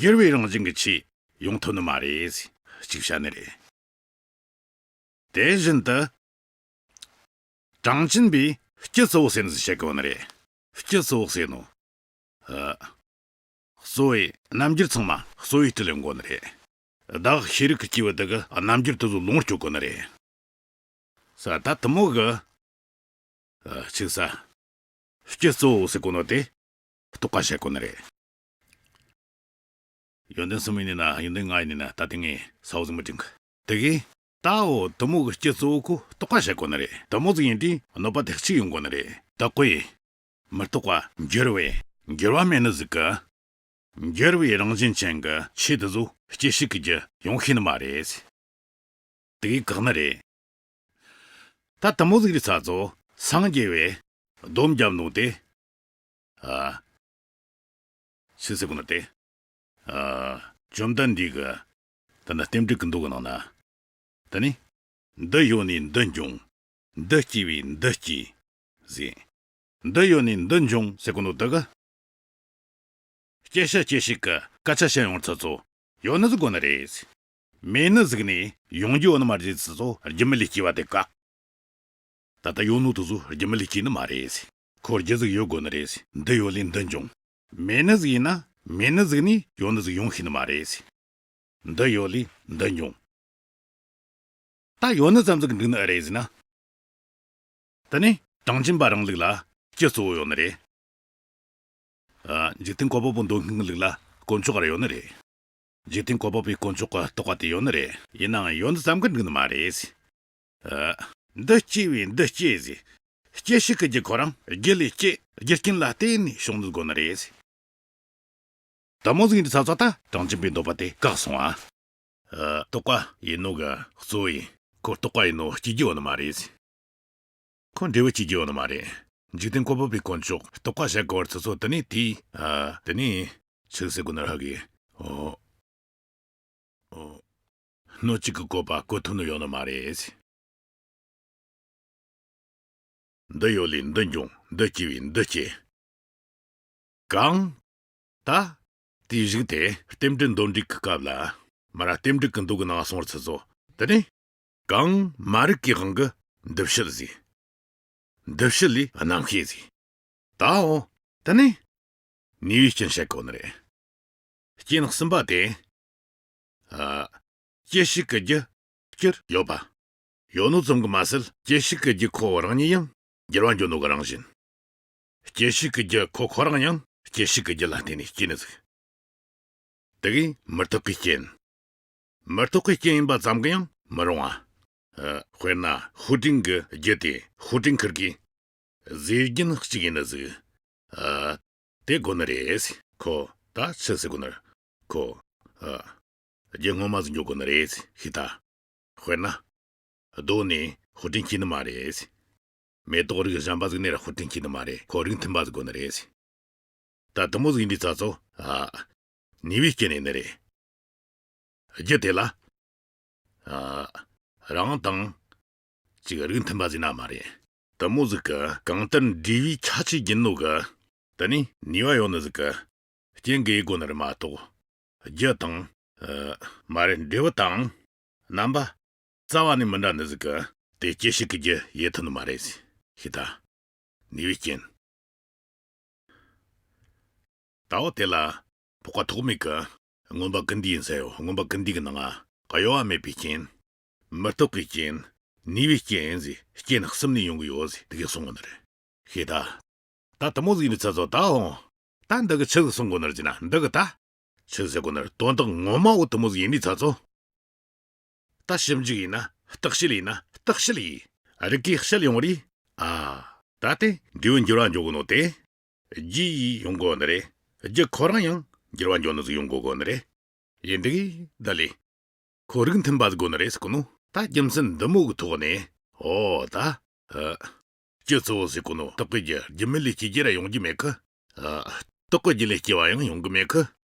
འགྱུར་བའི་རང་བཞིན་གྱི་ཆོས་ཡོང་ཐུབ་ནི་མ་རེད། ཅིག་བཤད་ནི་རེད། དེ་བཞིན་དུ། གྲངས་ཅན་པའི་སྤྱི་གཙོ་བོ་ཟེར་ནི་ཟིག་བཤད་གི་ཡོད་ནི་རེད། སྤྱི་གཙོ་བོ་ཟེར་ནོ། ཨ། གཙོ་བོའི་རྣམ་འགྱུར་ཚང་མ་གཙོ་བོའི་སྤྲུལ་ཡོང་གོ་ནི་རེད། བདག་ཤེས་རིག་གི་སྐྱེས་བུ་དེ་གི་རྣམ་འགྱུར་དེ་ཚོ་ལོངས་སྤྱོད་གོ་ནི་རེད། ས་ད་དེ་མོ་གི། ཨ། ཅིག་ས། སྤྱི་གཙོ་བོ་ཟེར་གོ་ནོ་དེ། རྟོག་པ་བཤད་གོ་ནི་རེད། ཡོན་ཏན་གསུམ་ཡིན་ནི་ན་ཡོན་ཏན་ལྔ་ཡིན་ནི་ན་ད་དེ་ངས་ས་བོ་ཟིག་མི་དྲན་གི། དེ་གིས། ད་འོ་དེ་མོ་གི་སྤྱི་གཙོ་བོ་ཁོ་རྟོག་པ་བཤད་གོ་ནི་རེད། དེ་མོ་ཟིག་ཡིན་དུས་གནོད་པ་དེ་གཅིག་ཡོང་གོ་ནི་རེད། ད་ཁོ་ཡིས། མི་རྟག་པ་འགྱུར་བས་འགྱུར་བ་མེད་ནི་ཟིག་གི། འགྱུར་བའི་རང་བཞིན་ཅན་གྱི་ཆོས་དེ་ཚོ་སྐྱེད་བྱེད་ཀྱི་རྒྱུ་ཡོང་ཤེས་ནི་མ་རེད། དེ་གིས་བཀག་ནི་རེད། ད་དེ་མོ་ཟིག་རེད་ཚ་ཚོ་སངས་རྒྱས་པས་སྡོམ་བརྒྱབ་ནོ་དེ། ཨ། ཆི་ཟེར་གོ་ནི་དེ། ཨ། བཅོམ་ལྡན་འདས་ཀྱི། ད་ནི་རྟེན་འབྲེལ་གྱི་མདོ་གི་ནང་ན། ད་ནི། འདི་ཡོད་ནས་འདི་འབྱུང་། འདི་སྐྱེ་བས་འདི་སྐྱེ། ཟེར། འདི་ཡོད་ནས་འདི་འབྱུང་ཟེར་གོ་ནོ་དེ་གི། སྐྱེད་བྱེད་སྐྱེད་བྱེད་ཀྱི་སྐད་ཆ་བཤད་ཡོང་ཚུལ་ཚོ་ཡོད་ནི་ཟིག་གོ་ནི་རེད། མེད་ནི་ཟིག་ནས་ཡོང་རྒྱུ་ཡོད་ནི་མ་རེད་ཚུལ་ཚོ་རྒྱུ་མེད་ལས་སྐྱེ་བ་དེ་བཀག་ད་ལྟ་ཡོད་ནོ་དེ་ཚོ་རྒྱུ་མེད་ལས་སྐྱེ་ནི་མ་རེད། ཁོ་རྒྱུ་ཟིག་ཡོད་དགོས་ནི་རེད། འདི་ཡོད་ལས་འདི་འབྱུང་། མེད་ནི་ཟིག་ཡིན་ན་མེད་ནི་ཟིག་ནས་ཡོད་ནི་ཟིག་ཡོང་ཤེས་ནི་མ་རེད། འདི་ཡོད་ལས་འདི་འབྱུང་། ད་ཡོད་ནི་ཙམ་ཟིག་འགྲིག་ནི་ཨེ་རེད་ཟེར་ན། དེ་ནས་གྲངས་ཅན་པ་རང་ལུགས་ལ་སྤྱི་གཙོ་བོ་ཡོད་ནི་རེད། ཨ། འཇིག་རྟེན་བཀོད་པ་པོ་འདོད་མཁན་གྱི་ལུགས་ལ་དཀོན་མཆོག་ར་ཡོད་ནི་རེད། འཇིག་རྟེན་བཀོད་པ་པོའི་དཀོན་མཆོག་གི་རྟོག་པ་དེ་ཡོད་ནི་རེད། ཡིན་ནའང་ཡོད་ནི་ཙམ་གྱིས་འགྲིག་ནི་མ་རེད། ཨ། འདི་སྐྱེ་བས་འདི་སྐྱེ་ཟེར། སྐྱེད་བྱེད་ཀྱི་རྒྱུ་ཁོ་རང་རྒྱུ་ལས་སྐྱེ། རྒྱུ་རྐྱེན་ལ་བརྟེན་ནས་བྱུང་ནི་དགོས་ནི་རེད། དེ་མོ་ཟིག་འདི་ཚ་ཚ་ད་གྲངས་ཅན་པའི་འདོད་པ་དེ་བཀག་སོང་ཨ། ཨ། རྟོག་པ་ཡིན་ནོ་གི་གཙོ་བོ་ཡིན། ཁོ་རྟོག་པ་ཡིན་ནོ་སྐྱེ་རྒྱུ་ཡོད་ནི་མ་རེད། ཁོ་འབྲས་བུ་སྐྱེ་རྒྱུ་ཡོད་ནི་མ་རེད། འཇིག་རྟེན་བཀོད་པ་པོའི་དཀོན་མཆོག་རྟོག་པ་བྱེད་དགོས་པར་ཚུལ་ཚོ་དེ་ནས་དེའི། ཨ། དེ་ནས་ཆི་ཟེར་དགོས་ནི་ར་གི། ཨོ། ཨོ། སྣོད་གཅིག་གི་བཀོད་པ་བཀོད་ཐུབ་ནི་ཡོད་ནི་མ་རེད། འདི་ཡོད་ལས་འདི་འབྱུང་། འདི་སྐྱེ་བས་འདི་སྐྱེ། གང་། ད། དེའི་གཞུག་དེ་རྟེན་འབྲེལ་འདོད་འབྲེལ་གྱི་སྐབས་ལ་མ་ར་རྟེན་འབྲེལ་གྱི་མདོ་གི་ནང་གསུངས་པར་ཚུལ་ཚོ་དེ་ནས། གང་མ་རིག་གི་དབང་གིས་འདུ་བྱེད་ཟེར། འདུ་བྱེད་ལས་རྣམ་ཤེས་ཟེར། ད་འོ། དེ་ནས་ནུས་པའི་རྐྱེན་བཤད་གོ་ནི་རེད། རྐྱེན་གསུམ་པ་དེ། ཨ། སྐྱེད་བྱེད་ཀྱི་རྒྱུ་སྤྱིར་ཡོད་པ། ཡོད་ནོ་ཙམ་གྱིས་མ་ཟད་སྐྱེད་བྱེད་ཀྱི་རྒྱུ་ཁོ་རང་ཉིད་ཡང་འགྱུར་བ་འགྱོ་ནོ་གི་རང་བཞིན། སྐྱེད་བྱེད་ཀྱི་རྒྱུ་ཁོ་ཁོ་རང་ཡང་སྐྱེད་བྱེད་ཀྱི་རྒྱུ་ལ་བརྟེན་ནས་སྐྱེ་ནི་ཟིག་དེ་གིས་མི་རྟག་པའི་རྐྱེན། མི་རྟག་པའི་རྐྱེན་ཡིན་པ་ཙམ་གྱིས་ཡང་མི་རུང་བ། ཨ། དཔེར་ན་དཔེ་སྐྲུན་གྱི་རྒྱུ་དེ་དཔེ་སྐྲུན་ཁུར་གི་རྫས་རྒྱུན་གཅིག་ཡིན་ནི་ཟིག་ཨ། དེ་དགོས་ནི་རེད། ཁོ་ད་ཆི་ཟེར་དགོས་ནི། ཁོ། ཨ། རྒྱུ་སྔོན་མ་ཟིག་འཇོག་དགོས་ནི་རེད་ཤི་ད། དཔེར་ན། རྡོ་ནས་དཔེ་སྐྲུན་བྱེད་ནི་མ་རེད། མེ་ཏོག་རིགས་གཞན་པ་ཟིག་ནས་ར་དཔེ་སྐྲུན་བྱེད་ནི་མ་རེད། ཁོ་རིགས་མཐུན་པ་ཟིག་དགོས་ནི་རེད། ད་དེ་མོ་ཟིག་ཡིན་དུས་ཚ་ཚོ། ཨ། ནུས་པའི་རྐྱེན་ཡིན་ནི་རེད། རྒྱུ་དེ་ལ། ཨ། རང་དང་། ཅིག་རིགས་མཐུན་པ་ཟིག་ན་མ་རེད། དེ་མོ་ཟིག་གི་གང་ལྟར་འབྲས་བུའི་ཁྱད་ཆོས་ཡིན་ནོ་གི། དེ་ནི་ནུས་པ་ཡོད་ནི་ཟིག་གི། རྐྱེན་གྱིས་དགོས་ནི་རེད་མ་གཏོགས། རྒྱུ་དང་། ཨ། མ་རེད་འབྲས་བུ་དང་། རྣམ་པ། རྩ་བ་ནས་མི་འདྲ་ནི་ཟིག་གི། དེ་སྐྱེད་བྱེད་ཀྱི་རྒྱུ་ཡེ་ཐུབ་ནི་མ་རེད། ཤི་ད། ནུས་པའི་རྐྱེན། ད་འོ་དེ་ལ་འཕགས་པ་ཐོགས་མེད་ཀྱིས་ མངོན་པ་ཀུན་འདུས་ཡིན་ས་ཡོད། མངོན་པ་ཀུན་འདུས་ཀྱི་ནང་ང་གཡོ་བ་མེད་པའི་རྐྱེན། མི་རྟག་པའི་རྐྱེན། ནུས་པའི་རྐྱེན་ཟེར་རྐྱེན་གསུམ་ནས་ཡོང་གི་ཡོད་ཟེར་དེ་གས་གསུང་གི་ནི་རེད། ཤེས་ད། ད་དེ་མོ་ཟིག་ཡིན་ནི་ཚ་ཚོ་ད་འོང་། ད་འདི་གི་ཆི་ཟིག་གསུང་གོ་ནི་རེད་ཟེར་ན་འདི་གི་ད། ཆི་ཟེར་གོ་ནི་རེད། དོན་དག་ངོ་མ་བོ་དེ་མོ་ཟིག་ཡིན་ནི་ཚ་ཚོ། ད་ཞིབ་འཇུག་ཡིན་ན་བརྟག་དཔྱད་ཡིན་ན་བརྟག་དཔྱད་ཡིན། རིགས་ཀྱིས་དཔྱད་ཡོང་རེད། ཨ། ད་དེ་འབྲས་བུ་འགྱུར་བ་འགྱོ་གོ་ནོ་དེ། རྒྱུ་ཡིས་ཡོང་གོ་ནི་རེད། རྒྱུ་ཁོ་རང་ཡང་འགྱུར་བ་འགྱོ་ནི་ཟིག་ཡོང་གོ་གོ་ནི་རེད། ཡིན་འདི་གི་ད་ལས། ཁོ་རིགས་མཐུན་པ་ཟིག་དགོ་ནི་རེད་ཟེར་གོ་ནོ། ད་རྒྱུ་མཚན་འདི་མོ་གི་ཐོག་ནས། ཨོ་ད། ཨ། སྤྱི་གཙོ་བོ་ཟེར་གོ་ནོ་བརྟག་པའི་རྒྱུ་རྒྱུ་མེད་ལས་སྐྱེ་རྒྱུ་ར་ཡོང་རྒྱུ་མེད་གི། ཨ། བརྟག་པའི་རྒྱུ་ལས་སྐྱེ་བ་ཡང་ཡོང་གི་མེད་གི།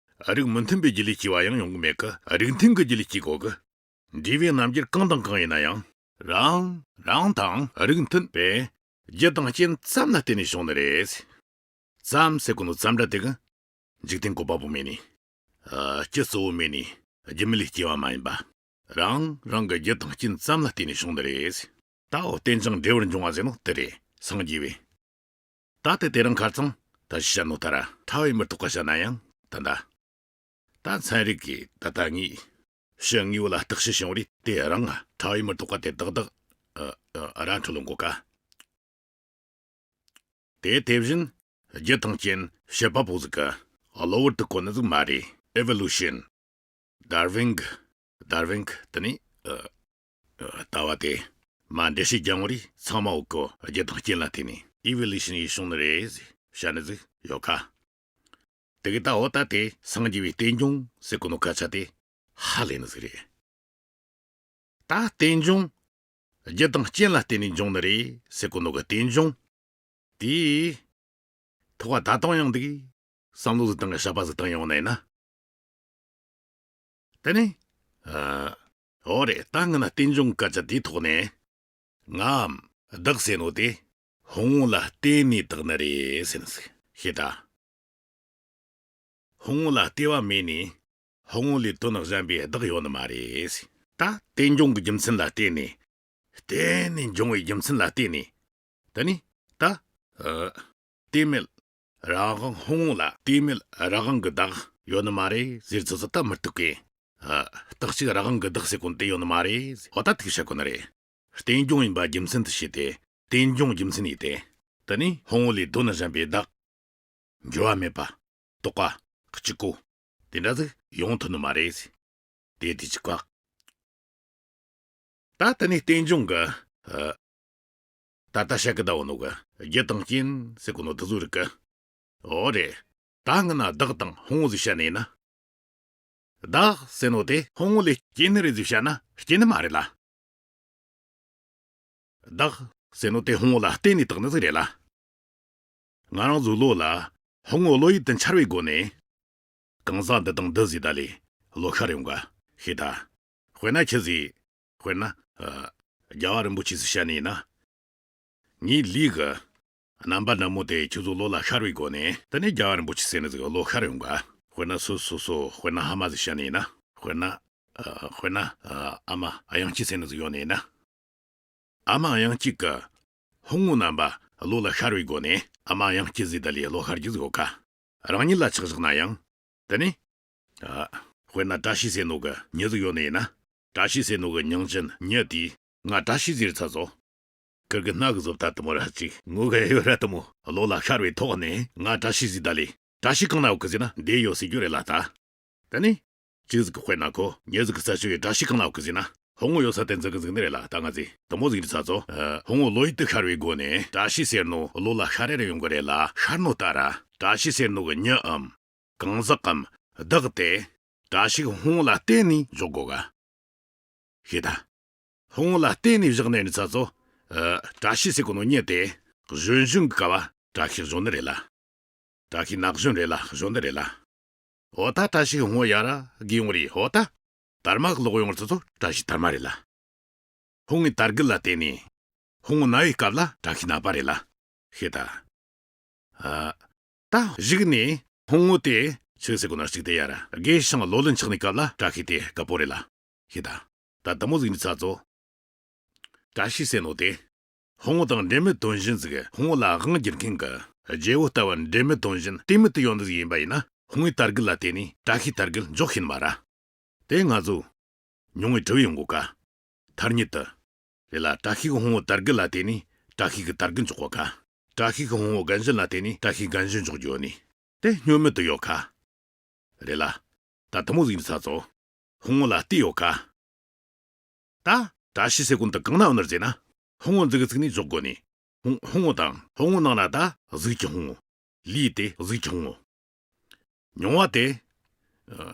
རིགས་མི་མཐུན་པའི་རྒྱུ་ལས་སྐྱེ་བ་ཡང་ཡོང་གི་མེད་གི། རིགས་མཐུན་གྱི་རྒྱུ་ལས་སྐྱེ་གོ་གི། འབྲས་བུའི་རྣམ་འགྱུར་གང་དང་གང་ཡིན་ན་ཡང་། རང་རང་དང་རིགས་མཐུན་པའི་རྒྱུ་དང་རྐྱེན་ཙམ་ལ་བརྟེན་ནས་བྱུང་ནི་རེད། ཙམ་ཟེར་གོ་ནོ་ཙམ་ར་དེ་གི་འཇིག་རྟེན་བཀོད་པ་པོ་མེད་ནི། ཨ། སྤྱི་གཙོ་བོ་མེད་ནི། རྒྱུ་མེད་ལས་སྐྱེ་བ་མ་ཡིན་པ། རང་རང་གི་རྒྱུ་དང་རྐྱེན་ཙམ་ལ་བརྟེན་ནས་བྱུང་ནི་རེད། ད་འོ་རྟེན་ཅིང་འབྲེལ་བར་འབྱུང་བ་ཟེར་ནོ་དེ་རེད། སངས་རྒྱས་པས། ད་དེ་དེ་རིང་ཁ་རྩང་ད་བཤད་ནོ་ད་ར་ཕྲ་བའི་མི་རྟག་པ་བཤད་ན་ཡང་ད་ད། ད་ཚན་རིག་གིས་ད་ལྟ་ངས་ཕྱི་དངོས་པོ་ལ་བརྟག་དཔྱད་བྱུང་རེད། དེ་རང་ང་ཕྲ་བའི་མི་རྟག་པ་དེ་བདག་བདག་ཨ་ཨ་ར་འཕྲོད་ལོང་གོ་ཀ། དེ་དེ་བཞིན་རྒྱུ་དང་རྐྱེན་བྱེད་པ་པོ་ཟིག་གི་གློ་བུར་དུ་གོ་ནི་ཟིག་མ་རེད། ཨི་ཝོ་ལུ་ཤན། ཌར་ཝིན་གི། ཌར་ཝིན་གི་དེ་ནི་ཨ་ཨ་ལྟ་བ་དེ་མ་འགྲེལ་བཤད་རྒྱག་ངོ་རེད། ཚང་མ་འུ་གོ་རྒྱུ་དང་རྐྱེན་ལ་བརྟེན་ནས་ཨི་ཝོ་ལུ་ཤན་ཡིས་བྱུང་ནི་རེད་ཟེར་བཤད་ནི་ཟིག་ཡོད་ཀ། དེ་གི་ད་འོ་ད་དེ་སངས་རྒྱས་པའི་རྟེན་འབྱུང་ཟེར་གོ་ནོ་སྐད་ཆ་དེ་ཧ་ལས་ནི་ཟིག་རེད། ད་རྟེན་འབྱུང་། རྒྱུ་དང་རྐྱེན་ལ་བརྟེན་ནས་འབྱུང་ནི་རེད་ཟེར་གོ་ནོ་གི་རྟེན་འབྱུང་། དེའི་ཐོག་ད་དུང་ཡང་འདུག་བསམ་བློ་ཟིག་བཏང་གི་བཤད་པ་ཟིག་བཏང་ཡོང་ནས་ན། དེ་ནས། ཨ། འོ་རེད། ད་ང་ན་རྟེན་འབྱུང་སྐད་ཆ་དེའི་ཐོག་ནས། ངའམ་བདག་ཟེར་ནོ་དེ་ཕུང་པོ་ལ་བརྟེན་ནས་བཏགས་ནི་རེད་ཟེར་ནི་ཟིག་ཤེས་ད། ཕུང་པོ་ལ་ལྟོས་པ་མེད་ནས་ཕུང་པོ་ལས་དོན་གཞན་པའི་བདག་ཡོད་ནི་མ་རེད། ད་རྟེན་འབྱུང་གི་རྒྱུ་མཚན་ལ་བརྟེན་ནས། བརྟེན་ནས་འབྱུང་བའི་རྒྱུ་མཚན་ལ་བརྟེན་ནས། དེ་ནི་ད། ཨ། ལྟོས་མེད་རང་དབང་ཕུང་པོ་ལ་ལྟོས་མེད་རང་དབང་གི་བདག་ཡོད་ནི་མ་རེད་ཟེར་ཚོད་ཚོད་ད་མི་རྟོགས་གི། ཨ། རྟག་གཅིག་རང་དབང་གི་བདག་ཟེར་གོ་ནོ་དེ་ཡོད་ནི་མ་རེད། འོ་ད་ཐུག་བཤད་གོ་ནི་རེད། རྟེན་འབྱུང་ཡིན་པ་རྒྱུ་མཚན་དུ་བྱས་ཏེ། རྟེན་འབྱུང་རྒྱུ་མཚན་ཡིན་ཏེ། དེ་ནི་ཕུང་པོ་ལས་དོན་གཞན་པའི་བདག་འགྱུར་བ་མེད་པ། རྟོག་པ། གཅིག་གོ། དེ་འདྲ་ཟིག་ཡོང་ཐུབ་ནི་མ་རེད། དེ་དེ་གཅིག་པ། ད་དེ་ནས་རྟེན་འབྱུང་གི། ཨ། ད་ལྟ་བཤད་གི་ད་འོ་ནོ་གི་རྒྱུ་དང་རྐྱེན་ཟེར་གོ་ནོ་དེ་ཟུག་རིགས་གི། འོ་རེད། ད་ང་ན་བདག་དང་ཕུང་པོ་ཟིག་བཤད་ནས་ན། བདག་ཟེར་ནོ་དེ་ཕུང་པོ་ལས་སྐྱེ་ནི་རེད་ཟེར་བཤད་ན་སྐྱེ་ནི་མ་རེད་ལ། བདག་ཟེར་ནོ་དེ་ཕུང་པོ་ལ་བརྟེན་ནས་བཏགས་ནི་ཟིག་རེད་ལ། ང་རང་ཚོའི་བློ་ལ་ཕུང་པོ་བློ་ཡུལ་དུ་འཆར་བའི་སྒོ་ནས། གང་ཟག་འདི་དང་འདི་ཟེར་ད་ལས་བློ་ཤར་ཡོང་ག་ཤེས་ད། དཔེར་ན་ཁྱི་ཟིག་དཔེར་ན། ཨ། རྒྱལ་བ་རིན་པོ་ཆེ་ཟེར་བཤད་ནས་ཡིན་ན། ངའི་ལུས་གི་རྣམ་པ་འདྲ་མོ་དེ་ཁྱོད་ཚོ་བློ་ལ་ཤར་བའི་སྒོ་ནས། དེ་ནས་རྒྱལ་བ་རིན་པོ་ཆེ་ཟེར་ནི་ཟིག་བློ་ཤར་ཡོང་ག་དཔེར་ན་སོ་སོ་སོ། དཔེར་ན་ཕ་མ་ཟིག་བཤད་ནས་ཡིན་ན། དཔེར་ན། ཨ། དཔེར་ན། ཨ། ཨ་མ་གཡང་སྐྱིད་ཟེར་ནི་ཟིག་ཡོད་ནས་ཡིན་ན། ཨ་མ་གཡང་སྐྱིད་ཀྱི་ཕུང་པོ་རྣམ་པ་བློ་ལ་ཤར་བའི་སྒོ་ནས་ཨ་མ་གཡང་སྐྱིད་ཟེར་ད་ལས་བློ་ཤར་རྒྱུ་ཟིག་ཡོད་ཀ་རང་ཉིད་ལ་ཆགས་བཞག་ན་ཡང་། དེ་ནས། ཨ། དཔེར་ན་བཀྲ་ཤིས་ཟེར་ནོ་གི་མྱི་ཟིག་ཡོད་ནི་ཡིན་ན། བཀྲ་ཤིས་ཟེར་ནོ་གི་མྱིང་ཅན་མྱི་དེས་ང་བཀྲ་ཤིས་ཟེར་ཚར་སོང་། ཁིར་གི་སྣ་གི་བཟོ་ལྟ་དེ་མོ་ར་ཅིག་ངུ་གི་ཡོད་ར་དེ་མོ་བློ་ལ་ཤར་བའི་ཐོག་ནས་ང་བཀྲ་ཤིས་ཟེར་ད་ལས་བཀྲ་ཤིས་གང་ན་ཡོད་གི་ཟེར་ན་འདི་ཡོད་ཟེར་རྒྱུ་རེད་ལ་ད། དེ་ནས། ཅིག་ཟིག་གི་དཔེར་ན་ཁོ་མྱི་ཟིག་གི་རྩད་ཆོད་ཡོད་བཀྲ་ཤིས་གང་ན་ཡོད་གི་ཟེར་ན་ཕུང་པོ་ཡོད་ས་དེ་འཛིན་གི་འཛིན་ནི་རེད་ལ་ད་ང་ཚོས་དེ་མོ་ཟིག་རེད་ཚར་སོང་། ཨ། ཕུང་པོ་བློ་ཡུལ་དུ་ཤར་བའི་སྒོ་ནས་བཀྲ་ཤིས་ཟེར་ནོ་བློ་ལ་ཤར་རེ་རེ་ཡོང་གི་རེད་ལ་ཤར་ནོ་ད་ར་བཀྲ་ཤིས་ཟེར་ནོ་གི་མྱི་འམ། གང་ཟག་གམ་བདག་དེ་བཀྲ་ཤིས་ཕུང་པོ་ལ་བརྟེན་ནས་འཇོག་དགོས་ག་ཤེས་ད། ཕུང་པོ་ལ་བརྟེན་ནས་བཞག་ནས་ནི་ཚ་ཚོ། ཨ། བཀྲ་ཤིས་ཟེར་གོ་ནོ་མྱི་དེ་གཞོན་གཞོན་གི་སྐབས་བ་བཀྲ་ཤིས་གཞོན་ནི་རེད་ལ། བཀྲ་ཤིས་ན་གཞོན་རེད་ལ་གཞོན་ནི་རེད་ལ། འོ་ད་བཀྲ་ཤིས་ཕུང་པོ་ཡར་རྒས་ཡོང་རེད། འོ་ད་དར་མ་གི་ལོག་ཡོང་ཚ་ཚོ་བཀྲ་ཤིས་དར་མ་རེད་ལ། ཕུང་པོའི་དར་རྒུད་ལ་བརྟེན་ནས་ཕུང་པོ་ན་བའི་སྐབས་ལ་བཀྲ་ཤིས་ན་པ་རེད་ལ། ཤེས་ད། ཨ། ད་གཞུག་ནས་ཕུང་པོ་དེ་ཆི་ཟེར་གོ་ན་གཅིག་དེ་ཡར་རྒས་ཤིང་ལོ་ལོན་ཆགས་ནས་སྐབས་ལ་བཀྲ་ཤིས་དེ་དཀར་པོ་རེད་ལ། ཤེས་ད། ད་དེ་མོ་ཟིག་ནི་ཚ་ཚོ། བཀྲ་ཤིས་ཟེར་ནོ་དེ། ཕུང་པོ་དང་འབྲེལ་མེད་དོན་གཞན་ཟིག་ཕུང་པོ་ལ་དབང་བསྒྱུར་མཁན་གྱི་རྒྱལ་པོ་ལྟ་བུ་འབྲེལ་མེད་དོན་གཞན་གཏན་མེད་དུ་ཡོད་ནི་ཟིག་ཡིན་པ་ཡིན་ན་ ཕུང་བོའི་དར་རྒུད་ལ་བརྟེན་ནས་བཀྲ་ཤིས་དར་རྒུད་འཇོག་ཤེས་ནི་མ་ར། དེ་ང་ཚོ་མྱོང་བའི་དྲི་བ་ཡོང་གོ་ཀ། ཐ་སྙད་དུ། རེད་ལ། བཀྲ་ཤིས་ཀྱི་ཕུང་བོ་དར་རྒུད་ལ་བརྟེན་ནས་བཀྲ་ཤིས་ཀྱི་དར་རྒུད་འཇོག་གོ་ཀ། བཀྲ་ཤིས་ཀྱི་ཕུང་བོ་རྒན་གཞོན་ལ་བརྟེན་ནས་བཀྲ་ཤིས་རྒན་གཞོན་འཇོག་རྒྱུ་ནི། དེ་སྨྱོན་མི་དུ་ཡོད་ཀ། རེད་ལ། ད་དེ་མོ་ཟིག་ཡིན་ཚ་ཚོ། ཕུང་བོ་ལ་བལྟས་ཡོད་ཀ། ད་བཀྲ་ཤིས་ཟེར་གོ་ནོ་དེ་གང་ན་ཡོད་ནི་རེད་ཟེར་ན། ཕུང་བོ་འཛུགས་ཚིག་ནས་འཇོག་དགོས་ནི། ཕུང་ཕུང་བོ་དང་ཕུང་བོ་ནང་ན་ད་གཟུགས་ཀྱི་ཕུང་བོ། ལུས་དེ་གཟུགས་ཀྱི་ཕུང་བོ། མྱོང་བ་དེ། ཨ།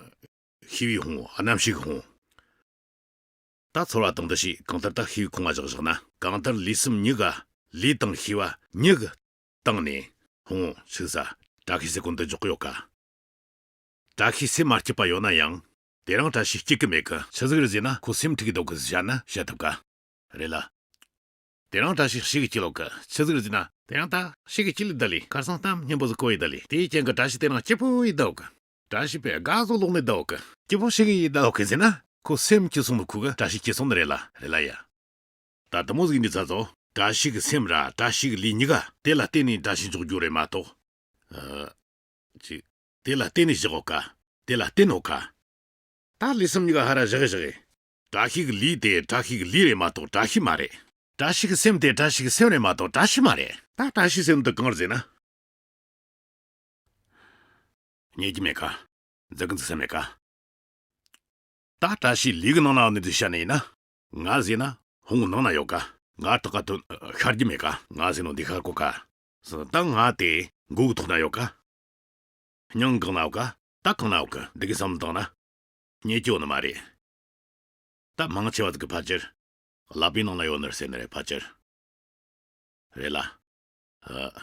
ཤེས་པའི་ཕུང་བོ། རྣམ་ཤེས་ཀྱི་ཕུང་བོ། ད་ཚོར་བ་དང་འདུ་ཤེས་གང་ལྟར་ད་ཤེས་པའི་ཁོངས་ལ་བཞག་བཞག་ན། གང་ལྟར་ལུས་སེམས་གཉིས་ཀ་ལུས་དང་ཤེས་པ་གཉིས་ཀྱི་སྟེང་ནས་ཕུང་བོ་ཆུད་ས་བཀྲ་ཤིས་ཟེར་གོ་ནོ་དེ་འཇོག་གི་ཡོད་ཀ། བཀྲ་ཤིས་སེམས་མ་སྐྱིད་པ་ཡོད་ན་ཡང་། དེ་རང་བཀྲ་ཤིས་སྐྱིད་གི་མེད་གི། ཆི་ཟིག་རེད་ཟེར་ན། ཁོ་སེམས་འཁྲུག་གི་འདུག་གི་ཟེར་བཤད་ན་བཤད་ཐུབ་ཀ། རེད་ལ། དེ་རང་བཀྲ་ཤིས་ཞེ་གི་སྐྱིད་ལོ་གི། ཆི་ཟིག་རེད་ཟེར་ན། དེ་རང་ད་ཞེ་གི་སྐྱིད་ལི་ད་ལི། ཁར་སང་གཏམ་སྙན་པོ་ཟིག་གོ་ཡི་ད་ལི། དེའི་རྐྱེན་གི་བཀྲ་ཤིས་དེ་རང་སྐྱིད་པོ་ཡི་ད་ཡོད་གི། བཀྲ་ཤིས་པས་དགའ་བཟོ་ལོག་ནི་ད་ཡོད་གི། སྐྱིད་པོ་ཞེ་གི་ཡི་ད་ཡོད་གི་ཟེར་ན། ཁོ་སེམས་སྐྱིད་སོང་ནི་ཁུ་གི་བཀྲ་ཤིས་སྐྱིད་སོང་ནི་རེད་ལ། རེད་ལ་ཡ། ད་དེ་མོ་ཟིག་འདི་ཚ་ཚོ། བཀྲ་ཤིས་གི་སེམས་ར་བཀྲ་ཤིས་གི་ལུས་གཉིས་ཀ་དེ་ལ་བརྟེན་ནས་བཀྲ་ཤིས་འཇོག་རྒྱུ་རེད་མ་གཏོགས། ཨ། ཅིག་དེ་ལ་བརྟེན་ནས་བཞག་ཡོད་ཀ། དེ་ལ་བརྟེན་ཡོད་ཀ། ད་ལུས་སེམས་གཉིས་ཀ་ཧ་ར་བཞག་གི་བཞག་གི། བཀྲ་ཤིས་གི་ལུས་དེ་བཀྲ་ཤིས་གི་ལུས་རེད་མ་གཏོགས་བཀྲ་ཤིས་མ་རེད། བཀྲ་ཤིས་གི་སེམས་དེ་བཀྲ་ཤིས་གི་སེམས་རེད་མ་གཏོགས་བཀྲ་ཤིས་མ་རེད། ད་བཀྲ་ཤིས་ཟེར་ནོ་དེ་གང་རེད་ཟེར་ན། རྙེད་རྒྱུ་མེད་ཀ། འཛིན་གི་འཛིན་ས་མེད་ཀ། ད་བཀྲ་ཤིས་ལུས་གི་ནང་ན་ཡོད་ནི་དེ་བཤད་ནི་ཡིན་ན། ང་ཟེར་ན་ཕུང་བོ་ནང་ན་ཡོད་ཀ། ང་ཏག་ཏག་དོན་ཤར་རྒྱུ་མེད་ཀ། ང་ཟེར་ནོ་འདི་ཤར་གོ་ཀ། ད་ང་དེ་མགོ་གི་ཐོག་ན་ཡོད་ཀ། སྙིང་གང་ན་ཡོད་ཀ། ད་གང་ན་ཡོད་ཀ། འདི་གི་བསམ་བློ་བཏང་ན། རྙེད་རྒྱུ་ཡོད་ནི་མ་རེད། ད་མང་ཆེ་བ་ཟིག་གི་ཕལ་ཆེར། ཀླད་པའི་ནང་ན་ཡོད་ནི་རེད་ཟེར་ནི་རེད་ཕལ་ཆེར། རེད་ལ། ཨ།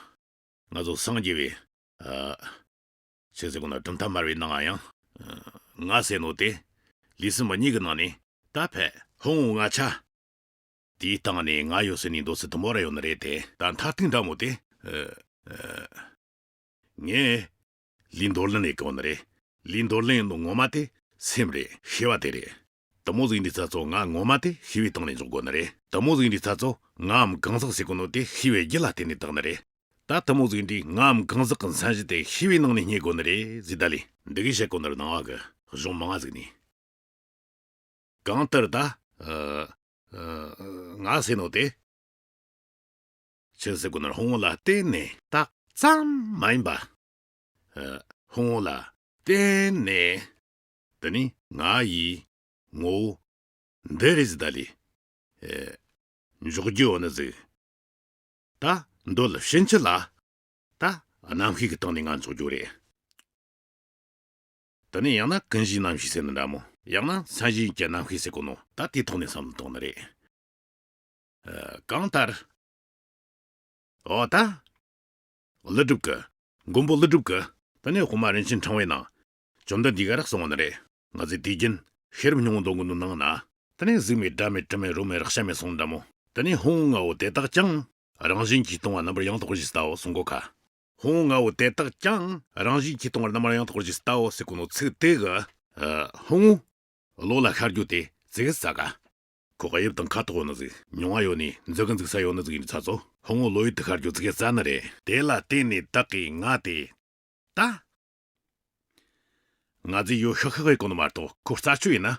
ང་ཚོ་སངས་རྒྱས་པའི། ཨ། ཆི་ཟེར་གོ་ན་གྲུབ་མཐའ་སྨྲ་བའི་ནང་ཡང་། ཨ། ང་ཟེར་ནོ་དེ། ལུས་སེམས་གཉིས་ཀྱི་ནང་ནས་ད་ཕལ་ཕུང་བོ་ལྔ་ཆ། དེའི་སྟེང་ནས་ང་ཡོད་ཟེར་ནས་འདོད་ཚུལ་དུ་མོ་ར་ཡོད་ནི་རེད་དེ། ད་མཐར་ཐུག་འདྲ་མོ་དེ། ཨ། ཨ། ངས་ལུས་འདོར་ལེན་ཡེད་གོ་ནི་རེད། ལུས་འདོར་ལེན་ཡེད་ནོ་ངོ་མ་དེ་སེམས་རེད། ཤེས་པ་དེ་རེད། དེ་མོ་ཟིག་འདི་ཚ་ཚོ་ང་ངོ་མ་དེ་ཤེས་པའི་སྟེང་ནས་འཇོག་དགོས་ནི་རེད། དེ་མོ་ཟིག་འདི་ཚ་ཚོ་ངའམ་གང་ཟག་ཟེར་གོ་ནོ་དེ་ཤེས་པའི་རྒྱུ་ལ་བརྟེན་ནས་བཏགས་ནི་རེད། ད་དེ་མོ་ཟིག་འདི་ངའམ་གང་ཟག་གི་མཚན་གཞི་དེ་ཤེས་པའི་ནང་ནས་རྙེད་དགོས་ནི་རེད་ཟེར། ད་ལས་འདི་གི་བཤད་གོ་ནི་རེད། སྣང་བ་གི་གཞུང་མང་ང་ཟིག་ནས། གང་ལྟར་ད། ཨ། ཨ། ང་ཟེར་ནོ་དེ། ཆི་ཟེར་གོ་ན་ཕུང་བོ་ལ་བརྟེན་ནས་རྟགས་ཙམ་མ་ཡིན་པ། ཨ། ཕུང་བོ་ལ་བརྟེན་ནས། དེ་ནི་ང་ཡི་ངོ་བོ་འདི་རེད་ཟེར། ད་ལས། ཨ། འཇོག་རྒྱུ་ཡོད་ནི་ཟིག་ད་འདོད་ཕྱིན་ཆད་ལ། ད་རྣམ་ཤེས་ཀྱི་སྟེང་ནས་ང་འཇོག་རྒྱུ་རེད། དེ་ནས་ཡང་ན་ཀུན་གཞིའི་རྣམ་ཤེས་ཟེར་ནི་འདྲ་མོ། ཡང་ན་མཚན་གཞི་ཡིན་གྱི་རྣམ་ཤེས་ཟེར་གོ་ནོ། ད་དེའི་ཐོག་ནས་བསམ་བློ་གཏོང་ནི་རེད། ཨ། གང་ལྟར། འོ་ད། ཀླུ་སྒྲུབ་ཀྱི། མགོན་པོ་ཀླུ་སྒྲུབ་ཀྱི། དེ་ནས་དབུ་མ་རིན་ཆེན་ཕྲེང་བའི་ནང་། བཅོམ་ལྡན་འདས་ཀྱིས་ར་གསུངས་པ་ནི་རེད། ང་ཚོས་དུས་རྒྱུན་ཤེས་རབ་སྙིང་པོ་འདོན་གོ་ནོ་ནང་ན། དེ་ནས་གཟུགས་མེད་སྒྲ་མེད་དྲི་མེད་རོ་མེད་རེག་བྱ་མེད་གསུངས་འདྲ་མོ། དེ་ནས་ཕུང་བོ་ལྔ་བོ་དེ་དག་ཀྱང་། རང་བཞིན་གྱིས་སྟོང་པ་རྣམ་པར་ཡང་དག་པར་གཞི་ལྟ་བུ་གསུང་གོ་ཁ། ཕུང་བོ་ལྔ་བོ་དེ་དག་ཀྱང་རང་བཞིན་གྱིས་སྟོང་པ་རྣམ་པར་ཡང་དག་པར་གཞི་ལྟ་བུ་ཟེར་གོ་ནོ་ཚིག་དེ་གི། ཨ། ཕུང་བོ་བློ་ལ་ཤར་རྒྱུ་དེ་ཙིག་གེ་ཙ་ག། ཁོ་དབྱིབས་དང་ཁ་དོག་ཡོད་ནི་ཟིག་མྱོང་བ་ཡོད་ནི། འཛིན་གི་འཛིན་ས་ཡོད་ནི་ཟིག་ཡིན་ཚ་ཚོ། ཕུང་བོ་བློ་ཡུལ་དུ་ཤར་རྒྱུ་ཙིག་གེ་ཙ་ནི་རེད། དེ་ལ་བརྟེན་ནས་བདག་གིས་ང་དེ། ད། ང་ཚོས་ཡོད་ཤག་ཤག་ཡེད་གོ་ནི་མ་གཏོགས་ཁོ་རྩད་གཅོད་ཡེད་ན། ཨ།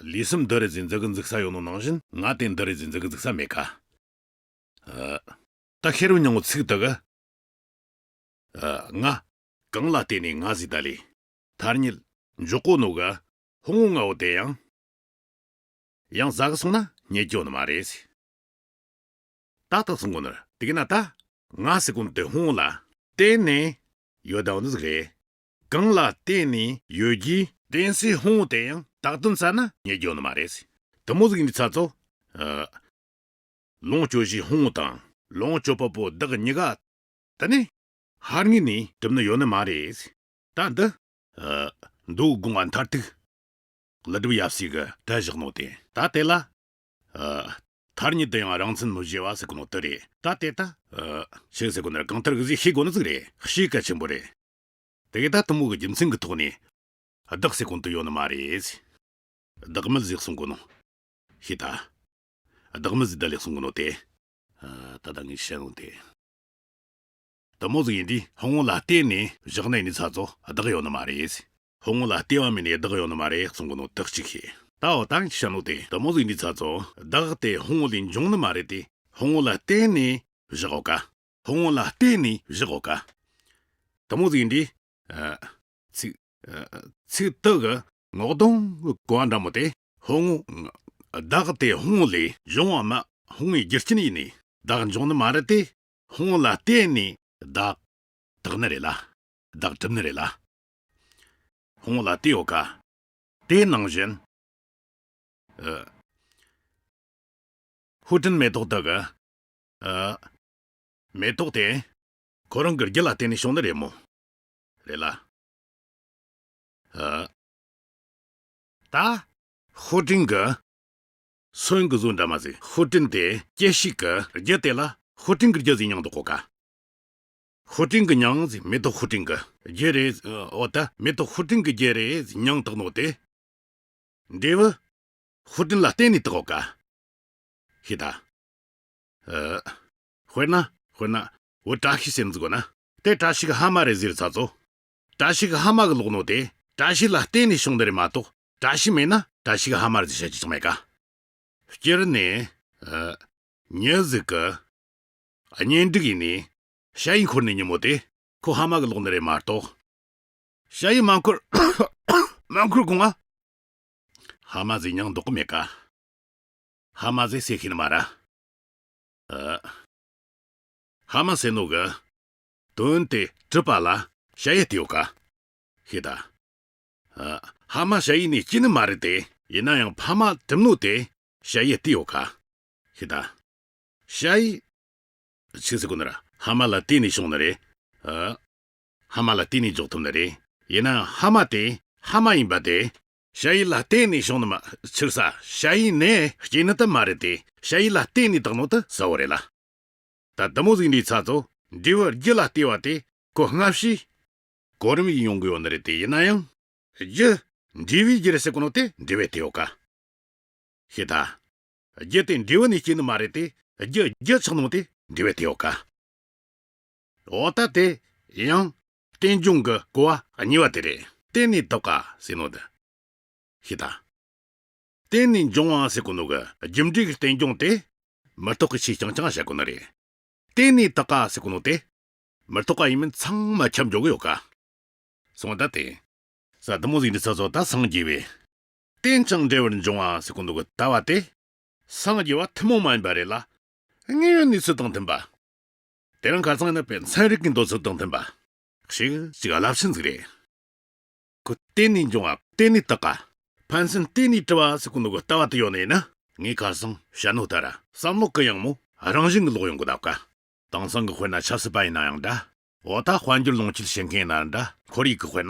ལུས་སེམས་འདི་རེད་ཟེར་འཛིན་གི་འཛིན་ས་ཡོད་ནོ་ནང་བཞིན་ང་དེ་འདི་རེད་ཟེར་འཛིན་གི་འཛིན་ས་མེད་ཀ། ཨ། ད་ཤེས་རབ་སྙིང་པོ་ཚིག་དེ་གི། ཨ། ང་། གང་ལ་བརྟེན་ནས་ང་ཟེར། ད་ལས། ཐ་སྙད་འཇོག་གོ་ནོ་གི་ཕུང་བོ་ལྔ་བོ་དེ་ཡང་། ཡང་ཟ་གི་སོང་ན་རྙེད་རྒྱུ་ནི་མ་རེད། ད་ལྟ་གསུང་གོ་ནི་རེད། དེ་གི་ན་ད་ང་ཟེར་གོ་ནོ་དེ་ཕུང་བོ་ལ་བརྟེན་ནས་ཡོད་ད་ནི་ཟིག་རེད། གང་ལ་བརྟེན་ནས་ཡོད་རྒྱུའི་བརྟེན་སའི་ཕུང་བོ་དེ་ཡང་བཏགས་དོན་ཟ་ན་རྙེད་རྒྱུ་ནི་མ་རེད། དེ་མོ་ཟིག་ཡིན་དུས་ཚ་ཚོ། ཨ། ལོངས་སྤྱོད་བྱའི་ཕུང་བོ་དང་ལོངས་སྤྱོད་པ་པོ་བདག་གཉིས་ཀ། དེ་ནི་ཧར་ངོས་ནས་གྲུབ་ནི་ཡོད་ནི་མ་རེད། ད་འདི། ཨ། མདོ་དགོངས་པ་མཐར་ཐུག་ཀླུ་སྒྲུབ་ཡབ་སྲས་ཀྱིས་བཀྲལ་བཞག་ནོ་དེ། ད་དེ་ལ། ཨ། ཐ་སྙད་དུ་ཡང་རང་མཚན་མི་བརྗེ་བ་ཟེར་གོ་ནོ་དེ་རེད། ད་དེ་ད། ཨ། ཆི་ཟེར་གོ་ནི་རེད། གང་ལྟར་གི་ཟིག་ཤེས་དགོས་ནི་ཟིག་རེད། ཤེས་གལ་ཆེན་པོ་རེད། དེ་གི་ད་དེ་མོ་གི་རྒྱུ་མཚན་གི་ཐོག་ནས་བདག་ཟེར་གོ་ནོ་དེ་ཡོད་ནི་མ་རེད། བདག་མེད་ཟེར་གསུང་གོ་ནོ། ཤེས་ད། བདག་མེད་ཟེར་ད་ལས་གསུང་གོ་ནོ་དེ། ཨ། ད་ད་ངས་བཤད་ནོ་དེ། དེ་མོ་ཟིག་ཡིན་དུས་ཧོ་ངོ་ལ་བལྟས་ནས་བཞག་ན་ཡིན་ནི་ཚ་ཚོ་བདག་ཡོད་ནི་མ་རེད། ཧོ་ངོ་ལ་བལྟས་པ་མིན་ནས་བདག་ཡོད་ནི་མ་རེད་གསུང་གི་ནོ་དག་ཅིག་ཤེས། ད་འོ་ད་ཤ་ནོ་དེ་དེ་མོ་ཟིག་ཡིན་དུས་ཚ་ཚོ་བདག་དེ་ཧོ་ངོ་ལས་འབྱུང་ནི་མ་རེད་དེ། ཧོ་ངོ་ལ་བལྟས་ནས་བཞག་འོ་ཀ། ཧོ་ངོ་ལ་བལྟས་ནས་བཞག་འོ་ཀ། དེ་མོ་ཟིག་ཡིན་དུས། ཨ། ཚིག་ཨ། ཚིག་དེ་གི་ངོ་གདོང་གི་གོ་བ་འདྲ་མོ་དེ་ཧོ་ངོ། བདག་དེ་ཧོ་ངོ་ལས་འབྱུང་བ་མ་ཧོ་ངོའི་རྒྱུ་རྐྱེན་ཡིན་ནས་བདག་འབྱུང་ནི་མ་རེད་དེ། ཧོ་ངོ་ལ་བལྟས་ནས་བདག་དག་ནི་རེད་ལ། བདག་གྲུབ་ནི་རེད་ལ། ཧོ་ངོ་ལ་བལྟས་ཡོད་ཀ། དེ་ནང་བཞིན། ཨ། ཧུ་ཀྲིན་མེ་ཏོག་དག་གི། ཨ། མེ་ཏོག་དེ། ཁོ་རང་གི་རྒྱུ་ལ་བརྟེན་ནས་བྱུང་ནི་རེད་མོ། རེད་ལ། ཨ། ད། ཧུ་ཀྲིན་གི། སོན་གི་བཟོ་འདྲ་མ་ཟིག་ཧུ་ཀྲིན་དེ་སྐྱེ་ཤི་གི་རྒྱུ་དེ་ལ་ཧུ་ཀྲིན་གི་རྒྱུ་ཟིག་མྱང་འདུག་གོ་ཀ། ཧུ་ཀྲིན་གི་མྱང་ཟིག་མེ་ཏོག་ཧུ་ཀྲིན་གི་རྒྱུ་རེད། འོ་ད་མེ་ཏོག་ཧུ་ཀྲིན་གི་རྒྱུ་རེད་ཟིག་མྱང་བཏགས་ནོ་དེ། འབྲས་བུ། ཧུ་ཀྲིན་ལ་བརྟེན་ནས་བཏགས་གོ་ཀ། ཤེས་ད། ཨ། དཔེར་ན། དཔེར་ན། འུ་བཀྲ་ཤིས་ཟེར་འཛུགས་གོ་ན། དེ་བཀྲ་ཤིས་གི་ཕ་མ་རེད་ཟེར་ཚ་ཚོ། བཀྲ་ཤིས་གི་ཕ་མ་གི་ལོག་ནོ་དེ། བཀྲ་ཤིས་ལ་བརྟེན་ནས་བྱུང་ནི་རེད་མ་གཏོགས། བཀྲ་ཤིས་མེད་ན་བཀྲ་ཤིས་གི་ཕ་མ་རེད་ཟེར་བཤད་རྒྱུ་ཅང་མེད་ཀ། སྤྱིར་ནས། ཨ། མྱི་ཟིག་གི། གཉེན་སྒྲིག་ཡིན་ནས། ཞ་ཡི་འཁོར་ནས་ཉིན་མོ་དེ། ཁོ་ཕ་མ་གི་ལོག་ནི་རེད་མ་གཏོགས། ཞ་ཡི་མ་འཁོར། མ་འཁོར་གོང་ང་། ཕ་མ་ཟིག་མྱང་འདུག་གི་མེད་ཀ། ཕ་མ་ཟིག་ཟེར་ཤེས་ནི་མ་ར། ཨ། ཕ་མ་ཟེར་ནོ་གི། དོན་དེ་གྲུབ་པ་ལ་ཞ་ཡི་བལྟས་ཡོད་ཀ། ཤེས་ད། ཨ། ཕ་མ་ཞ་ཡི་ནས་སྐྱེས་ནི་མ་རེད་དེ། ཡིན་ན་ཡང་ཕ་མ་གྲུབ་ནོ་དེ་ཞ་ཡི་བལྟས་ཡོད་ཀ། ཤེས་ད། ཞ་ཡི། ཆི་ཟེར་གོ་ནི་ར། ཕ་མ་ལ་བརྟེན་ནས་བྱུང་ནི་རེད། ཨ། ཕ་མ་ལ་བརྟེན་ནས་འཇོག་ཐུབ་ནི་རེད། ཡིན་ནའང་ཕ་མ་དེ་ཕ་མ་ཡིན་པ་དེ། ཞ་ཡི་ལ་བརྟེན་ནས་བྱུང་ནི་མ། ཆི་ཟེར། ཞ་ཡི་ནས་སྐྱེས་ནི་དེ་མ་རེད་དེ། ཞ་ཡི་ལ་བརྟེན་ནས་བཏགས་ནོ་དེ་གསལ་བོ་རེད་ལ། ད་དེ་མོ་ཟིག་འདྲའི་ཚ་ཚོ། འབྲས་བུ་རྒྱུ་ལ་བལྟས་པ་དེ་ཁོ་སྔ་ཕྱིའི་གོ་རིམ་ཡིན་ཡོང་གི་ཡོད་ནི་རེད་དེ། ཡིན་ན་ཡང་རྒྱུ་འབྲས་བུའི་རྒྱུ་རེད་ཟེར་གོ་ནོ་དེ་འབྲས་བུ་བལྟས་ཡོད་ཀ། ཤེས་ད། རྒྱུ་དེ་འབྲས་བུ་ནས་སྐྱེས་ནི་མ་རེད་དེ། རྒྱུ་རྒྱུ་ཆགས་ནོ་དེ་འབྲས་བུ་བལྟས་ཡོད་ཀ། འོ་ད་དེ་ཡང་རྟེན་འབྱུང་གི་གོ་བ་གཉིས་པ་དེ་རེད། བརྟེན་ནས་བཏགས་པ་ཟེར་ནོ་དེ། ཤེས་ད། བརྟེན་ནས་འབྱུང་བ་ཟེར་གོ་ནོ་གི་རྒྱུ་འབྲས་ཀྱི་རྟེན་འབྱུང་དེ་མི་རྟག་གི་ཆོས་རྐྱང་རྐྱང་བཤད་གོ་ནི་རེད། བརྟེན་ནས་བཏགས་པ་ཟེར་གོ་ནོ་དེ་མི་རྟག་པ་ཡིན་མིན་ཚང་མ་ཁྱབ་འཇུག་གི་ཡོད་ཀ། སོང་ད་དེ། ས་དེ་མོ་ཟིག་འདི་ཚ་ཚོ་ད་སངས་རྒྱས་པའི། རྟེན་ཅིང་འབྲེལ་བར་འབྱུང་བ་ཟེར་གོ་ནོ་གི་ལྟ་བ་དེ། སངས་རྒྱས་པ་ཐུན་མོང་མ་ཡིན་པ་རེད་ལ། དངོས་ཡོད་གནས་ཚུལ་དང་མཐུན་པ། དེ་རིང་ཁ་སང་ཡིན་ན་དཔེར་ཚན་རིག་གི་འདོད་ཚུལ་དང་མཐུན་པ། ཞིག་ཅིག་རླབས་ཆེན་ཟིག་རེད། ཁོ་བརྟེན་ནས་འབྱུང་བ་བརྟེན་ནས་བཏགས་པ། ཕན་ཚུན་བརྟེན་ནས་གྲུབ་པ་ཟེར་གོ་ནོ་གི་ལྟ་བ་དེ་ཡོད་ནི་ཡིན་ན། ངས་ཁ་སང་བཤད་ནོ་ལྟར་བསམ་བློ་གི་ཡང་མོ་རང་བཞིན་གྱི་ལོག་ཡོང་གི་འདུག་ག། དེང་སང་གི་དཔེར་ན་ཆབ་སྲིད་པ་ཡིན་ན་ཡང་འདྲ། འོ་ད་དཔལ་འབྱོར་ལོངས་སྤྱོད་བྱེད་མཁན་ཡིན་ན་འདྲ། ཁོར་ཡུག་གི་དཔེར་ན།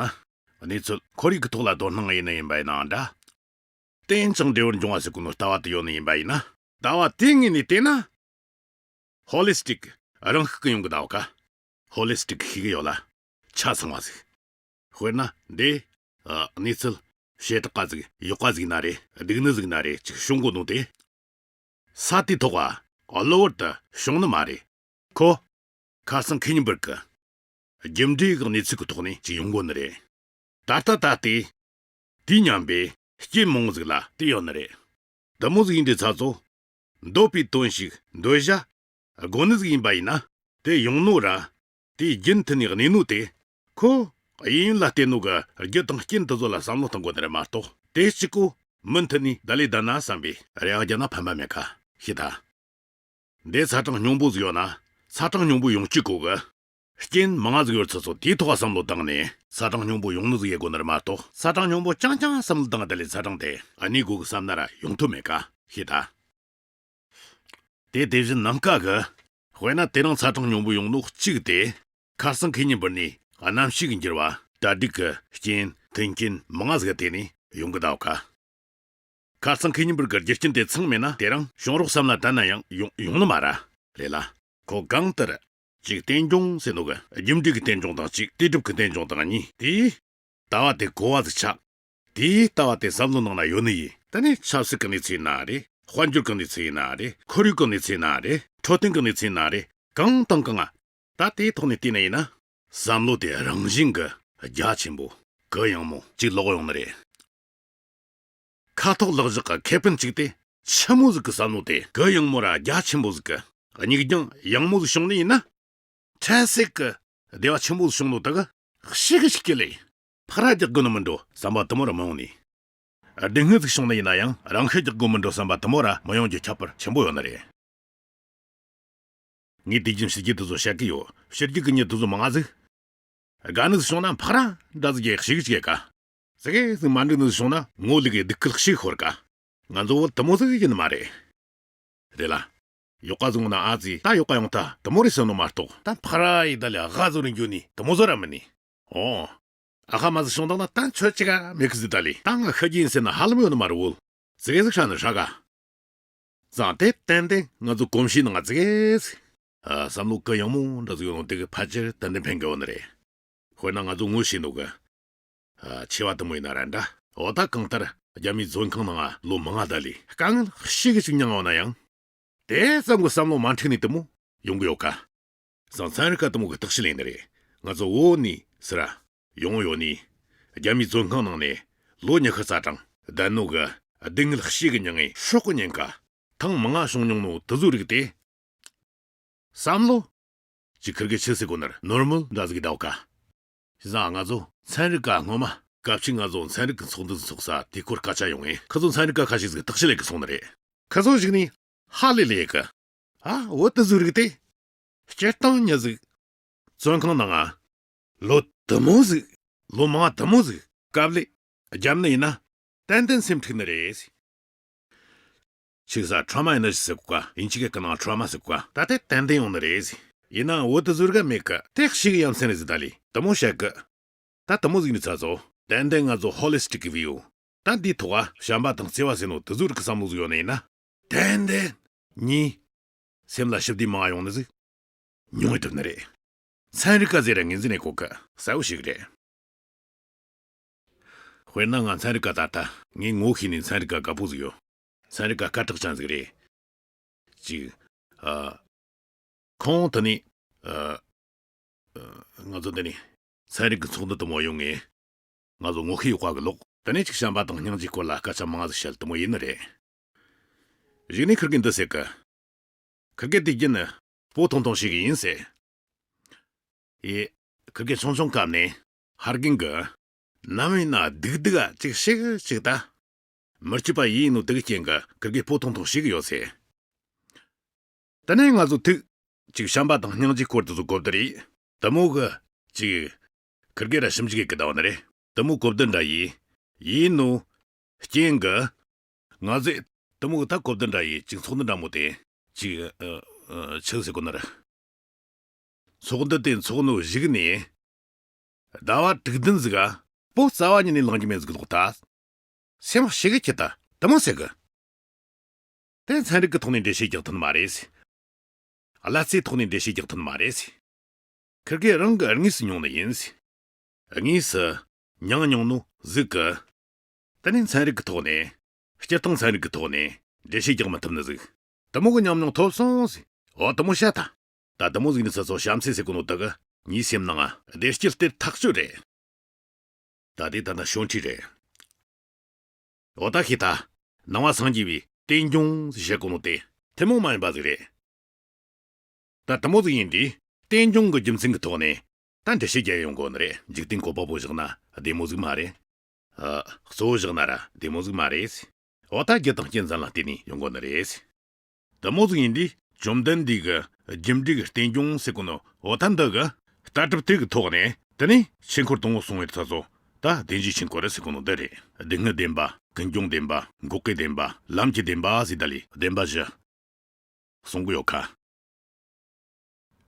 གནས་ཚུལ་ཁོར་ཡུག་གི་ཐོག་ལ་དོ་སྣང་ཡིན་ནི་ཡིན་པ་ཡིན་ནའང་འདྲ། རྟེན་ཅིང་འབྲེལ་བར་འབྱུང་བ་ཟེར་གོ་ནོ་ལྟ་བ་དེ་ཡོད་ནི་ཡིན་པ་ཡིན་ན། ལྟ་བ་དེའི་ངོས་ནས་བལྟས་ན། ཧོ་ལི་སི་ཊིག་རང་ཤུགས་ཀྱིས་ཡོང་གི་འདུག་ག། ཧོ་ལི་སི་ཊིག་ཤེས་ཀྱི་ཡོད་ལ། ཆ་ཚང་བ་ཟིག། དཔེར་ན་འདི། ཨ། གནས་ཚུལ་བྱེ་བྲག་པ་ཟིག་ཡག་པ་ཟིག་ན་རེ་སྡུག་ནི་ཟིག་ན་རེ་ཅིག་བྱུང་གོ་ནོ་དེ། ས་དེའི་ཐོག་ག་གློ་བུར་དུ་བྱུང་ནི་མ་རེད། ཁོ། ཁ་སང་ཁེ་ཉིན་པར་གི། རྒྱུ་འབྲས་ཀྱི་གནས་ཚུལ་གྱི་ཐོག་ནས་ཅིག་ཡོང་གོ་ནི་རེད། ད་ལྟ་ད་ལྟའི། དུས་མཉམ་པའི་རྐྱེན་མང་བོ་ཟིག་ལ་བལྟས་ཡོད་ནི་རེད། འདི་མོ་ཟིག་ཡིན་དུས་ཚ་ཚོ། འདོད་པའི་དོན་ཞིག་འདོད་བྱ། དགོས་ནི་ཟིག་ཡིན་པ་ཡིན་ན། དེ་ཡོང་ནོ་ར། དེའི་རྒྱུ་མཐུན་ནས་གནས་ནོ་དེ། ཁོ། གཡས་གཡོན་ལ་བལྟས་ནོ་གི་རྒྱུ་དང་རྐྱེན་དེ་ཚོ་ལ་བསམ་བློ་གཏོང་དགོས་ནི་རེད་མ་གཏོགས། དེ་གཅིག་པོ་མུ་མཐུད་ནས་བསྡད་ལས་བསྡད་ན་བསམ་པའི་རེ་བ་རྒྱག་ན་ཕན་པ་མེད་ཁ། ཤེས་ད། འདི་ཚ་གྲང་སྙོམས་པོ་ཟིག་ཡོད་ན། ཚ་གྲང་སྙོམས་པོ་ཡོང་བཅུག་གོ་གི། རྐྱེན་མང་ང་ཟིག་ཡོད་ཚོད་ཚོ་དེའི་ཐོག་བསམ་བློ་བཏང་ནས་ཚ་གྲང་སྙོམས་པོ་ཡོང་ནི་ཟིག་ཡེད་དགོས་ནི་རེད་མ་གཏོགས། ཚ་གྲང་སྙོམས་པོ་རྐྱང་རྐྱང་བསམ་བློ་བཏང་དེ་ལས་ཚ་གྲང་དེ་གནས་དགོས་གི་བསམ་ན་ར་ཡོང་ཐུབ་མེད་ཀ། ཤེས་ད། དེ་དེ་བཞིན་ནམ་མཁའ་གི། དཔེར་ན་དེ་རིང་ཚ་གྲང་སྙོམས་པོ་ཡོང་ནོ་གཅིག་དེ། ཁ་སང་ཁེ་ཉིན་པར་ནས་གནམ་གཤིས་ཀྱི་འགྱུར་བ། གྲ་སྒྲིག་གི་རྐྱེན་མཐུན་རྐྱེན་མང་ང་ཟིག་གི་ཐད་ནས་ཡོང་གི་འདུག་ག། ཁ་སང་ཁེ་ཉིན་པར་གི་རྒྱུ་རྐྱེན་དེ་ཚང་མེད་ན་དེ་རིང་བྱུང་རོགས་བསམ་ལ་དྲན་ན་ཡང་ཡོང་ཡོང་ནི་མ་ར། རེད་ལ། ཁོ་གང་ལྟར། གཅིག་རྟེན་འབྱུང་ཟེར་ནོ་གི་རྒྱུ་འབྲས་ཀྱི་རྟེན་འབྱུང་དང་གཅིག་དེ་སྒྲུབ་ཀྱི་རྟེན་འབྱུང་དང་གཉིས། དེས་ལྟ་བ་དེ་གོ་བ་ཟིག་ཆགས། དེའི་ལྟ་བ་དེ་བསམ་བློ་ནང་ན་ཡོད་ནི་ཡིན། དེ་ནས་ཆབ་སྲིད་ཀྱི་གནས་ཚུལ་ཡིན་ན་རེད། དཔལ་འབྱོར་གྱི་གནས་ཚུལ་ཡིན་ན་རེད། ཁོར་ཡུག་གི་གནས་ཚུལ་ཡིན་ན་རེད། འཕྲོད་བསྟེན་གྱི་གནས་ཚུལ་ཡིན་ན་རེད། གང་དང་གང་ང་ ད་དེའི་ཐོག་ནས་བལྟས་ན་ཡིན་ན། བསམ་བློ་དེ་རང་བཞིན་གྱི་རྒྱ་ཆེན་པོ་གུ་ཡངས་མོ་གཅིག་ལོག་ཡོང་ནི་རེད། ཁ་ཐོག་ལག་བཞག་གི་ཁེ་ཕན་གཅིག་དེ་ཆི་མོ་ཟིག་གི་བསམ་བློ་དེ་གུ་ཡངས་མོ་ར་རྒྱ་ཆེན་པོ་ཟིག་གི་མིག་རྒྱང་ཡངས་མོ་ཟིག་བྱུང་ནི་ཡིན་ན། འཕྲལ་སེལ་གི་བདེ་བ་ཆེན་པོ་ཟིག་བྱུང་ནོ་དག་གི་ཤི་གི་ཤི་གི་ལས། ཕ་ར་རྒྱག་དགོས་ནི་མི་འགྲོ་བསམ་པ་དུ་མོ་ར་མི་ཡོང་ནི། སྡུག་བསྔལ་ཟིག་བྱུང་ནི་ཡིན་ན་ཡང་རང་ཤི་རྒྱག་དགོས་མི་འགྲོ་བསམ་པ་དུ་མོ་ར་མི་ཡོང་རྒྱུ་ཁྱད་པར་ཆེན་པོ་ཡོད་ནི་རེད། ངས་དུས་རྒྱུན་ཕྱི་རྒྱལ་དུ་བཟོ་བཤད་གི་ཡོད། ཕྱི་རྒྱལ་གི་མྱི་དུ་བཟོ་མང་ང་ཟིག་དགའ་ནི་ཟིག་བྱུང་ན་ཕག་ར་འདྲ་ཟིག་གི་ཤི་གི་ཤི་གི་ཀ་ཙི་གེ་ཟིག་མ་འགྲིག་ནི་ཟིག་བྱུང་ན་ངོ་ལུག་གི་སྡུག་སྐུལ་ཤིག་ཤོར་ཀ་ང་ཚོ་བོད་དུ་མོ་ཟིག་ཡིན་ནི་མ་རེད། རེད་ལ། ཡོག་ག་བཟུང་ན་ཨ་ཙི་ད་ཡོག་ག་ཡོང་ཐ་དུ་མོ་རེད་ཟེར་ནོ་མ་གཏོགས། ད་ཕ་ར་ཡི་ད་ལས་ཨ་ཁ་བཟོ་རིན་རྒྱུ་ནི་དུ་མོ་བཟོ་ར་མི་ནི། ཨོ། ཨ་ཁ་མ་ཟིག་བྱུང་དང་ན་ད་ཆོད་ཅིག་ག་མེད་གི་ཟིག་ད་ལི་ད་ང་ཤི་རྒྱུ་ཡིན་ཟེར་ན་ཧ་ལམ་ཡོད་ནི་མ་རེད་བོ། ཙི་གེ་ཟིག་ཧྲ་ནི་ཧྲ་ག་ཙང་དེ་ཏན་ཏན་ང་ཚོ་གོམས་གཤིས་ནང་ང་ཙི་གེ་ཟིག་ཨ་བསམ་བློ་གུ་ཡངས་མོ་འདྲ་ཟིག་ཡོད་ནོ་དེ་གི་ཕལ་ཆེར་ཏན་ཏན་ཕན་གི་ཡོད་ནི་རེད། དཔེར་ན་ང་ཚོ་ངོ་ཤེས་ནོ་གི་ཨ་ཆེ་བ་དུ་མོ་ཡིན་ན་ར་འདྲ། འོ་ད་གང་ལྟར་རྒྱ་མིའི་བཙོན་ཁང་ནང་ང་ལོ་མང་ང་ད་ལི་དཀའ་ངལ་ཤི་གི་ཤིག་མྱངས་ཡོད་ན་ཡང་། དེ་ཙམ་གི་བསམ་བློ་མ་འཁྲིག་ནི་དུ་མོ་ཡོང་གི་ཡོད་ཀ་སང་ཚན་རིག་ག་དུ་མོ་གི་བརྟག་དཔྱད་ལས་ནི་རེད། ང་ཚོ་བོད་ནི་སི་ར་ཡོང་ཡོད་ནི་རྒྱ་མིའི་བཙོན་ཁང་ནང་ནས་ལོ་ཉི་ཤུ་རྩ་གྲངས་བསྡད་ནོ་གི་སྡུག་བསྔལ་ཤི་གི་མྱངས་ངེ་སྲོག་གི་ཉེན་ཁ་ཐེངས་མང་ང་བྱུང་མྱོང་ནོ་དུ་བཟོ་རིག་དེ། བསམ་བློ། ཅིག་ཁིར་གེ་ཆི་ཟེར་གོ་ནར་ནོར་མལ་འདྲ་ཟིག་གི་ཟླ་བ་ཀ་ཤི་ཟ་ང་ཚོ་ཚན་རིག་ག་སྔོན་མ་སྐབས་ཅིག་ང་ཚོ་ཚན་རིག་གི་ཚོགས་འདུ་ཚོགས་ས་དེ་སྐོར་སྐད་ཆ་ཡོང་ངེ་ཁི་ཚོ་ཚན་རིག་ག་ཁ་ཤས་ཟིག་བརྟག་དཔྱད་ལས་གི་སོང་ནི་རེད། ཁི་ཚོ་ཞིག་ནི་ཧ་ལས་ལས་གི་ཨ་འོ་དུ་བཟོ་རིག་དེ། སྤྱིར་བཏང་ཉི་ཟིག་བཙོན་ཁང་ནང་ང་ལོ་དུ་མོ་ཟིག་ལོ་མང་དུ་མོ་ཟིག་སྐབས་ལས་རྒྱབ་ནི་ཡིན་ན་ཏན་ཏན་སེམས་འཁྲུག་ནི་རེད། ཆིག་ས་trauma energy ཟེར་གོ་ཀ་ཡིན་ཆི་གེ་ཀ་ནང་trauma ཟེར་གོ་ཀ་ད་ལྟ་ཏན་ཏན་ཡོང་ནི་རེད། ཡིན་ནའང་འོ་དུ་ཟུར་ག་མེད་གི་དེ་ཞིག་ཡ་མཚན་རེད་ཟེར་ད་ལི་དུ་མོ་བཤད་གི་ད་དུ་མོ་ཟིག་ནི་ཚ་ཚོ་ཏན་ཏན་ང་ཚོ་holistic view ད་འདིའི་ཐོག་ག་བྱམས་པ་དང་བརྩེ་བ་ཟེར་ནོ་དུ་ཟུར་གི་བསམ་བློ་ཟིག་ཡོད་ནི་ཡིན་ན་ཏན་ཏན་གཉིས་སེམས་ལ་ཞི་བདེ་མང་ཡོང་ནི་ཟིག་མྱོང་ཐུབ་ནི་རེད། ཚན་རིག་ག་ཟེར་ར་ངོས་འཛིན་ནས་གོ་གི་གསལ་བོ་ཞིག་རེད། དཔེར་ན་ང་ཚན་རིག་ག་ད་ལྟ་ངས་ངོ་ཤེས་ནས་ཚན་རིག་ག་དགའ་པོ་ཟིག་ཡོད། ཚན་རིག་ག་སྐད་གྲགས་ཅན་ཟིག་རེད། ཅིག་ཨ། ཁོང་དེ་ནས་ཨ། ང་ཚོ་འདི་ནས་ཚན་རིག་གི་ཚོགས་འདུ་དུ་མོ་ཡོང་ངས། ང་ཚོ་ངོ་ཤེས་ཡོད་པ་གི་ལོག་དེ་ནས་ཅིག་བྱམས་པ་དང་སྙིང་རྗེའི་སྐོར་ལ་སྐད་ཆ་མང་ཟིག་བཤད་དུ་མོ་ཡིན་ནི་རེད། གཞུག་ནས་ཁིར་གི་འདི་ཟེར་གི་ཁིར་གེ་དེ་རྒྱུན་ནི་སྤོ་ཐུང་ཐུང་ཞིག་ཡིན་ཟེར། ཨེ། ཁིར་གེ་ཆུང་ཆུང་སྐབས་ནས་ཧར་གིན་གི་ནམ་ཡིན་ན་སྡུག་སྡུག་ག་ཅིག་ཤིག་ཅིག་ད། མི་སྐྱིད་པ་ཡིན་ནོ་དེ་གི་རྐྱེན་གི་ཁིར་གེ་སྤོ་ཐུང་ཐུང་ཞིག་ཡོད་ཟེར། དེ་ནས་ང་ཚོ་ཐུག་ཅིག་བྱམས་པ་དང་སྙིང་རྗེའི་སྐོར་དེ་ཚོ་གོ་བསྡུར་ཡིས། དུ་མོ་གི་ཅིག་ཁིར་གེ་ར་ཞིབ་འཇུག་གི་ཀི་ད་བ་ནི་རེད། དུ་མོ་གོ་བསྡུར་འདྲ་ཡིས། ཡིན་ནོ། རྐྱེན་གི་ང་ཚོས་དུ་མོ་གི་ད་གོ་བསྡུར་འདྲ་ཡིས་ཅིག་ཚོགས་འདུ་འདྲ་མོ་དེ་ཅིག་ཨ་ཨ་ཆི་ཟེར་གོ་ནི་རེད། ཚོགས་འདུ་དེ་ཚོགས་ནོ་གཞུག་ནས་ཟླ་བ་དྲུག་བདུན་ཟིག་ག་སྤོ་རྩ་བ་ཉིད་ནས་ལངས་ཀྱི་མེད་ཟིག་ལོག་ད། སེམས་ཞེ་གི་ཁྱི་ད་དུ་མོ་ཟེར་གི་དེ་ཚན་རིག་གི་ཐོག་ནས་འགྲེལ་བཤད་རྒྱག་ཐུབ་ནི་མ་རེད། ཀླད་རྩའི་ཐོག་ནས་འགྲེལ་བཤད་རྒྱག་ཐུབ་ནི་མ་རེད། ཁིར་གེ་རང་གི་དངོས་སུ་མྱོང་ནི་ཡིན། དངོས་སུ་མྱངས་མྱོང་ནོ་ཟིག་གི་དེ་ནས་ཚན་རིག་གི་ཐོག་ནས་སྤྱིར་བཏང་ཚན་རིག་གི་ཐོག་ནས་འགྲེལ་བཤད་རྒྱག་མི་ཐུབ་ནི་ཟིག་དུ་མོ་གི་ཉམས་མྱོང་ཐོབ་སོང་ཟིག་འོ་དུ་མོ་བཤད་ད། ད་དུ་མོ་ཟིག་ནི་ས་སོ་བྱམས་བརྩེ་ཟེར་གོ་ནོ་དག་གི་ངའི་སེམས་ནང་ང་བདེ་སྐྱིད་སྟེར་ཐག་ཆོད་རེད། ད་དེ་ད་ལྟ་ཤོན་ཁྲིད་རེད། འོ་ད་ཤི་ད། ནང་བ་སངས་རྒྱས་པའི་རྟེན་འབྱུང་ཟེར་གོ་ནོ་དེ་ཐུན་མོང་མ་ཡིན་པ་ཟིག་རེད། ད་དུ་མོ་ཟིག་ཡིན་དུས་རྟེན་འབྱུང་གི་རྒྱུ་མཚན་གི་ཐོག་ནས་ད་འགྲེལ་བཤད་རྒྱག་ཡོང་གོ་ནི་རེད། འཇིག་རྟེན་བཀོད་པ་པོ་བཞག་ན་བདེ་མོ་ཟིག་མ་རེད། ཨ། གཙོ་བོ་བཞག་ན་ར་བདེ་མོ་ཟིག་མ་རེད། འོ་ད་རྒྱུ་དང་རྐྱེན་ཙམ་ལ་བརྟེན་ནས་ཡོང་གོ་ནི་རེད། དུ་མོ་ཟིག་ཡིན་དུས་བཅོམ་ལྡན་འདས་ཀྱི་རྒྱུ་འབྲས་ཀྱི་རྟེན་འབྱུང་ཟེར་གོ་ནོ་འོ་ད་འདི་གི་ལྟ་གྲུབ་དེ་གི་ཐོག་ནས་དེ་ནས་ཆོས་འཁོར་དང་པོ་གསུངས་པའི་ཚ་ཚོ་ད་བདེན་བཞིའི་ཆོས་འཁོར་ཟེར་གོ་ནོ་འདི་རེད། སྡུག་བསྔལ་བདེན་པ། ཀུན་འབྱུང་བདེན་པ། འགོག་པའི་བདེན་པ། ལམ་གྱི་བདེན་པ་ཟེར་ད་ལས་བདེན་པ་བཞི་གསུང་གི་ཡོད་ཁ།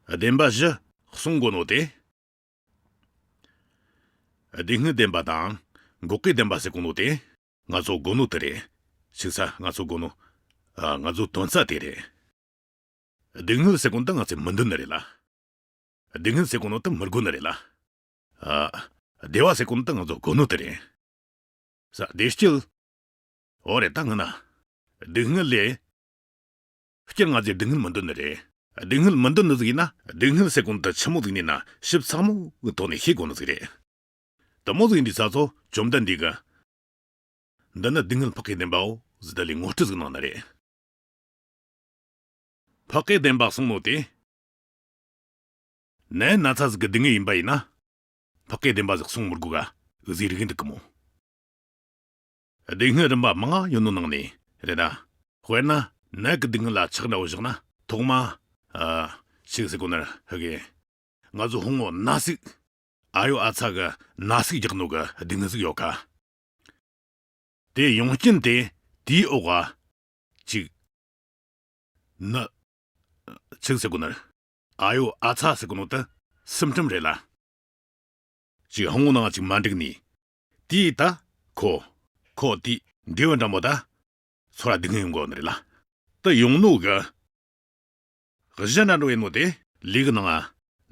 བདེན་པ་བཞི་གསུང་གོ་ནོ་དེ། སྡུག་བསྔལ་བདེན་པ་དང་འགོག་པའི་བདེན་པ་ཟེར་གོ་ནོ་དེ་ང་ཚོ་དགོས་ནོ་དེ་རེད། ཆིག་ས་ང་ཚོ་དགོས་ནོ། ཨ། ང་ཚོ་དོན་རྩ་དེ་རེད། སྡུག་བསྔལ་ཟེར་གོ་ནོ་དེ་ང་ཚོས་མི་འདོད་ནི་རེད་ལ། སྡུག་བསྔལ་ཟེར་གོ་ནོ་དེ་མི་དགོས་ནི་རེད་ལ། ཨ། བདེ་བ་ཟེར་གོ་ནོ་དེ་ང་ཚོ་དགོས་ནོ་དེ་རེད། ས་བདེ་སྐྱིད། འོ་རེད་ད་ངི་ན། སྡུག་བསྔལ་ལས། སྤྱིར་ང་ཚོས་སྡུག་བསྔལ་མི་འདོད་ནི་རེད། སྡུག་བསྔལ་མི་འདོད་ནི་ཟིག་ཡིན་ན། སྡུག་བསྔལ་ཟེར་གོ་ནོ་དེ་ཆི་མོ་ཟིག་ཡིན་ན་ཞིབ་ཚགས་མོ་གི་ཐོག་ནས་ཤེས་དགོས་ནི་ཟིག་རེད། དེ་མོ་ཟིག་ཡིན་དུས་ཙ་ཚོ་བཅོམ་ལྡན་འདས་ཀྱིས། འདི་ནི་སྡུག་བསྔལ་འཕགས་པའི་བདེན་པའོ་ཟེར་ད་ལས་ངོ་སྤྲོད་ཟིག་གནང་ནི་རེད། འཕགས་པའི་བདེན་པ་གསུངས་ནོ་དེ། ནད་ན་ཚ་ཟིག་གི་སྡུག་བསྔལ་ཡིན་པ་ཡིན་ན། འཕགས་པའི་བདེན་པ་ཟིག་གསུང་མི་དགོས་ག་ཟིག་རིག་འདུག་གི་མོ། སྡུག་བསྔལ་རིམ་པ་མང་ང་ཡོད་ནོ་ནང་ནས་རེད་ད། དཔེར་ན་ནད་ཀྱི་སྡུག་བསྔལ་ལ་ཆགས་འདྲ་བོ་བཞག་ན་ཐོག་མ། ཨ། ཆི་ཟེར་གོ་ནི་རེད་ཧ་གི། ང་ཚོ་ཕུང་བོ་ན་ཟུག་ཨ་ཡོ་ཨ་ཚ་གི་ན་ཟུག་རྒྱག་ནོ་གི་སྡུག་བསྔལ་ཟིག་ཡོད་ཀ། དེ་ཡོང་རྐྱེན་དེ་དེའི་འོག་ག་ཅིག་ནི། ཆི་ཟེར་གོ་ནི་རེད། ཨ་ཡོ་ཨ་ཚ་ཟེར་གོ་ནོ་དེ་སིམ་ཊམ་རེད་ལ། ཅིག་ཕུང་བོ་ནང་ཅིག་མ་འགྲིག་ནས། དེས་ད་ཁོ། ཁོ་དེ་འབྲས་བུ་འདྲ་མོ་ད། ཚོར་བ་སྡུག་བསྔལ་ཡོང་གོ་ནི་རེད་ལ། དེ་ཡོང་ནོ་གི། གཞི་འདྲ་འགྲོ་ཡིན་ནོ་དེ་ལུས་ཀྱི་ནང་ང་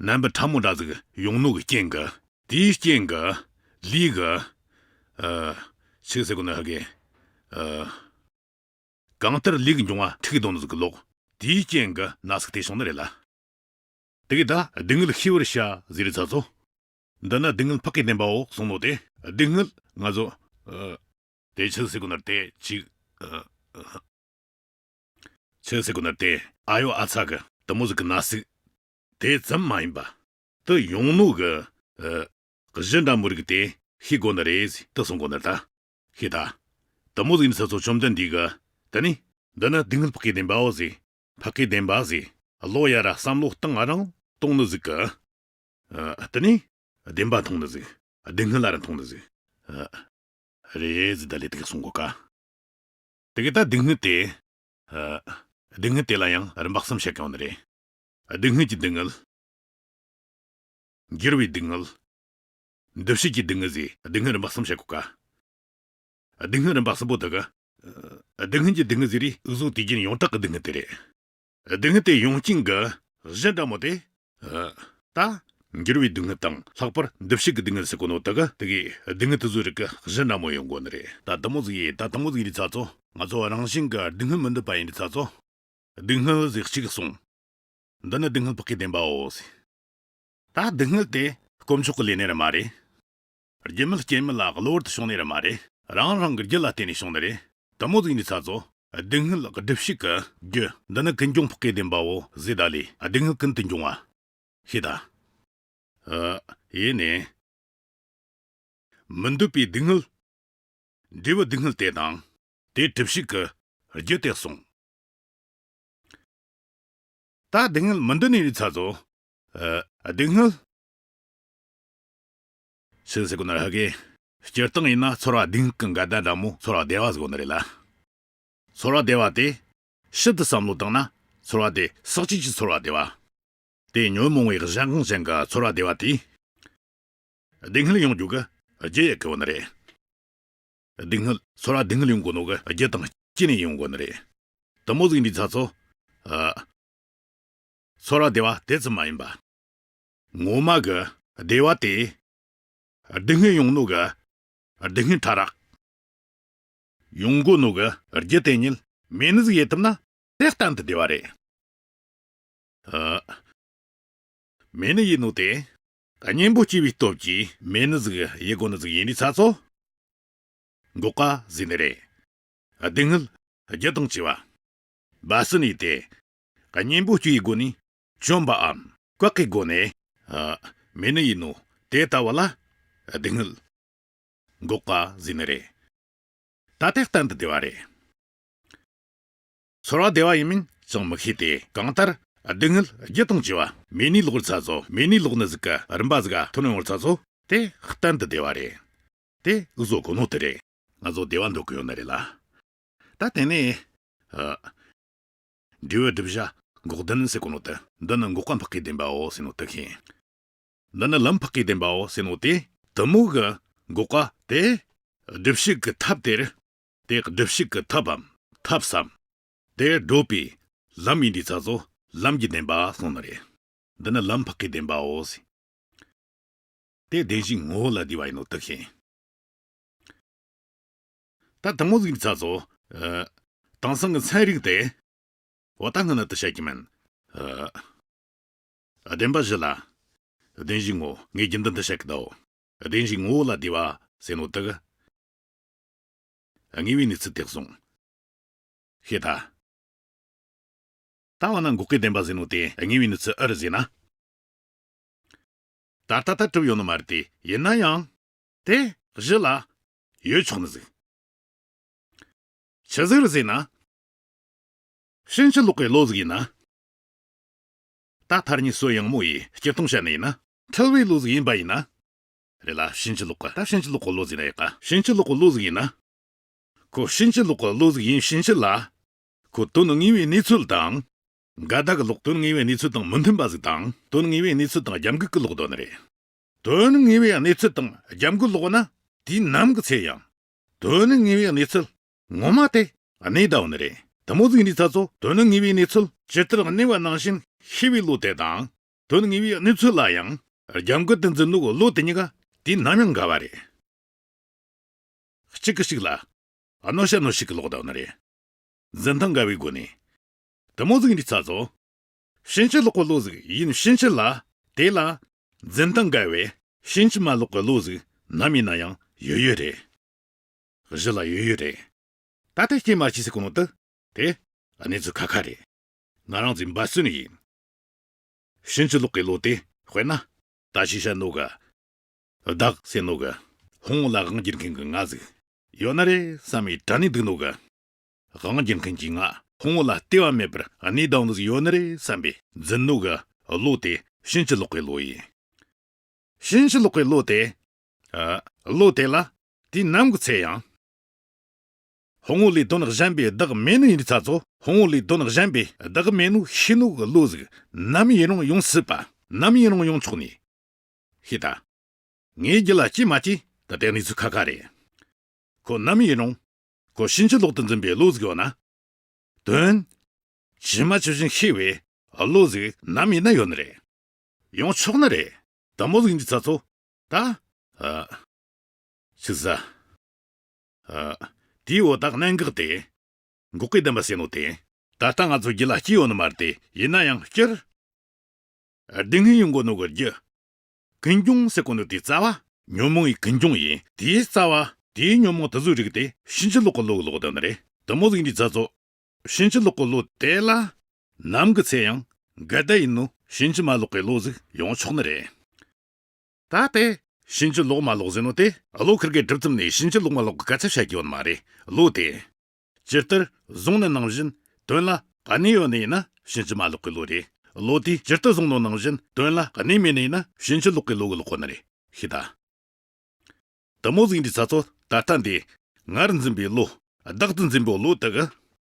ནད་འབུ་ཕྲ་མོ་འདྲ་ཟིག་ཡོང་ནོ་གི་རྐྱེན་གི། དེའི་རྐྱེན་གི་ལུས་གི། ཨ། ཆི་ཟེར་གོ་ནི་ཧ་གི། ཨ། གང་ལྟར་ལུས་ཀྱི་འབྱུང་བ་འཁྲུགས་འདུག་ནི་ཟིག་གི་ལོག་དེའི་རྐྱེན་གི་ན་ཟུག་དེ་བྱུང་ནི་རེད་ལ། དེ་གི་ད་སྡུག་བསྔལ་ཤེས་པར་བྱ་ཟེར་རི་ཚ་ཚོ། འདི་ནི་སྡུག་བསྔལ་འཕགས་པའི་བདེན་པའོ་གསུངས་ནོ་དེ། སྡུག་བསྔལ་ང་ཚོ། ཨ། དེ་ཆི་ཟེར་གོ་ནི་རེད་དེ་ཅིག་ཨ། ཨ། ཆི་ཟེར་གོ་ནི་རེད་དེ་ཨ་ཡོ་ཨ་ཚ་གི་དེ་མོ་ཟིག་གི་ན་ཟུག་དེ་ཙམ་མ་ཡིན་པ། དེ་ཡོང་ནོ་གི། ཨ། གཞི་འདྲ་མོ་རིགས་དེ་ཤེས་དགོས་ནི་རེད་ཟེར་དེ་གསུང་གོ་ནི་རེད་ད། ཤེས་ད། དེ་མོ་ཟིག་ཡིན་ས་ཚོ་བཅོམ་ལྡན་འདས་ཀྱིས། དེ་ནི། འདི་ནི་སྡུག་བསྔལ་འཕགས་པའི་བདེན་པའོ་ཟེར། འཕགས་པའི་བདེན་པ་ཟེར། བློ་ཡ་ར་བསམ་བློ་བཏང་ང་རང་གཏོང་ནི་ཟིག་གི། ཨ། དེ་ནི། བདེན་པ་མཐོང་ནི་ཟིག་སྡུག་བསྔལ་ལ་ར་མཐོང་ནི་ཟིག་ཨ། རེད་ཟེར་ད་ལས་དེ་ག་གསུང་གོ་ཀ། དེ་གི་ད་སྡུག་བསྔལ་དེ། ཨ། སྡུག་བསྔལ་དེ་ལ་ཡང་རིམ་པ་གསུམ་བཤད་གི་ཡོད་ནི་རེད། སྡུག་བསྔལ་གྱི་སྡུག་བསྔལ། འགྱུར་བའི་སྡུག་བསྔལ། འདུ་བྱེད་ཀྱི་སྡུག་བསྔལ་ཟེར་སྡུག་བསྔལ་རིམ་པ་གསུམ་བཤད་གོ་ཀ། སྡུག་བསྔལ་རིམ་པ་གསུམ་པོ་དེ་གི། སྡུག་བསྔལ་གྱི་སྡུག་བསྔལ་ཟེར་རི་འུ་ཟོ་དུས་རྒྱུན་ཡོངས་གྲགས་ཀྱི་སྡུག་བསྔལ་དེ་རེད། སྡུག་བསྔལ་དེ་ཡོང་རྐྱེན་གྱི་གཞི་འདྲ་མོ་དེ། ད། འགྱུར་བའི་སྡུག་བསྔལ་དང་ལྷག་པར་འདུ་བྱེད་ཀྱི་སྡུག་བསྔལ་ཟེར་གོ་ནོ་དེ་གི་དེ་གི་སྡུག་བསྔལ་དེ་ཚོའི་རིགས་ཀྱི་གཞི་འདྲ་མོ་ཡོང་གོ་ནི་རེད། ད་དེ་མོ་ཟིག་ཡིན་ད་དེ་མོ་ཟིག་ཡིན་རི་ཚ་ཚོ། ང་ཚོ་རང་བཞིན་གྱི་སྡུག་བསྔལ་མི་འདོད་པ་ཡིན་རི་ཚ་ཚོ། སྡུག་བསྔལ་ཟེར་གཅིག་གསུངས། འདི་ནི་སྡུག་བསྔལ་འཕགས་པའི་བདེན་པའོ་ཟེར། ད་སྡུག་བསྔལ་དེ་དཀོན་མཆོག་གི་ལས་ནི་ར་མ་རེད། རྒྱུ་མེད་རྐྱེན་མེད་ལ་གློ་བུར་དུ་བྱུང་ནི་ར་མ་རེད། རང་རང་གི་རྒྱུ་ལ་བརྟེན་ནས་བྱུང་ནི་རེད། དེ་མོ་ཟིག་ཡིན་དུས་ཚ་ཚོ། སྡུག་བསྔལ་སྒྲུབ་བྱེད་ཀྱི་རྒྱུ་འདི་ནི་ཀུན་འབྱུང་འཕགས་པའི་བདེན་པའོ་ཟེར་ད་ལས་སྡུག་བསྔལ་ཀུན་ཏུ་འབྱུང་བ། ཤེས་ད། ཨ། ཡེ་ནས། མི་འདོད་པའི་སྡུག་བསྔལ། འབྲས་བུ་སྡུག་བསྔལ་དེ་དང་། དེ་སྒྲུབ་བྱེད་ཀྱི་རྒྱུ་དེ་གསུངས། ད་སྡུག་བསྔལ་མི་འདོད་ནི་རི་ཚ་ཚོ། ཨ། སྡུག་བསྔལ། ཆི་ཟེར་གོ་ནི་ར་ཧ་གི། སྤྱིར་བཏང་ཡིན་ན་ཚོར་བ་སྡུག་བསྔལ་གྱི་འགལ་ཟླ་འདྲ་མོ་ཚོར་བ་བདེ་བ་ཟེར་གོ་ནི་རེད་ལ། ཚོར་བ་བདེ་བ་དེ། ཞིབ་ཏུ་བསམ་བློ་བཏང་ན་ཚོར་བ་དེ་ཟག་བཅས་ཀྱི་ཚོར་བ་བདེ་བ། དེ་ཉོན་མོངས་པའི་གཞན་དབང་ཅན་གྱི་ཚོར་བ་བདེ་བ་དེ། སྡུག་བསྔལ་ཡོང་རྒྱུ་གི་རྒྱུ་ཡི་གི་བོ་ནི་རེད། སྡུག་བསྔལ་ཚོར་བ་སྡུག་བསྔལ་ཡོང་གོ་ནོ་གི་རྒྱུ་དང་རྐྱེན་ནས་ཡོང་གོ་ནི་རེད། དེ་མོ་ཟིག་འདི་ཚ་ཚོ། ཨ། ཚོར་བ་བདེ་བ་དེ་ཙམ་མ་ཡིན་པ། ངོ་མ་གི་བདེ་བ་དེ། སྡུག་བསྔལ་ཡོང་ནོ་གི་སྡུག་བསྔལ་ཕྲ་རགས། ཡོང་གོ་ནོ་གི་རྒྱུ་དེ་ཉིད་མེད་ནི་ཟིག་ཡེ་ཐུབ་ན་དེ་གཏན་དུ་བདེ་བ་རེད། ཨ། མེད་ནི་ཡིན་ནོ་དེ། གཉེན་པོ་སྐྱེ་བའི་སྟོབས་ཀྱིས་མེད་ནི་ཟིག་ཡེ་གོ་ནི་ཟིག་ཡིན་ནི་ཚ་ཚོ། འགོག་པ་ཟེར་ནི་རེད། སྡུག་བསྔལ་རྒྱུ་དང་བཅས་པ། སྦ་སྲིད་ནི་དེ། གཉེན་པོ་སྐྱེ་བའི་སྒོ་ནས་བཅོམ་པའམ་བཀག་གི་སྒོ་ནས། ཨ། མེད་ནི་ཡིན་ནོ་དེ་ལྟ་བུ་ལ་སྡུག་བསྔལ། འགོག་པ་ཟེར་ནི་རེད། ད་ལྟའི་གཏན་དུ་བདེ་བ་རེད། ཚོར་བ་བདེ་བ་ཡིན་མིན་ཅང་མི་ཤེས་ཏེ་གང་ལྟར་སྡུག་བསྔལ་རྒྱུ་དང་བཅས་པ་མེད་ནི་ལོག་རི་ཚ་ཚོ་མེད་ནི་ལོག་ནི་ཟིག་གི་རིམ་པ་ཟིག་ག་ཐོན་ཡོང་རི་ཚ་ཚོ་དེ་གཏན་དུ་བདེ་བ་རེད། དེ་འུ་ཟོ་གོ་ནོ་དེ་རེད། ང་ཚོ་བདེ་བ་འདོད་གི་ཡོད་ནི་རེད་ལ། ད་དེ་ནས། ཨ། འབྲས་བུ་བསྒྲུབ་བྱ་འགོག་བདེན་ཟེར་གོ་ནོ་དེ་འདི་ནི་འགོག་པ་འཕགས་པའི་བདེན་པའོ་ཟེར་ནོ་དེ་ཤེས། འདི་ནི་ལམ་འཕགས་པའི་བདེན་པའོ་ཟེར་ནོ་དེ་དེ་མོ་གི་འགོག་པ་དེ་སྒྲུབ་བྱེད་ཀྱི་ཐབས་དེར། དེ་སྒྲུབ་བྱེད་ཀྱི་ཐབས་བམ་ཐབས་སམ། དེ་བགྲོད་པའི་ལམ་ཡིན་དུས་ཚ་ཚོ་ལམ་གྱི་བདེན་པ་གསུངས་ནི་རེད། འདི་ནི་ལམ་འཕགས་པའི་བདེན་པའོ་ཟེར། དེ་བདེན་བཞིའི་ངོ་བོ་ལ་བསྡུས་པ་ཡིན་ནོ་དེ་ཤེས། ད་དེ་མོ་ཟིག་ཚ་ཚོ། ཨ། དེང་སང་གི་ཚན་རིག་དེ། འོ་ད་སྔ་ན་དུ་བཤད་ཀྱི་མིན། ཨ། བདེན་པ་བཞི་ལ། བདེན་བཞིའི་ངོ་བོ་ངས་རྒྱུན་ལྡན་དུ་བཤད་ཀྱི་གདའོ། བདེན་བཞིའི་ངོ་བོ་ལ་དེ་བ་ཟེར་ནོ་དག་དངོས་པོའི་གནས་ཚུལ་དེ་གསུངས། ཤེས་ཐལ། ད་འོ་ན་འགོག་པའི་བདེན་པ་ཟེར་ནོ་དེ་དངོས་པོའི་གནས་ཚུལ་ཨེ་རེད་ཟེར་ན། ད་ལྟ་ད་གྲུབ་ཡོད་ནི་མ་རེད་དེ། ཡིན་ན་ཡང་། དེ་བཞི་ལ་ཡོད་ཆོག་ནི་ཟིག་ཆི་ཟིག་རེད་ཟེར་ན། ཕྱིན་ཅི་ལོག་གི་བློ་ཟིག་ཡིན་ན། ད་ཐ་སྙད་སྲོལ་ཡང་མོ་ཡིས་སྤྱིར་བཏང་བཤད་ནི་ཡིན་ན། འཁྲུལ་བའི་བློ་ཟིག་ཡིན་པ་ཡིན་ན། རེད་ལ། ཕྱིན་ཅི་ལོག་གི། ད་ཕྱིན་ཅི་ལོག་གི་བློ་ཟིག་ཡིན་ན་ཡག་ག་ཕྱིན་ཅི་ལོག་གི་བློ་ཟིག་ཡིན་ན། ཁོ་ཕྱིན་ཅི་ལོག་གི་བློ་ཟིག་ཡིན་ཕྱིན་ཆད་ལ། ཁོ་དོན་དངོས་པོའི་གནས་ཚུལ་དང་། འགལ་ཟླ་གི་ལོག་དོན་དངོས་པོའི་གནས་ཚུལ་དང་མི་མཐུན་པ་ཟིག་དང་། དོན་དངོས་པོའི་གནས་ཚུལ་དང་རྒྱབ་འགལ་གི་ལོག་འདོད་ནི་རེད། དོན་དངོས་པོའི་གནས་ཚུལ་དང་རྒྱབ་འགལ་ལོག་ན། དུས་ནམ་གི་ཚེ་ཡང་། དོན་དངོས་པོའི་གནས་ཚུལ་ངོ་མ་དེ་གནས་བསྡད་ཡོད་ནི་རེད། དེ་མོ་ཟིག་ཡིན་དུས་ཚ་ཚོ། དོན་དངོས་པོའི་གནས་ཚུལ་ཇི་ལྟར་གནས་པ་ནང་བཞིན་ཤེས་པའི་བློ་དེ་དང་། དོན་དངོས་པོའི་གནས་ཚུལ་ལ་ཡང་རྒྱབ་འགལ་དུ་འཛིན་ནོ་གི་བློ་དེ་གཉིས་ཀ་དུས་ནམ་ཡང་འགལ་བ་རེད། གཅིག་གིས་གཅིག་ལ་གནོད་བྱ་གནོད་བྱེད་ཀྱི་ལོག་འདོད་ནི་རེད། འཛིན་སྟངས་འགལ་བའི་སྒོ་ནས། དེ་མོ་ཟིག་ཡིན་དུས་ཚ་ཚོ། ཕྱིན་ཅི་ལོག་གི་བློ་ཟིག་ཡིན་ཕྱིན་ཆད་ལ། དེ་ལ་འཛིན་སྟངས་འགལ་བས་ཕྱིན་ཅི་མ་ལོག་གི་བློ་ཟིག་ནམ་ཡིན་ན་ཡང་ཡོད་ཡོད་རེད། གཞི་ལ་ཡོད་ཡོད་རེད། ད་ལྟ་སྐྱེས་མ་སྐྱེས་ཟེར་གོ་ནོ་དེ། དེ་གནས་ཚུལ་ཁ་ཁ་རེད། ང་རང་ཚོའི་འབད་བརྩོན་ཡིན། ཕྱིན་ཅི་ལོག་གི་བློ་དེ་དཔེར་ན། ད་ཅི་བཤད་ནོ་གི། བདག་ཟེར་ནོ་གི། དཔང་པོ་ལ་དབང་སྒྱུར་མཁན་གྱི་ང་ཟིག་ཡོད་ནི་རེད་བསམ་པའི་དྲན་ནས་འདུག་ནོ་གི། དབང་སྒྱུར་མཁན་གྱི་ང་དཔང་པོ་ལ་ལྟེ་བ་མེད་པར་གནས་བསྡད་ནི་ཟིག་ཡོད་ནི་རེད་བསམ་པའི་འཛིན་ནོ་གི་བློ་དེ་ཕྱིན་ཅི་ལོག་གི་བློ་ཡིན། ཕྱིན་ཅི་ལོག་གི་བློ་དེ། ཨ། བློ་དེ་ལ་དུས་ནམ་གི་ཚེ་ཡང་། དཔང་པོ་ལས་དོན་གཞན་པའི་བདག་མེད་ནི་ཡིན་དུས་ཚ་ཚོ། དཔང་པོ་ལས་དོན་གཞན་པའི་བདག་མེད་ནོ་ཤེས་ནོ་གི་བློ་ཟིག་ནམ་ཡིན་རུང་ཡོང་སྲིད་པ། ནམ་ཡིན་རུང་ཡོང་ཆོག་ནི། ཤེས་ད། ངའི་རྒྱུད་ལ་སྐྱེས་མ་སྐྱེས་ད་དེ་གནས་ཚུལ་ཁ་ཁ་རེད། ཁོ་ནམ་ཡིན་རུང་། ཁོ་ཕྱིན་ཅི་ལོག་ཏུ་འཛིན་པའི་བློ་ཟིག་ཡོད་ན། དོན་ཇི་མ་ཇི་བཞིན་ཤེས་པའི་བློ་ཟིག་ནམ་ཡིན་ན་ཡོད་ནི་རེད། ཡོང་ཆོག་ནི་རེད། དེ་མོ་ཟིག་ཡིན་དུས་ཚ་ཚོ། ད། ཨ། ཆི་ཟ། ཨ། དེའི་འོ་ད་གནད་འགག་དེ། འགོག་པའི་བདེན་པ་ཟེར་ནོ་དེ། ད་ལྟ་ང་ཚོ་རྒྱུད་ལ་སྐྱེས་ཡོད་ནི་མ་རེད་དེ། ཡིན་ན་ཡང་སྤྱིར། སྡུག་བསྔལ་ཡོང་གོ་ནོ་གི་རྒྱུ། ཀུན་འབྱུང་ཟེར་གོ་ནོ་དེའི་རྩ་བ། ཉོན་མོངས་པའི་ཀུན་འབྱུང་ཡིན། དེའི་རྩ་བ། དེའི་ཉོན་མོངས་དེ་ཚོའི་རིགས་དེ་ཕྱིན་ཅི་ལོག་གི་བློ་གི་ལོག་འདོད་ནི་རེད། དེ་མོ་ཟིག་ཡིན་དུས་ཚ་ཚོ། ཕྱིན་ཅི་ལོག་གི་བློ་དེ་ལ། ནམ་གི་ཚེ་ཡང་འགལ་ཟླ་ཡིན་ནོ་ཕྱིན་ཅི་མ་ལོག་གི་བློ་ཟིག་ཡོང་ཆོག་ནི་རེད། ད་དེ་ཕྱིན་ཅི་ལོག་མ་ལོག་ཟེར་ནོ་དེ། བློ་ཁུར་གེ་གྲུབ་ཙམ་ནས་ཕྱིན་ཅི་ལོག་མ་ལོག་གི་སྐད་ཆ་བཤད་རྒྱུ་ཡོད་མ་རེད། བློ་དེ་ཇི་ལྟར་བཟུང་ནི་ནང་བཞིན་དོན་ལ་གནས་ཡོད་ནི་ཡིན་ན་ཕྱིན་ཅི་མ་ལོག་གི་བློ་རེད། བློ་དེ་ཇི་ལྟར་བཟུང་ནོ་ནང་བཞིན་དོན་ལ་གནས་མེད་ནི་ཡིན་ན་ཕྱིན་ཅི་ལོག་གི་བློ་གི་ལོག་གོ་ནི་རེད། ཤེས་ད། དེ་མོ་ཟིག་ཡིན་དུས་ཚ་ཚོ། ད་ལྟ་འདི་ངར་འཛིན་པའི་བློ། བདག་ཏུ་འཛིན་པའི་བློ་དག་གི།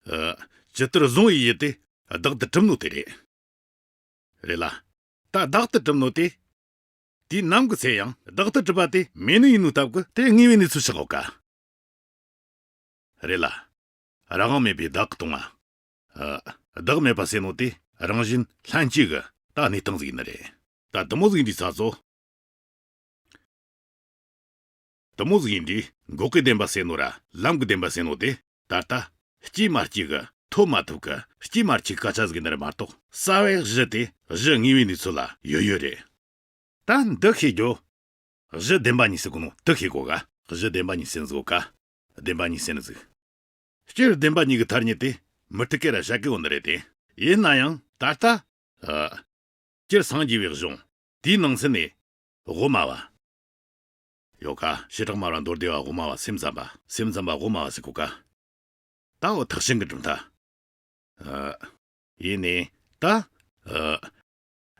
ཨ། ཇི་ལྟར་བཟུང་བའི་ཡུལ་དེ་བདག་ཏུ་གྲུབ་ནོ་དེ་རེད། རེད་ལ། ད་བདག་ཏུ་གྲུབ་ནོ་དེ། དུས་ནམ་གི་ཚེ་ཡང་བདག་ཏུ་གྲུབ་པ་དེ་མེད་ནི་ཡིན་ནོ་སྟབས་ཀྱིས་དེ་དངོས་པོའི་གནས་ཚུལ་ཆགས་ཡོད་ཀ། རེད་ལ། རང་དབང་མེད་པའི་བདག་གི་སྟོང་བ། ཨ། བདག་མེད་པ་ཟེར་ནོ་དེ་རང་བཞིན་ལྷན་སྐྱེས་ཀྱི་ད་གནས་སྟངས་ཟིག་ཡིན་ནི་རེད། ད་དེ་མོ་ཟིག་ཡིན་དུས་ཚ་ཚོ། དེ་མོ་ཟིག་ཡིན་དུས་འགོག་པའི་བདེན་པ་ཟེར་ནོ་ར་ལམ་གྱི་བདེན་པ་ཟེར་ནོ་དེ། ད་ལྟ་སྐྱེས་མ་སྐྱེས་ཀྱི་ཐོབ་མ་ཐོབ་ཀྱི་སྐྱེས་མ་སྐྱེས་སྐད་ཆ་ཟིག་ཡིན་ནི་རེད་མ་གཏོགས། རྩ་བའི་གཞི་དེ་གཞི་དངོས་པོའི་གནས་ཚུལ་ལ་ཡོད་ཡོད་རེད། ད་འདི་ཤེས་རྒྱུ། གཞི་བདེན་པ་གཉིས་ཟེར་གོ་ནོ་དེ་ཤེས་དགོས་ག། གཞི་བདེན་པ་གཉིས་ཟེར་ནི་ཟིག་ཡོད་ཀ། བདེན་པ་གཉིས་ཟེར་ནི་ཟིག་སྤྱིར་བདེན་པ་གཉིས་ཀྱི་ཐ་སྙད་དེ་མུ་མཐུད་སྐད་ལ་བཤད་གི་ཡོད་ནི་རེད་དེ། ཡིན་ན་ཡང་ད་ལྟ། ཨ། སྤྱིར་སངས་རྒྱས་པའི་གཞུང་དེའི་ནང་ཚན་ནས་དབུ་མ་བ། ཡོད་ཀ། བྱེ་བྲག་སྨྲ་བ་མདོ་སྡེ་པ་དབུ་མ་བ་སེམས་ཙམ་པ། སེམས་ཙམ་པ་དབུ་མ་བ་ཟེར་གོ་ཀ། ད་འོ་ཐེག་ཆེན་གྱི་གྲུབ་མཐའ། ཨ། ཡིན་ནི། ད།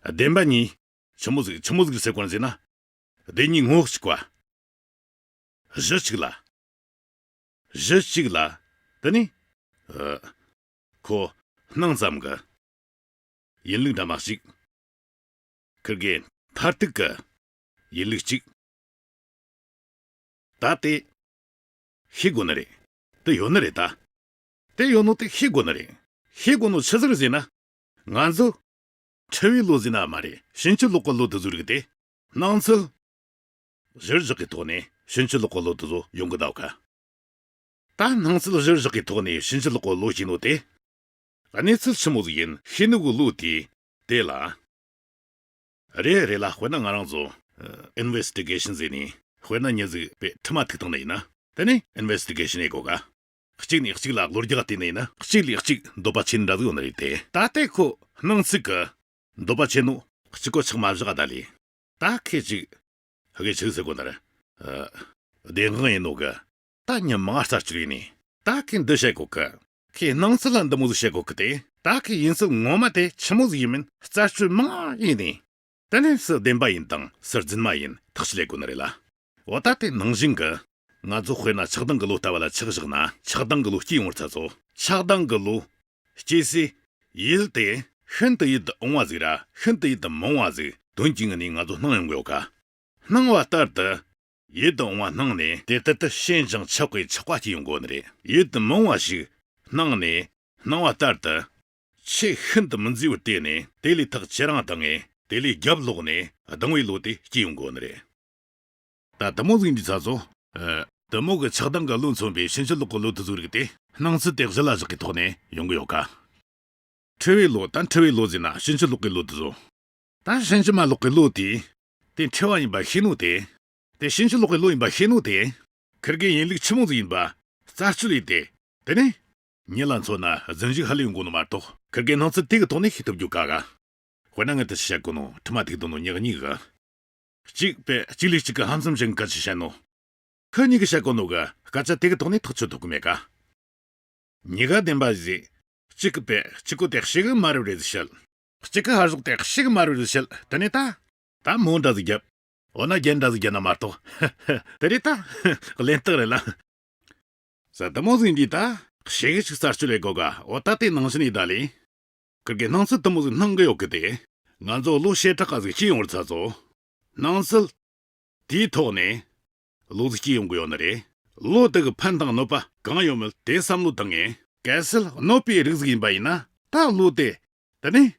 ཨ། བདེན་པ་གཉིས། ཆི་མོ་ཟིག་ཆི་མོ་ཟིག་ཟེར་གོ་ནི་ཟེར་ན། བདེན་གཉིས་ངོ་བོ་གཅིག་པ། གཞི་གཅིག་ལ། གཞི་གཅིག་ལ། དེ་ནི། ཨ། ཁོ་སྣང་ཙམ་གྱི་ཡིན་ལུགས་འདྲ་མ་གཅིག་ཁིར་གེ་མཐར་ཐུག་གི་ཡིན་ལུགས་གཅིག་ད་དེ་ཤེས་དགོས་ནི་རེད། དེ་ཡོད་ནི་རེད་ད། དེ་ཡོད་ནོ་དེ་ཤེས་དགོས་ནི་རེད། ཤེས་དགོས་ནོ་ཆི་ཟིག་རེད་ཟེར་ན། ང་ཚོ་འཁྲུལ་བའི་བློ་ཟེར་ན་མ་རེད། ཕྱིན་ཅི་ལོག་གི་བློ་དེ་ཟུག་རིགས་དེ། སྣང་ཚུལ་གཞིར་བཞག་གི་ཐོག་ནས་ཕྱིན་ཅི་ལོག་གི་བློ་དེ་ཚོ་ཡོང་གི་འདུག་ག་ད་སྣང་ཚུལ་གཞིར་བཞག་གི་ཐོག་ནས་ཕྱིན་ཅི་ལོག་གི་བློ་ཤེས་ནོ་དེ། གནས་ཚུལ་ཆི་མོ་ཟིག་ཡིན་ཤེས་ནོ་གི་བློ་དེ། དེ་ལ། རེད་རེད་ལ། དཔེར་ན་ང་རང་ཚོ་ཨིན་ཝེ་སི་ཊི་གེ་ཤན་ཟེར་ནས། དཔེར་ན་མྱི་ཟིག་པས་ཁྲིམས་མ་ཐུག་བཏང་ནི་ཡིན་ན། དེ་ནས་ཨིན་ཝེ་སི་ཊི་གེ་ཤན་ཡེ་གོ་ག་གཅིག་ནས་གཅིག་ལ་བློ་རྒྱག་བལྟས་ནི་ཡིན་ན། གཅིག་ལས་གཅིག་འདོད་པ་ཆེ་ནི་འདྲ་ཟིག་ཡོད་ནི་རེད་དེ། ད་ལྟའི་ཁོ་སྣང་ཚུལ་གི་འདོད་པ་ཆེ་ནོ་གཅིག་གོ་ཆག་མ་བཞག་ད་ལས། ད་ཁེ་ཅིག་ཧ་གེ་ཆི་ཟེར་གོ་ནི་རེད། ཨ། བདེན་དཔང་ཡིན་ནོ་གི། ད་མྱི་མང་རྩད་གཅོད་ཡིན་ནི། ད་ཁེ་འདི་བཤད་གོ་གི། ཁེ་སྣང་ཚུལ་ལ་འདི་མོ་ཟིག་བཤད་གོ་གི་དེ། ད་ཁེ་ཡིན་ཚུལ་ངོ་མ་དེ་ཆི་མོ་ཟིག་ཡིན་མིན་རྩད་གཅོད་མང་ཡིན་ནི། དེ་ནས་སུ་བདེན་པ་ཡིན་དང་སུ་རྫུན་མ་ཡིན་ཐག་གཅོད་ལས་དགོས་ནི་རེད་ལ། འོ་ད་དེ་ནང་བཞིན་གི། ང་ཚོ་དཔེར་ན་ཆགས་སྡང་གི་བློ་ལྟ་བུ་ལ་ཆགས་བཞག་ན། ཆགས་སྡང་གི་བློ་སྐྱེ་ཡོང་བར་ཚ་ཚོ། ཆགས་སྡང་གི་བློ་སྐྱེ་སའི་ཡུལ་དེ་ཤིན་ཏུ་ཡིད་དུ་འོང་བ་ཟིག་ར་ཤིན་ཏུ་ཡིད་དུ་མི་འོང་བ་ཟིག་དོན་གྱི་ངོས་ནས་ང་ཚོ་སྣང་ཡོང་གི་ཡོད་ཀ། སྣང་བ་ལྟར་དུ་ཡིད་དུ་འོང་བ་སྣང་ནས། དེ་ལྟར་དུ་ཞེན་ཅིང་ཆགས་པའི་ཆགས་པ་སྐྱེ་ཡོང་གོ་ནི་རེད། ཡིད་དུ་མི་འོང་བ་ཞིག་སྣང་ནས། སྣང་བ་ལྟར་དུ་ཆེས་ཤིན་ཏུ་མི་མཛེས་པར་བལྟས་ནས། དེ་ལས་ཐག་ཇེ་རིང་བཏང་ངས། དེ་ལས་རྒྱབ་ལོག་ནས་སྡང་བའི་བློ་དེ་སྐྱེ་ཡོང་གོ་ནི་རེད། ད་དེ་མོ་ཟིག་འདི་ཚ་ཚོ། ཨ། དེ་མོ་གི་ཆགས་སྡང་གི་བློ་མཚོན་པའི་ཕྱིན་ཅི་ལོག་གི་བློ་དེ་ཚོའི་རིགས་དེ་སྣང་ཚུལ་དེ་གཞི་ལ་བཞག་གི་ཐོག་ནས་ཡོང་གི་ཡོད་ཀ། འཁྲུལ་བའི་བློ། ད་འཁྲུལ་བའི་བློ་ཟེར་ན་ཕྱིན་ཅི་ལོག་གི་བློ་དེ་ཚོ། ད་ཕྱིན་ཅི་མ་ལོག་གི་བློ་དེ། དེ་འཁྲུལ་བ་ཡིན་པ་ཤེས་ནོ་དེ། དེ་ཕྱིན་ཅི་ལོག་གི་བློ་ཡིན་པ་ཤེས་ནོ་དེ། ཁིར་གེ་ཡིན་ལུགས་ཆི་མོ་ཟིག་ཡིན་པ་རྩད་གཅོད་ཡིན་ཏེ། དེ་ནས་མྱི་ལ་མཚོན་ན་རྫུན་ཞིག་ཧ་ལས་ཡོང་གོ་ནོ་མ་གཏོགས། ཁིར་གེ་སྣང་ཚུལ་དེ་གི་ཐོག་ནས་ཤེས་ཐུབ་རྒྱུ་ག་ག། དཔེར་ན་ངས་དེ་བཤད་གོ་ནོ་ཁྲིམས་མ་ཐུག་བཏང་ནོ་མྱི་གཉིས་གི། གཅིག་པས་གཅིག་ལས་གཅིག་གི་ཧམ་སེམས་ཅན་ག་ཅི་བཤད་ནོ། ཁོ་གཉིས་ཀྱིས་བཤད་གོ་ནོ་གི་སྐད་ཆ་དེ་གི་ཐོག་ནས་ཐག་གཅོད་ཐུབ་གི་མེད་ཀ། གཉིས་ཀ་བདེན་པ་ཟིག་གཅིག་གི་པས་གཅིག་གོ་དེ་ཤེས་གི་མ་རེད་རེད་ཟིག་བཤད། གཅིག་གི་ཧ་ཟོག་དེ་ཤེས་གི་མ་རེད་རེད་བཤད། དེ་ནས་ད། ད་མོ་འདྲ་ཟིག་རྒྱབ། འོ་ན་རྒྱན་འདྲ་ཟིག་རྒྱབ་ན་མ་གཏོགས། དེ་རེད་ད། གླེན་རྟགས་རེད་ལ། ཟ་དེ་མོ་ཟིག་འདི་ད། ཤེས་གི་ཅིག་རྩད་གཅོད་ལས་གོ་ག། འོ་ད་དེ་ནང་བཞིན་ཡིན་ད་ལེ། ཁིར་གེ་སྣང་ཚུལ་དེ་མོ་ཟིག་སྣང་གི་ཡོད་གི་དེ། ང་ཚོ་བློ་ཞེ་དྲག་ག་ཟིག་སྐྱེ་ཡོང་བར་ཚ་ཚོ། སྣང་ཚུལ་དེའི་ཐོག་ནས་བློ་ཟིག་སྐྱེ་ཡོང་གི་ཡོད་ནི་རེད། བློ་དེ་གི་ཕན་དང་གནོད་པ་གང་ཡོད་མེད་དེ་བསམ་བློ་བཏང་ངས། གལ་སྲིད་གནོད་པའི་རིགས་ཟིག་ཡིན་པ་ཡིན་ན། ད་བློ་དེ། དེ་ནས་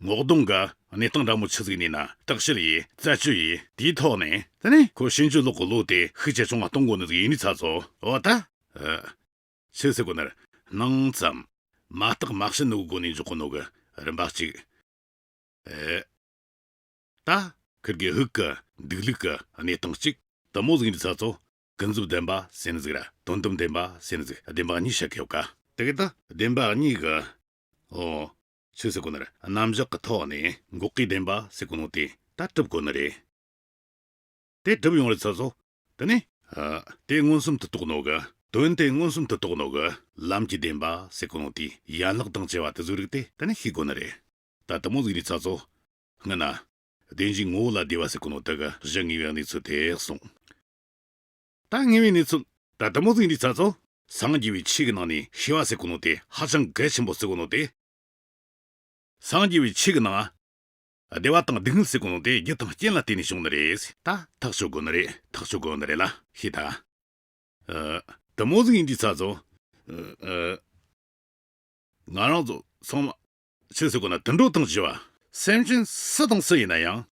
ངོ་གདོང་གི་གནས་སྟངས་འདྲ་མོ་ཆི་ཟིག་ཡིན་ན་བརྟག་དཔྱད་ཡེ། རྩད་གཅོད་ཡེ། དེའི་ཐོག་ནས་དེ་ནས་ཁོ་ཕྱིན་ཅི་ལོག་གི་བློ་དེ་ཤུགས་ཆེ་ཆུང་བ་གཏོང་དགོས་ནི་ཟིག་ཡིན་ནི་ཚ་ཚོ། འོ་ད། ཨ། ཆི་ཟེར་གོ་ནི་རེད། སྣང་ཙམ་མ་བརྟགས་མ་དཔྱད་ནོ་གི་སྒོ་ནས་འཇོག་གོ་ནོ་གི་རིམ་པ་གཅིག་ཨེ། ད་ཁིར་གི་ཧུག་གི་འདུག་ལུག་གི་གནས་སྟངས་གཅིག་དེ་མོ་ཟིག་འདི་ཚ་ཚོ། ཀུན་རྫོབ་བདེན་པ་ཟེར་ནི་ཟིག་ར་དོན་དམ་བདེན་པ་ཟེར་ནི་ཟིག་བདེན་པ་གཉིས་བཤད་གི་ཡོད་ཀ། དེ་གི་ད་བདེན་པ་གཉིས་གི། ཨོ། ཆི་ཟེར་གོ་ནི་རེད། རྣམ་གཞག་གི་ཐོག་ནས་འགོག་གི་བདེན་པ་ཟེར་གོ་ནོ་དེ་ད་གྲུབ་གོ་ནི་རེད། དེ་གྲུབ་ཡོང་རེད་ཚ་ཚོ། དེ་ནས། ཨ། དེ་མངོན་སུམ་དུ་རྟོགས་ནོ་གི། དོན་དེ་མངོན་སུམ་དུ་རྟོགས་ནོ་གི་ལམ་གྱི་བདེན་པ་ཟེར་གོ་ནོ་དེ་ཡན་ལག་དང་བཅས་པ་དེ་ཚོའི་རིགས་དེ་དེ་ནས་ཤེས་དགོས་ནི་རེད། ད་དེ་མོ་ཟིག་རེད་ཚ་ཚོ། སྔོན་ན། བདེན་བཞིའི་ངོ་བོ་ལ་བདེ་བ་ཟེར་གོ་ནོ་དེ་གི་གཞི་ངེས་པའི་གནས་ཚུལ་དེ་གསུངས། ད་ངེས་པའི་གནས་ཚུལ། ད་དེ་མོ་ཟིག་རེད་ཚ་ཚོ། སངས་རྒྱས་པའི་ཆོས་ཀྱི་ནང་ནས་ཤེས་པ་ཟེར་གོ་ནོ་དེ་ཧ་ཅང་གལ་ཆེན་པོ་ཟེར་གོ་ནོ་དེ། སངས་རྒྱས་པའི་ཆོས་ཀྱི་ནང་། བདེ་བ་དང་སྡུག་བསྔལ་ཟེར་གོ་ནོ་དེ་རྒྱུ་དང་རྐྱེན་ལ་བརྟེན་ནས་བྱུང་ནི་རེད། ད་ཐག་གཅོད་དགོས་ནི་རེད། ཐག་གཅོད་དགོས་ནི་རེད་ལ་ཤེས་ད། ཨ། དེ་མོ་ཟིག་ཡིན་དུས་ཚ་ཚོ། ཨ། ཨ། ང་རང་ཚོ་ཚང་མ་ཆི་ཟེར་གོ་ན་དུད་འགྲོ་དང་བཅས་པ་སེམས་ཅན་སུ་དང་སུ་ཡིན་ན་ཡང་།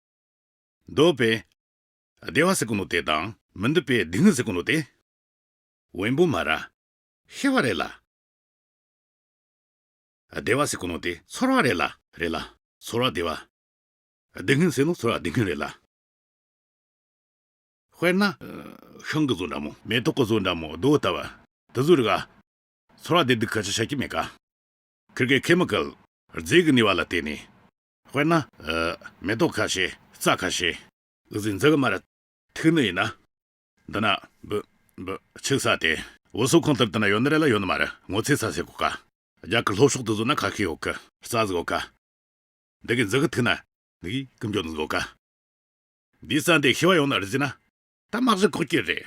འདོད་པའི་བདེ་བ་ཟེར་གོ་ནོ་དེ་དང་མི་འདོད་པའི་སྡུག་བསྔལ་ཟེར་གོ་ནོ་དེ། བེམ་པོ་མ་ར། ཤེས་པ་རེད་ལ། བདེ་བ་ཟེར་གོ་ནོ་དེ་ཚོར་བ་རེད་ལ། རེད་ལ། ཚོར་བ་བདེ་བ། སྡུག་བསྔལ་ཟེར་ནོ་ཚོར་བ་སྡུག་བསྔལ་རེད་ལ། དཔེར་ན། ཤིང་གི་བཟོ་འདྲ་མོ། མེ་ཏོག་གི་བཟོ་འདྲ་མོ། རྡོ་ལྟ་བུ། དེ་ཚོའི་རིགས། ཚོར་བ་བདེ་སྡུག་ཁ་ཤས་བཤད་ཀྱི་མེད་ཀ། ཁིར་གེ་ཁེ་མི་ཀལ། རྫས་ཀྱི་ནུས་པ་ལ་བརྟེན་ནས། དཔེར་ན། མེ་ཏོག་ཁ་ཤས། རྩྭ་ཁ་ཤས། འུ་ཟིག་འཛི་གི་མ་ར། ཐུག་ནི་ཡིན་ན། འདི་ན། འབུ། འབུ། ཆུ་ས་དེ། འུ་སོ་ཁང་ལྟར་དུ་ན་ཡོད་ནི་རེད་ལ་ཡོད་ནི་མ་རེད། ངོ་ཚ་ས་ཟེར་གོ་ཀ། རྒྱ་གར་ལྷོ་ཕྱོགས་དུ་བཟོ་ན་ཁ་ཤས་ཡོད་གི། རྩྭ་ཟིག་ཡོད་ཀ། འདི་གི་འཛི་གི་ཐུག་ན། འདི་གི་ཀུན་འཇོག་ནི་ཟིག་ཡོད་ཀ། འདི་ས་འདི་ཤི་བ་ཡོང་ན་རེད་ཟེར་ན། ད་མ་གཞི་ཁོག་སྐྱེ་རེད།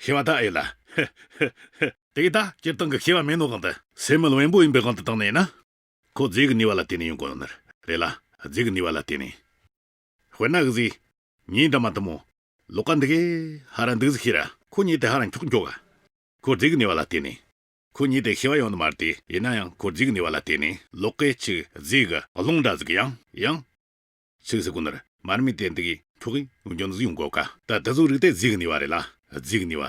ཤི་བ་ད་ཨེ་ལ། དེ་གི་ད་སྤྱིར་བཏང་གི་ཤི་བ་མེད་ནོ་གང་དུ་སེམས་མེད་བེམ་པོ་ཡིན་པའི་དབང་དུ་བཏང་ནས་ཡིན་ན། ཁོ་རྫས་ཀྱི་ནུས་པ་ལ་བརྟེན་ནས་ཡོང་གོ་ནི་རེད་ལ། རྫས་ཀྱི་ནུས་པ་ལ་བརྟེན་ནས། དཔེར་ན་གི་ཟིག་ཉིན་འདྲ་མ་དུ་མོ། ལོག་ག་འདི་གས་ཧ་ར་འདུག་ཟིག་ཤེས་ར། ཁོ་ཉིད་དེ་ཧ་ར་འཁྱོག་འཁྱོག་ག་ཁོ་རྫས་ཀྱི་ནུས་པ་ལ་བརྟེན་ནས། ཁོ་ཉིད་དེ་ཤི་བ་ཡོང་ནི་མ་རེད་དེ། ཡིན་ན་ཡང་ཁོ་རྫས་ཀྱི་ནུས་པ་ལ་བརྟེན་ནས་ལོག་གས་ཅིག་རྫས་ཀྱི་རླུང་འདྲ་ཟིག་ཡང་ཡང་། ཆི་ཟེར་གོ་ནི་རེད། མར་མེ་དེ་འདི་གི་འཁྱོག་གི་ཡོང་རྒྱུ་ནི་ཟིག་ཡོང་གོ་ཀ། ད་དེ་ཚོ་རིགས་དེ་རྫས་ཀྱི་ནུས་པ་རེད་ལ། རྫས་ཀྱི་ནུས་པ།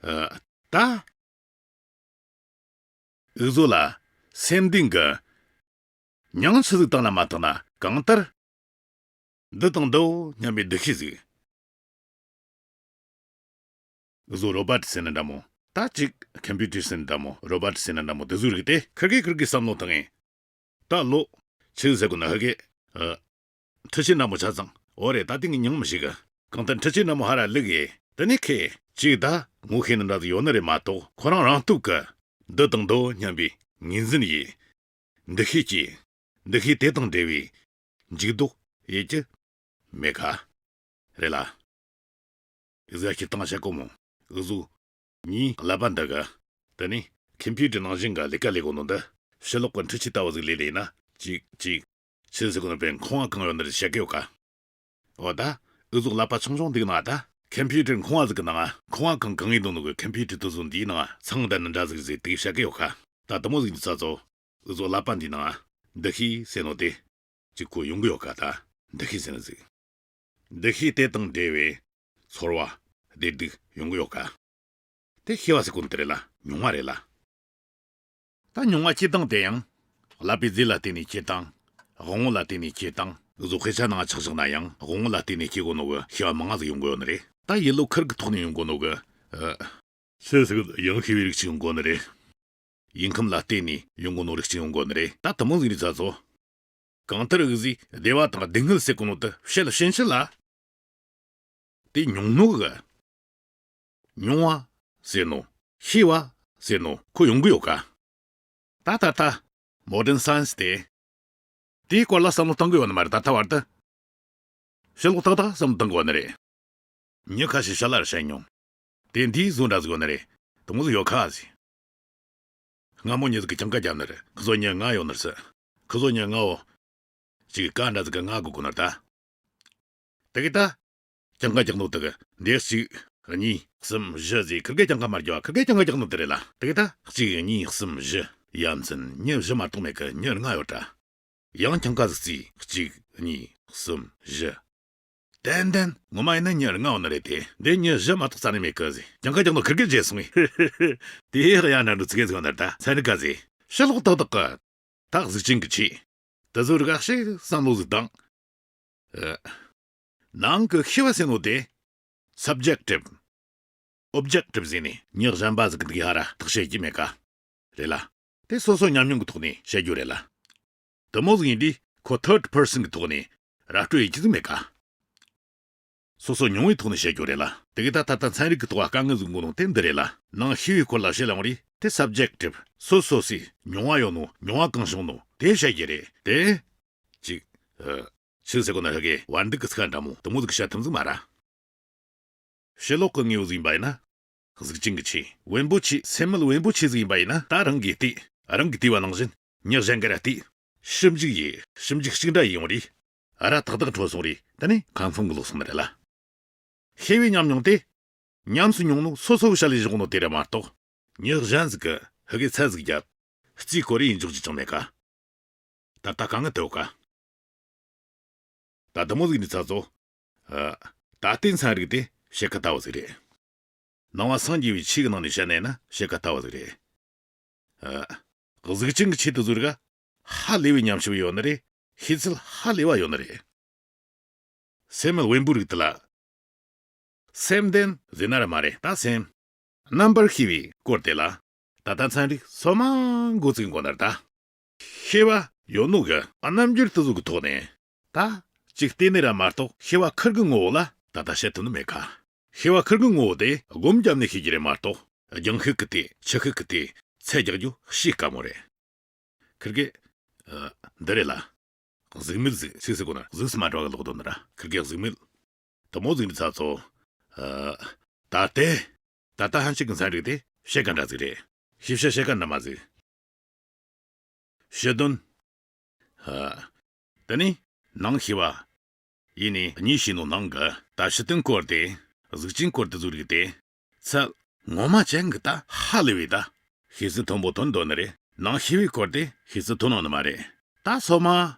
ཨ། ད། འུ་ཚོ་ལ་སེམས་ལྡན་གྱི་ མྱིང་ཆི་ཟིག་བཏགས་ན་མ་བཏགས་ན་གང་ལྟར། འདི་དང་འདིའོ་སྙམ་པའི་འདུ་ཤེས་ཟིག་འུ་ཟོ་རོ་བཊ་ཟེར་ན་འདྲ་མོ། ད་ཅིག་ཁམ་པུ་ཊར་ཟེར་ན་འདྲ་མོ། རོ་བཊ་ཟེར་ན་འདྲ་མོ། དེ་ཟུག་རིགས་དེ་ཁིར་གེ་ཁིར་གེ་བསམ་བློ་བཏང་ངེ། ད་ལོ་ཆི་ཟེར་གོ་ན་ཧ་གེ། ཨ། ཁྲི་ཆེན་འདྲ་མོ་ཆ་ཚང་། འོ་རེད། ད་དེ་ངའི་མྱིང་མི་ཤེས་གི། གང་ལྟར་ཁྲི་ཆེན་འདྲ་མོ་ཧ་ར་ལུག་ཡེ། དེ་ནས་ཁེ་ཅིག་ད་ངོ་ཤེས་ནི་འདྲ་ཟིག་ཡོད་ནི་རེད་མ་གཏོགས། ཁོ་རང་རང་སྟོབས་གི་འདི་དང་འདི་སྙམ་པའི་ངོས་འཛིན་ཡེ། འདུ་ཤེས་ཀྱིས་འདུ་ཤེས་དེ་དང་འབྲེལ་བའི་འཇུག་ལྡོག་ཡེ་རྒྱུ་མེད་ཁ། རེད་ལ། ཨི་ཟ་ཁྱི་བཏང་བྱ་གོ་མོ། ཨུ་ཟུ། ངའི་ཀླད་པ་འདི་ག་དེ་ནས་ཁམ་པུ་ཊར་ནང་བཞིན་ག་ལས་ཀ་ལས་གོ་ནོ་འདི། ཕྱི་ལོགས་གི་འཕྲུལ་ཆས་ལྟ་བུ་ཟིག་ལས་ལས་ན། ཅིག་ཅིག་ཆི་ཟེར་གོ་ནོ་པའི་ཁང་བ་གང་ཡོད་ནི་རེད་བཤད་གི་ཡོད་ཀ། འོ་ད། ཨུ་ཟུ་ཀླད་པ་ཆུང་ཆུང་འདི་གི་ནང་ད། ཁམ་པུ་ཊར་ཁང་བ་ཟིག་གི་ནང་ང་། ཁང་བ་གང་གང་ཡིན་དོ་ནོ་གི་ཁམ་པུ་ཊར་དུ་ཟོ་འདིའི་ནང་ང་ཚང་འདི་ནི་འདྲ་ཟིག་ཟིག་དེ་བཤད་གི་ཡོད་ཀ། ད་དུ་མོ་ཟིག་འདི་ཚ་ཚོ། ཨུ་ཟོ་ཀླད་པ་འདི་ནང་འདུ་ཤེས་ཟེར་ནོ་དེ་ཅིག་ཁོ་ཡོང་གི་ཡོད་ཀ། ད་འདུ་ཤེས་ཟེར་ནི་ཟིག་འདུ་ཤེས་དེ་དང་འབྲེལ་བའི་ཚོར་བ་བདེ་སྡུག་ཡོང་གི་ཡོད་ཀ། དེ་ཤེས་པ་ཟེར་གོ་ནི་དེ་རེད་ལ། མྱོང་བ་རེད་ལ། ད་མྱོང་བ་སྐྱེ་སྟངས་དེ་ཡང་། ཀླད་པའི་རྫས་ལ་བརྟེན་ནས་སྐྱེ་སྟངས། དབང་པོ་ལ་བརྟེན་ནས་སྐྱེ་སྟངས། ཨུ་ཟོ་དཔེ་ཆ་ནང་ཆགས་བཞག་ན་ཡང་དབང་པོ་ལ་བརྟེན་ནས་སྐྱེ་གོ་ནོ་གི་ཤེས་པ་མང་ང་ཟིག་ཡོང་གི་ཡོད་ནི་རེད། ད་ཡིད་བློ་ཁིར་གི་ཐོག་ནས་ཡོང་གོ་ནོ་གི། ཨ། ཆི་ཟིག་ཡང་ཤེས་པའི་རིགས་ཅིག་ཡོང་གོ་ནི་རེད། ཡིད་ཁམས་ལ་བརྟེན་ནས་ཡོང་གོ་ནོ་རིགས་ཅིག་ཡོང་གོ་ནི་རེད། ད་དུ་མོ་ཟིག་རིགས་ཚ་ཚོ། གང་ལྟར་ཨུ་ཟོས་བདེ་བ་དང་སྡུག་བསྔལ་ཟེར་གོ་ནོ་དེ་བཤད་ཕྱིན་ཆད་ལ། དེ་མྱོང་ནོ་གི། མྱོང་བ་ཟེར་ནོ། ཤེས་པ་ཟེར་ནོ་ཁོ་ཡོང་གི་ཡོད་ཀ། ད་ད་ད། མོ་ཌན་སའེན་སི་དེ། དེའི་སྐོར་ལ་བསམ་བློ་གཏོང་གི་ཡོད་ནི་མ་རེད། ད་ལྟ་བར་དུ། ཕྱི་ལོགས་ཏག་ཏག་བསམ་བློ་གཏོང་གི་ཡོད་ནི་རེད། མྱི་ཁ་ཤས་ཤ་ལར་བཤད་མྱོང་། དེ་འདིའི་བཟོ་འདྲ་ཟིག་ཡོད་ནི་རེད། དུ་མོ་ཟིག་ཡོད་ཁ་ཟིག་སྔ་མོ་མྱི་ཟིག་གིས་གྱངས་ཀ་རྒྱབ་ནི་རེད། ཁི་ཚོ་མྱི་ལྔ་ཡོད་ནི་རེད་ཟེར། ཁི་ཚོ་མྱི་ལྔ་བོ། ཅིག་ཀ་འདྲ་ཟིག་གི་ལྔ་དགོས་གོ་ནི་རེད་ད། དེ་གི་ད། གྱངས་ཀ་རྒྱག་ནོ་དེ་གི་འདི་གཅིག་གཉིས། གསུམ། བཞི་ཟེར་ཁིར་གེ་གྱངས་ཀ་མ་རྒྱོབ་བ། ཁིར་གེ་གྱངས་ཀ་རྒྱག་ནོ་དེ་རེད་ལ། དེ་གི་ད། གཅིག་གཉིས། གསུམ། བཞི། ཡ་མཚན་མྱི་བཞི་མ་གཏོགས་མེད་གི། མྱི་ལྔ་ཡོད་དྲ། ཡང་གྱངས་ཀ་ཟིག་བརྩིས། གཅིག་གཉིས། གསུམ། བཞི། ཏན་ཏན་ངོ་མ་ཡིན་ན་མྱི་ལྔ་ཡོད་ནི་རེད་དེ། འདི་མྱི་བཞི་མ་གཏོགས་རྩ་ནས་མེད་གི་ཟེར། གྱངས་ཀ་རྒྱག་ནོ་ཁིར་གེ་བརྗེད་སོང་ངས། དེ་ཡག་ཡ་འདྲ་འགྲོ་ཚིག་གེ་ཟིག་ཡོད་ནི་རེད་ད། ཚན་རིག་ག་ཟེར། ཕྱི་ལོགས་ཏག་ཏག་གི། ད་གཟུགས་ཅན་གྱི་ཆོས། དེ་ཚོ་རིག་ཞིག་བསམ་བློ་ཟིག་བཏང་། ཨ། ནང་གི་ཤེས་པ་ཟེར་ནོ་དེ། སབ་ཇེག་ཊིབ། ཨོབ་ཇེག་ཊིབ་ཟེར་ནས་མྱི་གཞན་པ་ཟིག་གི་འདུག་ཧ་ར་བརྟག་དཔྱད་ཀྱི་མེད་ཀ། རེད་ལ། དེ་སོ་སོ་ཉམས་མྱོང་གི་ཐོག་ནས་བཤད་རྒྱུ་རེད་ལ། དེ་མོ་ཟིག་ཡིན་དུས་ཁོ་ཐར་ཌི་པར་སན་གི་ཐོག་ནས་ར་སྤྲོད་ཡེད་རྒྱུ་ཟིག་མེད་ཀ། སོ་སོ་མྱོང་བའི་ཐོག་ནས་བཤད་རྒྱུ་རེད་ལ། དེ་གི་ད་ད་ལྟ་ཚན་རིག་གི་ཐོག་ལ་དཀའ་ངལ་ཟིག་འགོ་ནོ་དེ་འདི་རེད་ལ། ནང་ཤེས་པའི་སྐོར་ལ་བཤད་ལ་འོང་རེད། དེ་སབ་ཇེག་ཊིབ། སོ་སོ་སོས་མྱོང་བ་ཡོད་ནོ། མྱོང་བ་གང་བྱུང་ནོ་དེ་བཤད་རྒྱུ་རེད་དེ། ཅིག་ཨ། ཆི་ཟེར་གོ་ན་ཧ་གེ་བར་འདུག་གི་ཚིག་འདྲ་མོ་དེ་མོ་ཟིག་བཤད་ཐུབ་ཟིག་མ་ར། ཕྱི་ལོགས་གི་དངོས་པོ་ཟིག་ཡིན་པ་ཡིན་ན། གཟུགས་ཅན་གྱི་ཆོས། བེམ་པོ་ཆེ། སེམས་མེད་བེམ་པོ་ཆེ་ཟིག་ཡིན་པ་ཡིན་ན། ད་རང་གིས་བལྟས། རང་གིས་བལྟས་པ་ནང་བཞིན་མྱི་གཞན་གྱིས་ར་བལྟས། ཞིབ་འཇུག་ཡེ། ཞིབ་འཇུག་གཅིག་འདྲ་ཡེ་ཡོང་རེད། ཨ་ར་ཏག་ཏག་འཕྲོད་སོང་རེད། དེ་ནས་ཁང་ཁོང་གི་ལོག་སོང་ནི་རེད་ལ། ཤེས་པའི་ཉམས་མྱོང་དེ། ཉམས་སུ་མྱོང་ནོ་སོ་སོ་གི་ཞལ་ལས་བཞག་ནོ་དེ་རེད་མ་གཏོགས། མྱི་གཞན་ཟིག་གིས་ཧི་གེ་ཚད་ཟིག་བརྒྱབ། རྩིས་སྐོར་རེ་ཡིན་འཇོག་རྒྱུ་ཅང་མེད་ཀ། ད་ལྟ་དཀའ་ངལ་དེ་ཡོད་ཀ། ད་དེ་མོ་ཟིག་ནི་ཚ་ཚོ། ཨ། ད་ལྟའི་ཚན་རིག་དེ་ཕྱེད་ཀ་ལྟ་བུ་ཟིག་རེད། ནང་པ་སངས་རྒྱས་པའི་ཆོས་ཀྱི་ནང་ནས་བཤད་ནས་ན་ཕྱེད་ཀ་ལྟ་བུ་ཟིག་རེད། ཨ། གཟུགས་ཅན་གྱི་ཆོས་དེ་ཚོ་རིགས་ཧ་ལས་པའི་ཉམས་ཞིབ་ཡོད་ནི་རེད། ཤེས་ཚད་ཧ་ལས་པ་ཡོད་ནི་རེད། སེམས་མེད་བེམ་པོའི་རིགས་དེ་ལ། སེམས་ལྡན་ཟེར་ན་ར་མ་རེད་ད་སེམས། རྣམ་པར་ཤེས་པའི་སྐོར་དེ་ལ། ད་ལྟ་ཚན་རིག་སོ་མ་འགོ་བཙུགས་འགོ་ནར་ད། ཤེས་པ་ཡོད་ནོ་གི་རྣམ་འགྱུར་དེ་ཚོ་གི་ཐོག་ནས། ད། ཅིག་བལྟས་ནས་ར་མ་གཏོགས་ཤེས་པ་ཁིར་གི་ངོ་བོ་ལ་ད་ལྟ་བཤད་ཐུབ་ནི་མེད་ཀ། ཤེས་པ་ཁིར་གི་ངོ་བོ་དེ་སྒོམ་བརྒྱབ་ནས་ཤེས་རྒྱུ་རེད་མ་གཏོགས། རྒྱང་ཤེལ་གི་དེ་ཆུ་ཤེལ་གི་དེ་ཚད་རྒྱག་རྒྱུ་ཤེས་དཀའ་མོ་རེད། ཁིར་གི། ཨ། འདི་རེད་ལ། གཟུགས་མེད་ཟིག་ཅིག་ཟེར་གོ་ན་གཟུགས་སུ་མ་འདྲ་བ་གི་ལོག་དོན་ནི་ར་ཁིར་གི་གཟུགས་མེད། དེ་མོ་ཟིག་ནི་ཚ་ཚོ། ཨ། ད་ལྟའི། ད་ལྟ་ཧན་ཆིག་གི་ཚན་རིག་དེ་ཕྱེད་ཀ་འདྲ་ཟིག་རེད། ཤེས་བྱ་ཕྱེད་ཀ་འདྲ་མ་ཟིག་ཕྱི་དོན། ཨ། དེ་ནི་ནང་ཤེས་པ། ཡིན་ནི་གཉིས་ཤེས་ནོ་ནང་གི་ད་ཕྱི་དོན་སྐོར་དེ། གཟུགས་ཅན་སྐོར་དེ་ཚོ་རིགས་དེ། ཚད་ངོ་མ་ཅན་གི་ད་ཧ་ལས་པའི་ད། ཤེས་ཚད་མཐོན་པོ་ཐོན་འདོད་ནི་རེད། ནང་ཤེས་པའི་སྐོར་དེ་ཤེས་ཚད་མཐོ་ནོ་ནི་མ་རེད། ད་སོ་མ།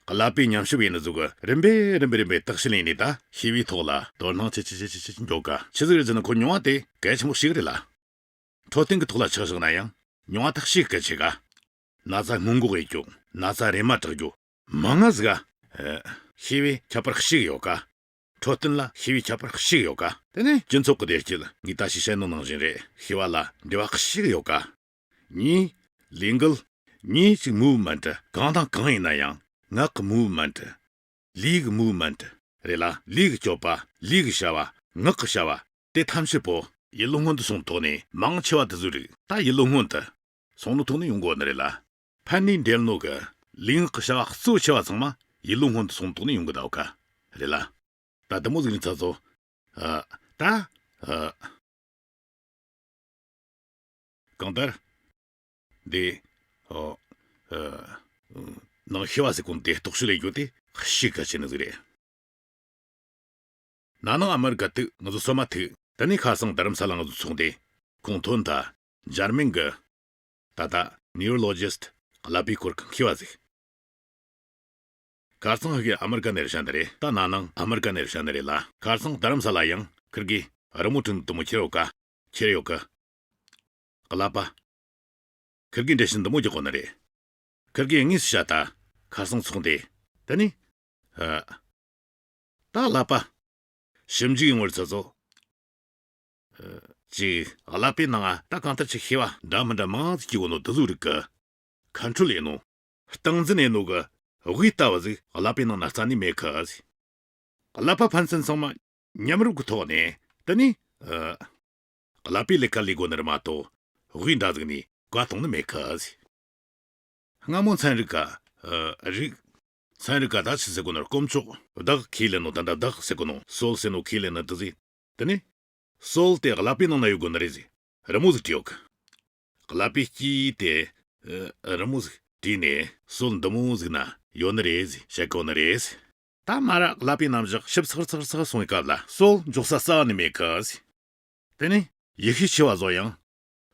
ཀླད་པའི་ཉམས་ཞིབ་ཡིན་ནི་ཟུག་གི་རིམ་པས་རིམ་པས་རིམ་པས་བརྟག་དཔྱད་ལས་ནས་ད་ཤེས་པའི་ཐོག་ལ་དོ་སྣང་ཆེ་ཆེ་ཆེ་ཆེ་ཆེ་འཇོག་ག་ཆི་ཟིག་རེད་ཟེར་ན་ཁོ་མྱོང་བ་དེ་གལ་ཆེན་པོ་ཞིག་རེད་ལ། འཕྲོད་བསྟེན་གི་ཐོག་ལ་ཆགས་བཞག་ན་ཡང་མྱོང་བ་ཐག་ཤེས་གལ་ཆེ་ག་ན་ཚ་སྔོན་འགོག་ཡེད་རྒྱུ། ན་ཚ་རེམ་མ་དྲག་རྒྱུ། མང་ང་ཟིག་ག་ཤེས་པའི་ཁྱད་པར་ཞིག་ཡོད་ཀ། འཕྲོད་བསྟེན་ལ་ཤེས་པའི་ཁྱད་པར་ཞིག་ཡོད་ཀ། དེ་ནས་སྤྱི་ཚོགས་ཀྱི་བདེ་སྐྱིད། ངས་ད་ཞིག་བཤད་ནོ་ནང་བཞིན་རེད། ཤེས་པ་ལ་འབྲེལ་བ་ཞིག་ཡོད་ཀ། གཉིས། ལས་འགུལ། གཉིས་ཅིག་མུ་ཝ་མེན་ཊི། གང་དང་གང་ཡིན་ན་ཡང་ངག་གི་མུ་ཝ་མེན་ཊི། ལུས་ཀྱི་མུ་ཝ་མེན་ཊི་རེད་ལ། ལུས་ཀྱི་སྤྱོད་པ། ལུས་ཀྱི་བྱ་བ། ངག་གི་བྱ་བ། དེ་ཐམས་ཅད་པོ་ཡིད་བློ་སྔོན་དུ་སོང་ཐོག་ནས། མང་ཆེ་བ་དེ་ཚོའི་རིགས་ད་ཡིད་བློ་སྔོན་དུ་སོང་ནོ་ཐོག་ནས་ཡོང་གོ་ནི་རེད་ལ། ཕན་ནུས་འབྲེལ་ནོ་གི་ལུས་ངག་གི་བྱ་བ་གཙོ་ཆེ་བ་ཚང་མ་ཡིད་བློ་སྔོན་དུ་སོང་ཐོག་ནས་ཡོང་གི་ད་ཡོད་ཀ་རེད་ལ། ད་དེ་མོ་ཟིག་ནི་ཚ་ཚོ། ཨ། ད། ཨ། གང་ལྟར། འདི། ཨོ། ཨ། ནང་ཤེས་པ་ཟེར་གོ་ནོ་དེ་རྟོག་ཞིབ་ལས་རྒྱུ་དེ་ཞིག་གལ་ཆེ་ནི་ཟིག་རེད། ན་ནིང་ཨ་མེ་རི་ཀ་ཐུག་ང་ཚོ་སོ་མ་ཐུག་དེ་ནས་ཁ་སང་རྡ་རམ་ས་ལ་ང་ཚོ་ཚོགས་འདུ་ཁོང་ཐོན་ད། འཇར་མན་གི་ད་ལྟ་ནིའུ་རོ་ལོ་ཇི་སི་ཊི་ཀླད་པའི་སྐོར་གི་མཁས་པ་ཟིག་ཁ་སང་ཧི་གི་ཨ་མེ་རི་ཀ་ནས་རེད་ཤ་འདི་རེད། ད་ན་ནིང་ཨ་མེ་རི་ཀ་ནས་རེད་ཤ་འདི་རེད་ལ། ཁ་སང་རྡ་རམ་ས་ལ་ཡང་ཁིར་གི་རི་མོ་བྲིས་ནོ་དེ་མོ་ཁྱེར་ཡོད་ཀ། ཁྱེར་ཡོད་ཀ། ཀླད་པ། ཁིར་གི་འགྲེལ་བཤད་འདི་མོ་རྒྱག་གོ་ནི་རེད། ཁིར་གི་དངོས་སུ་བཤད་ད་ཁ་སང་ཚོགས་འདུ་དེ་ནི། ཨ། ད་ཀླད་པ། ཞིབ་འཇུག་ཡོང་བར་ཚོད་ཚོད། ཨ། ཅིག་ཀླད་པའི་ནང་ང་ད་གང་ལྟར་ཅིག་ཤེས་པ་འདྲ་མི་འདྲ་མང་ཙམ་སྐྱེ་གོ་ནོ་དེ་ཚོའི་རིགས་ཀྱི་ཁོན་ཊྲོལ་ཡེད་ནོ། སྟངས་འཛིན་ཡེད་ནོ་གི་དབུས་ལྟ་བུ་ཟིག་ཀླད་པའི་ནང་ན་རྩ་ནས་མེད་ཁི་ཟིག་ཀླད་པ་ཕན་ཚུན་ཚང་མ་མཉམ་རུབ་ཀྱི་ཐོག་ནས་དེ་ནི། ཨ། ཀླད་པའི་ལས་ཀ་ལས་གོ་ནི་རེད་མ་གཏོགས་དབུས་འདྲ་ཟིག་ནས་བཀའ་གཏོང་ནི་མེད་ཁི་ཟིག་སྔ་མོ་ཚན་རིག་ག་ཨ། རིག་ཚན་རིག་ག་ད་ཆི་ཟེར་གོ་ནོ། དཀོན་མཆོག་བདག་ཁས་ལེན་ནོ་ད་ད་བདག་ཟེར་གོ་ནོ། སོལ་ཟེར་ནོ་ཁས་ལེན་ནི་དེ་ཟིག་དེ་ནི། སོལ་དེ་ཀླད་པའི་ནང་ན་ཡོད་གོ་ནི་རེད་ཟེར། རི་མོ་ཟིག་བྲིས་ཡོད་གི། ཀླད་པའི་དཀྱིལ་དེ། ཨ། རི་མོ་ཟིག་བྲིས་ནས་སོལ་འདི་མོ་ཟིག་ན་ཡོད་ནི་རེད་ཟེར་བཤད་གོ་ནི་རེད་ཟེར། ད་མ་ར་ཀླད་པའི་རྣམ་གཞག་ཞིབ་ཚགས་ཚགས་ཚགས་སོང་བའི་སྐབས་ལ་སོལ་འཇོག་ས་རྩ་བ་ནས་མེད་གི་ཟེར། དེ་ནས་ཡེ་ཤུའི་ཆེ་བ་ཚོ་ཡང་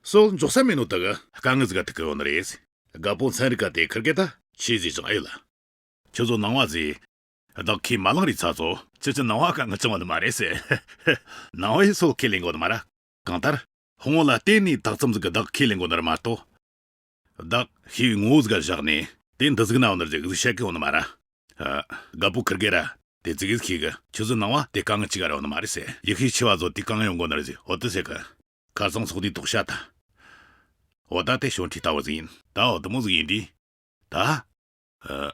སོལ་འཇོག་ས་མེད་ནོ་དག་གི་དཀའ་ངལ་ཟིག་ག་ཐུག་གི་ཡོད་ནི་རེད། རྒད་པོ་ཚན་རིག་ག་དེ་ཁིར་གེ་ད་ཆི་ཟིག་ཅང་ཨེ་ལ། ཁྱོད་ཚོ་ནང་བ་ཟིག་བདག་ཁས་མ་བླངས་རིགས་ཚ་ཚོ། ཁྱེད་ཚོ་ནང་བ་དཀའ་ངལ་བྱུང་བ་ནི་མ་རེད་ཟེར། ནང་བས་སོལ་ཁས་ལེན་གོ་ནི་མ་ར། གང་ལྟར་ཧོང་བོ་ལ་བརྟེན་ནས་ཐག་ཙམ་ཟིག་གི་བདག་ཁས་ལེན་གོ་ནི་ར་མ་གཏོགས། བདག་ཤེས་པའི་ངོ་བོ་ཟིག་ག་བཞག་ནས་དེ་འདི་ཟིག་ན་ཡོད་ནི་རེད་ཟིག་བཤད་གི་ཡོད་ནི་མ་ར། ཨ། རྒད་པོ་ཁིར་གེ་ར་དེ་ཙིག་གེ་ཤེས་གི། ཁྱོད་ཚོ་ནང་བ་དེ་དཀའ་ངལ་ཅིག་ག་ར་ཡོད་ནི་མ་རེད་ཟེར། ཡེ་ཤུའི་ཆེ་བ་ཚོ་དེ་དཀའ་ངལ་ཡོང་གོ་ནི་རེད་ཟེར། འོ་དེ་ཟེར་གི། ཁ་སང་ཚོགས་འདུའི་ཐོག་བཤད་ད། འོ་ད་དེ་ཞོར་འཕྲིན་ལྟ་བུ་ཟིག་ཡིན། ད་འོ་དེ་མོ་ཟིག་ཡིན་དུས། ད། ཨ།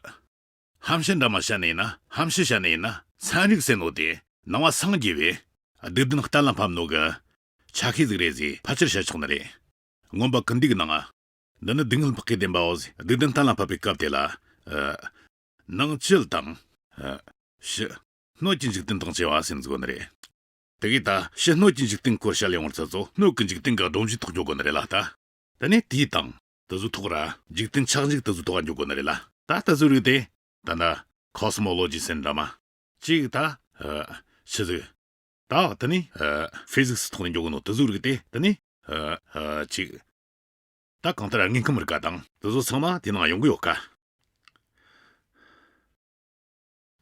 ཧམ་བཤད་འདྲ་མ་བཤད་ནི་ཡིན་ན། ཧམ་བཤད་བཤད་ནི་ཡིན་ན། ཚན་རིག་ཟེར་ནོ་དེ་ནང་བ་སངས་རྒྱས་པའི་སྡིག་ལྡན་གཏན་ལ་ཕབ་ནོ་གི་ཆ་ཤས་ཟིག་རེད་ཟེར་ཕལ་ཆེར་བཤད་ཆོག་ནི་རེད། མངོན་པ་ཀུན་བཏུས་ཀྱི་ནང་ང་། འདི་ནི་སྡུག་བསྔལ་བག་གི་བདེན་པའོ་ཟེར། སྡིག་ལྡན་གཏན་ལ་ཕབ་པའི་སྐབས་དེ་ལ། ཨ། ནང་བཅུད་དང་། ཨ། ཕྱི་སྣོད་ཀྱི་འཇིག་རྟེན་དང་བཅས་པ་ཟེར་ནི་ཟིག་ཡོད་ནི་རེད། དེ་གིས་ད་ཕྱི་སྣོད་ཀྱི་འཇིག་རྟེན་སྐོར་བཤད་ཡོང་བར་ཚོད་ཚོད། སྣོད་ཀྱི་འཇིག་རྟེན་གྱི་སྒྲོམ་གཞིའི་ཐོག་འཇོག་དགོས་ནི་རེད་ལ་ད། དེ་ནས་དུས་དང་དེ་ཚོའི་ཐོག་ར། འཇིག་རྟེན་ཆགས་འཇིག་དེ་ཚོའི་ཐོག་འཇོག་དགོས་ནི་རེད་ལ། ད་དེ་ཚོའི་རིགས་དེ་ད་ལྟ་ཁོ་སི་མོ་ལོ་ཇི་ཟེར་འདྲ་མ་ཅིག་ད། ཨ། ཆི་ཟིག་ད་དེ་ནས། ཨ། ཕི་ཟིག་སི་ཐོག་ནས་འཇོག་གི་ནོ་དེ་ཚོའི་རིགས་དེ་དེ་ནས། ཨ། ཨ། ཅིག་ད་གང་ལྟར་དངོས་ཁམས་རིག་པ་དང་དེ་ཚོ་ཚང་མ་དེ་ནང་ཡོང་གི་ཡོད་ཀ།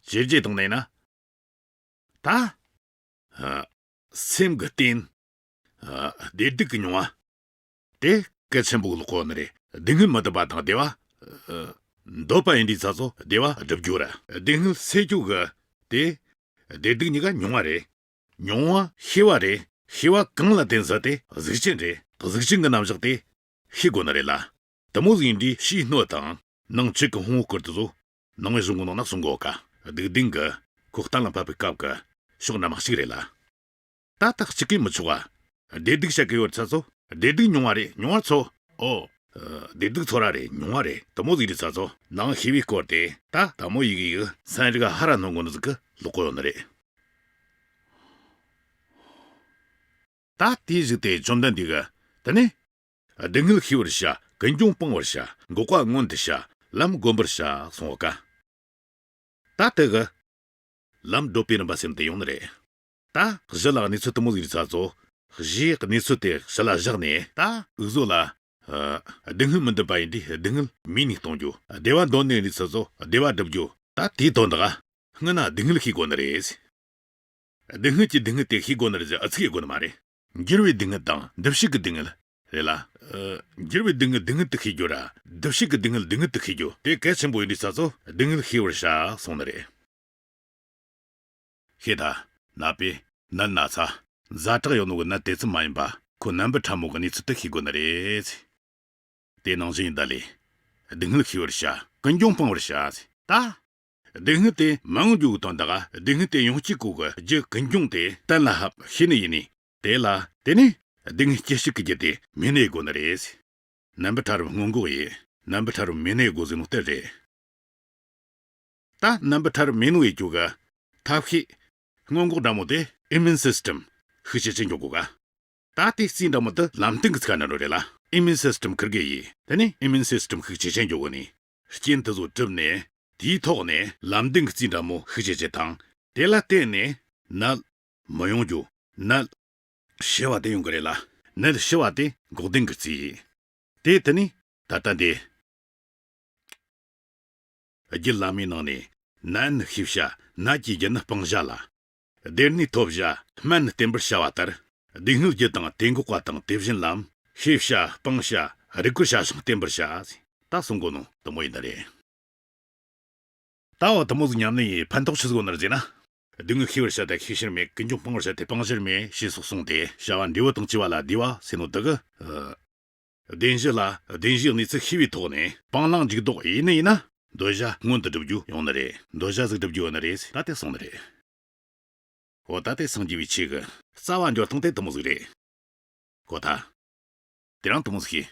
ཇེ་ཇེ་དང་ནས་ན། ད། ཨ། སེམས་ཀྱི་རྟེན། ཨ། བདེ་སྡུག་གི་མྱོང་བ། དེ་གལ་ཆེན་པོ་ལོག་གོ་ནི་རེད། སྡུག་བསྔལ་མི་འདོད་པ་དང་བདེ་བ། ཨ། འདོད་པ་ཡིན་དུས་ཚ་ཚོ་བདེ་བ་སྒྲུབ་རྒྱུ་ར། སྡུག་བསྔལ་སེལ་རྒྱུ་གི་དེ། བདེ་སྡུག་གཉིས་ཀ་མྱོང་བ་རེད། མྱོང་བ་ཤེས་པ་རེད། ཤེས་པ་གང་ལ་བརྟེན་ས་དེ་གཟུགས་ཅན་རེད། གཟུགས་ཅན་གྱི་རྣམ་གཞག་དེ་ཤེས་དགོས་ནི་རེད་ལ། དེ་མོ་ཟིག་ཡིན་དུས་ཕྱིའི་སྣོད་དང་ནང་བཅུད་ཀྱི་ཕུང་པོ་སྐོར་དེ་ཚོ་ནང་པའི་གཞུང་གི་ནང་ན་གསུང་གོ་ཀ། སྡིག་ལྡན་གྱི་ཁོ་གཏན་ལ་ཕབ་པའི་སྐབས་ཀྱི་ཕྱོགས་འདྲ་མ་གཅིག་རེད་ལ། ད་ཐག་གཅིག་གིས་མི་ཆོག་ག་བདེ་སྡུག་བཤད་གི་ཡོད་ཚ་ཚོ། བདེ་སྡུག་མྱོང་བ་རེད། མྱོང་བ་ཚོ། ཨོ། བདེ་སྡུག་ཚོ་ར་རེད། མྱོང་བ་རེད། དེ་མོ་ཟིག་རེད་ཚ་ཚོ། ནང་ཤེས་པའི་སྐོར་དེ་ད་དེ་མོ་ཡི་གེ་ཡི་ཚན་རིག་ཧ་ར་སྣོན་གོ་ནི་ཟིག་གི་ལོག་གོ་ཡོད་ནི་རེད། ད་དེའི་གཞུག་དེ་བཅོམ་ལྡན་འདས་ཀྱིས་དེ་ནས། སྡུག་བསྔལ་ཤེས་པར་བྱ། ཀུན་འབྱུང་སྤང་བར་བྱ། འགོག་པ་མངོན་དུ་བྱ། ལམ་བསྒོམ་པར་བྱ་གསུངས་པ་ཀ། ད་དེ་གི་ལམ་བགྲོད་པའི་རིམ་པ་སེམས་དེ་ཡོང་ནི་རེད། ད་གཞི་ལ་གནས་ཚུལ་དེ་མོ་ཟིག་རེད་ཚ་ཚོ། གཞིའི་གནས་ཚུལ་དེ་གཞི་ལ་བཞག་ནས་ད་འུ་ཚོ་ལ། ཨ། སྡུག་བསྔལ་མི་འདོད་པ་ཡིན་དུས་སྡུག་བསྔལ་མེད་ནས་གཏོང་རྒྱུ། བདེ་བ་འདོད་ནི་རེད་ཚ་ཚོ། བདེ་བ་སྒྲུབ་རྒྱུ། ད་དེའི་དོན་དག་ག་སྔོན་ན་སྡུག་བསྔལ་ཤེས་དགོས་ནི་རེད། སྡུག་བསྔལ་གྱི་སྡུག་བསྔལ་དེ་ཤེས་དགོས་ནི་རེད་ཟེར་ཨ་ཚིག་ཡེད་དགོས་ནི་མ་རེད། འགྱུར་བའི་སྡུག་བསྔལ་དང་འདུ་བྱེད་ཀྱི་སྡུག་བསྔལ་རེད་ལ། ཨ། འགྱུར་བའི་སྡུག་བསྔལ་སྡུག་བསྔལ་དུ་ཤེས་རྒྱུ་ར། ཐབས་ཤེས་ཀྱི་སྡུག་བསྔལ་སྡུག་བསྔལ་དུ་ཤེས་རྒྱུ་དེ་གལ་ཆེན་པོ་ཡིན་དུས་ས་ཚོ་སྡུག་བསྔལ་ཤེས་པར་བྱ་གསུངས་ནི་རེད། ཤེས་ད། ནད་པས་ནད་ན་ཚ། ཛ་དྲག་ཡོད་ནོ་གི་ནད་དེ་ཙམ་མ་ཡིན་པ་ཁོ་རྣམ་པར་ཕྲ་མོ་གི་གནས་ཚུལ་དེ་ཤེས་དགོས་ནི་རེད། དེ་ནང་བཞིན་ཡིན་ད་ལས། སྡུག་བསྔལ་ཤེས་པར་བྱ། ཀུན་འབྱུང་སྤང་བར་བྱ། ད། སྡུག་བསྔལ་དེ་མ་ཡོང་རྒྱུ་གི་དོན་དག་སྡུག་བསྔལ་དེ་ཡོང་བྱེད་གོ་གི་རྒྱུ་ཀུན་འབྱུང་དེ་གཏན་ལ་ཕབ་ཤེས་ནི་ཡིན་ནི། དེ་ལ་དེ་ནི་སྡུག་བསྔལ་སྐྱེད་བྱེད་ཀྱི་རྒྱུ་དེ་མི་གནས་དགོས་ནི་རེད། རྣམ་པར་ཕྲ་རབ་སྔོན་འགོག་ཡིན། རྣམ་པར་ཕྲ་རབ་མི་གནས་དགོས་ཟེར་ནོ་དེ་རེད། ད་རྣམ་པར་ཕྲ་རབ་མེད་ནོ་ཡེད་རྒྱུ་གི་ཐབས་ཤེས་སྔོན་འགོག་འདྲ་མོ་དེ་ཨི་མིའུན་སིས་ཊམ་ཤུགས་ཆེ་ཆེ་འཇོག་དགོས་ག་ད་དེ་རྩིས་འདྲ་མོ་དེ་ལམ་སྟོན་གི་ཚིག་ནང་རོ་རེད་ལ། ཨི་མིའུན་སིས་ཊམ་ཁིར་གི་ཡིན། དེ་ནི་ཨི་མིའུན་སིས་ཊམ་ཤུགས་ཆེ་ཆེ་འཇོག་གོ་ནི། རྐྱེན་དེ་ཚོ་གྲུབ་ནས་དེའི་ཐོག་ནས་ལམ་སྟོན་གི་རྩིས་འདྲ་མོ་ཤུགས་ཆེ་ཆེ་དང་། དེ་ལ་བརྟེན་ནས་ནད་མི་ཡོང་རྒྱུ། ནད་ཤི་བ་དེ་ཡོང་གི་རེད་ལ། ནད་ཤི་བ་དེ་འགོག་བདེན་གི་རྩིས་ཡིན། དེ་དེ་ནི་ད་ལྟ་འདི། རྒྱུད་བླ་མའི་ནང་ནས་ནད་ནི་ཤེས་བྱ། ནད་ཀྱི་རྒྱུ་ནི་སྤང་བྱ་ལ། བདེ་གནས་ཐོབ་བྱ་སྨན་ནི་བསྟེན་པར་བྱ་བ་ལྟར། སྡུག་བསྔལ་རྒྱུ་དང་དེ་འགོག་པ་དང་དེ་བཞིན་ལམ། ཤེས་བྱ་སྤང་བྱ་རིག་པར་བྱ་ཞིང་བསྟེན་པར་བྱ། ད་གསུང་གོ་ནོ་དུ་མོ་ཡིན་ནི་རེད། ད་བ་དུ་མོ་ཟིག་ཉམས་ནི་ཡིན་ཕན་ཐོགས་ཆི་ཟིག་ཡོད་ནི་རེད་ཟེར་ན། སྡུག་བསྔལ་ཤེས་པར་བྱ་དེ་ཤེས་ཕྱིར་མེད། ཀུན་འབྱུང་སྤང་བར་བྱ་དེ་སྤང་ཕྱིར་མེད་ཞེས་སོགས་གསུངས་ཏེ། བྱ་བ་འབྲས་བུ་དང་བཅས་པ་ལ་བསྡུས་པ་ཟེར་ནོ་དུ་གི། བདེན་བཞི་ལ་བདེན་བཞིའི་གནས་ཚུལ་ཤེས་པའི་ཐོག་ནས་སྤང་བླང་འཇུག་ལྡོག་ཡིན་ནི་ཡིན་ན། འདོད་བྱ་སྔོན་དུ་འགྲུབ་རྒྱུ་ཡོང་ནི་རེད། འདོད་བྱ་ཟིག་འགྲུབ་རྒྱུ་ཡོད་ནི་རེད། ད་དེ་གསུངས་ནི་རེད། འོ་ད་དེ་སངས་རྒྱས་པའི་ཆོས་ཀྱི་རྩ་བ་འཇོག་སྟངས་དེ་དུ་མོ་ཟིག་རེད། གོ་ཐལ། དེ་རིང་དུ་མོ་ཟིག་ཤེས།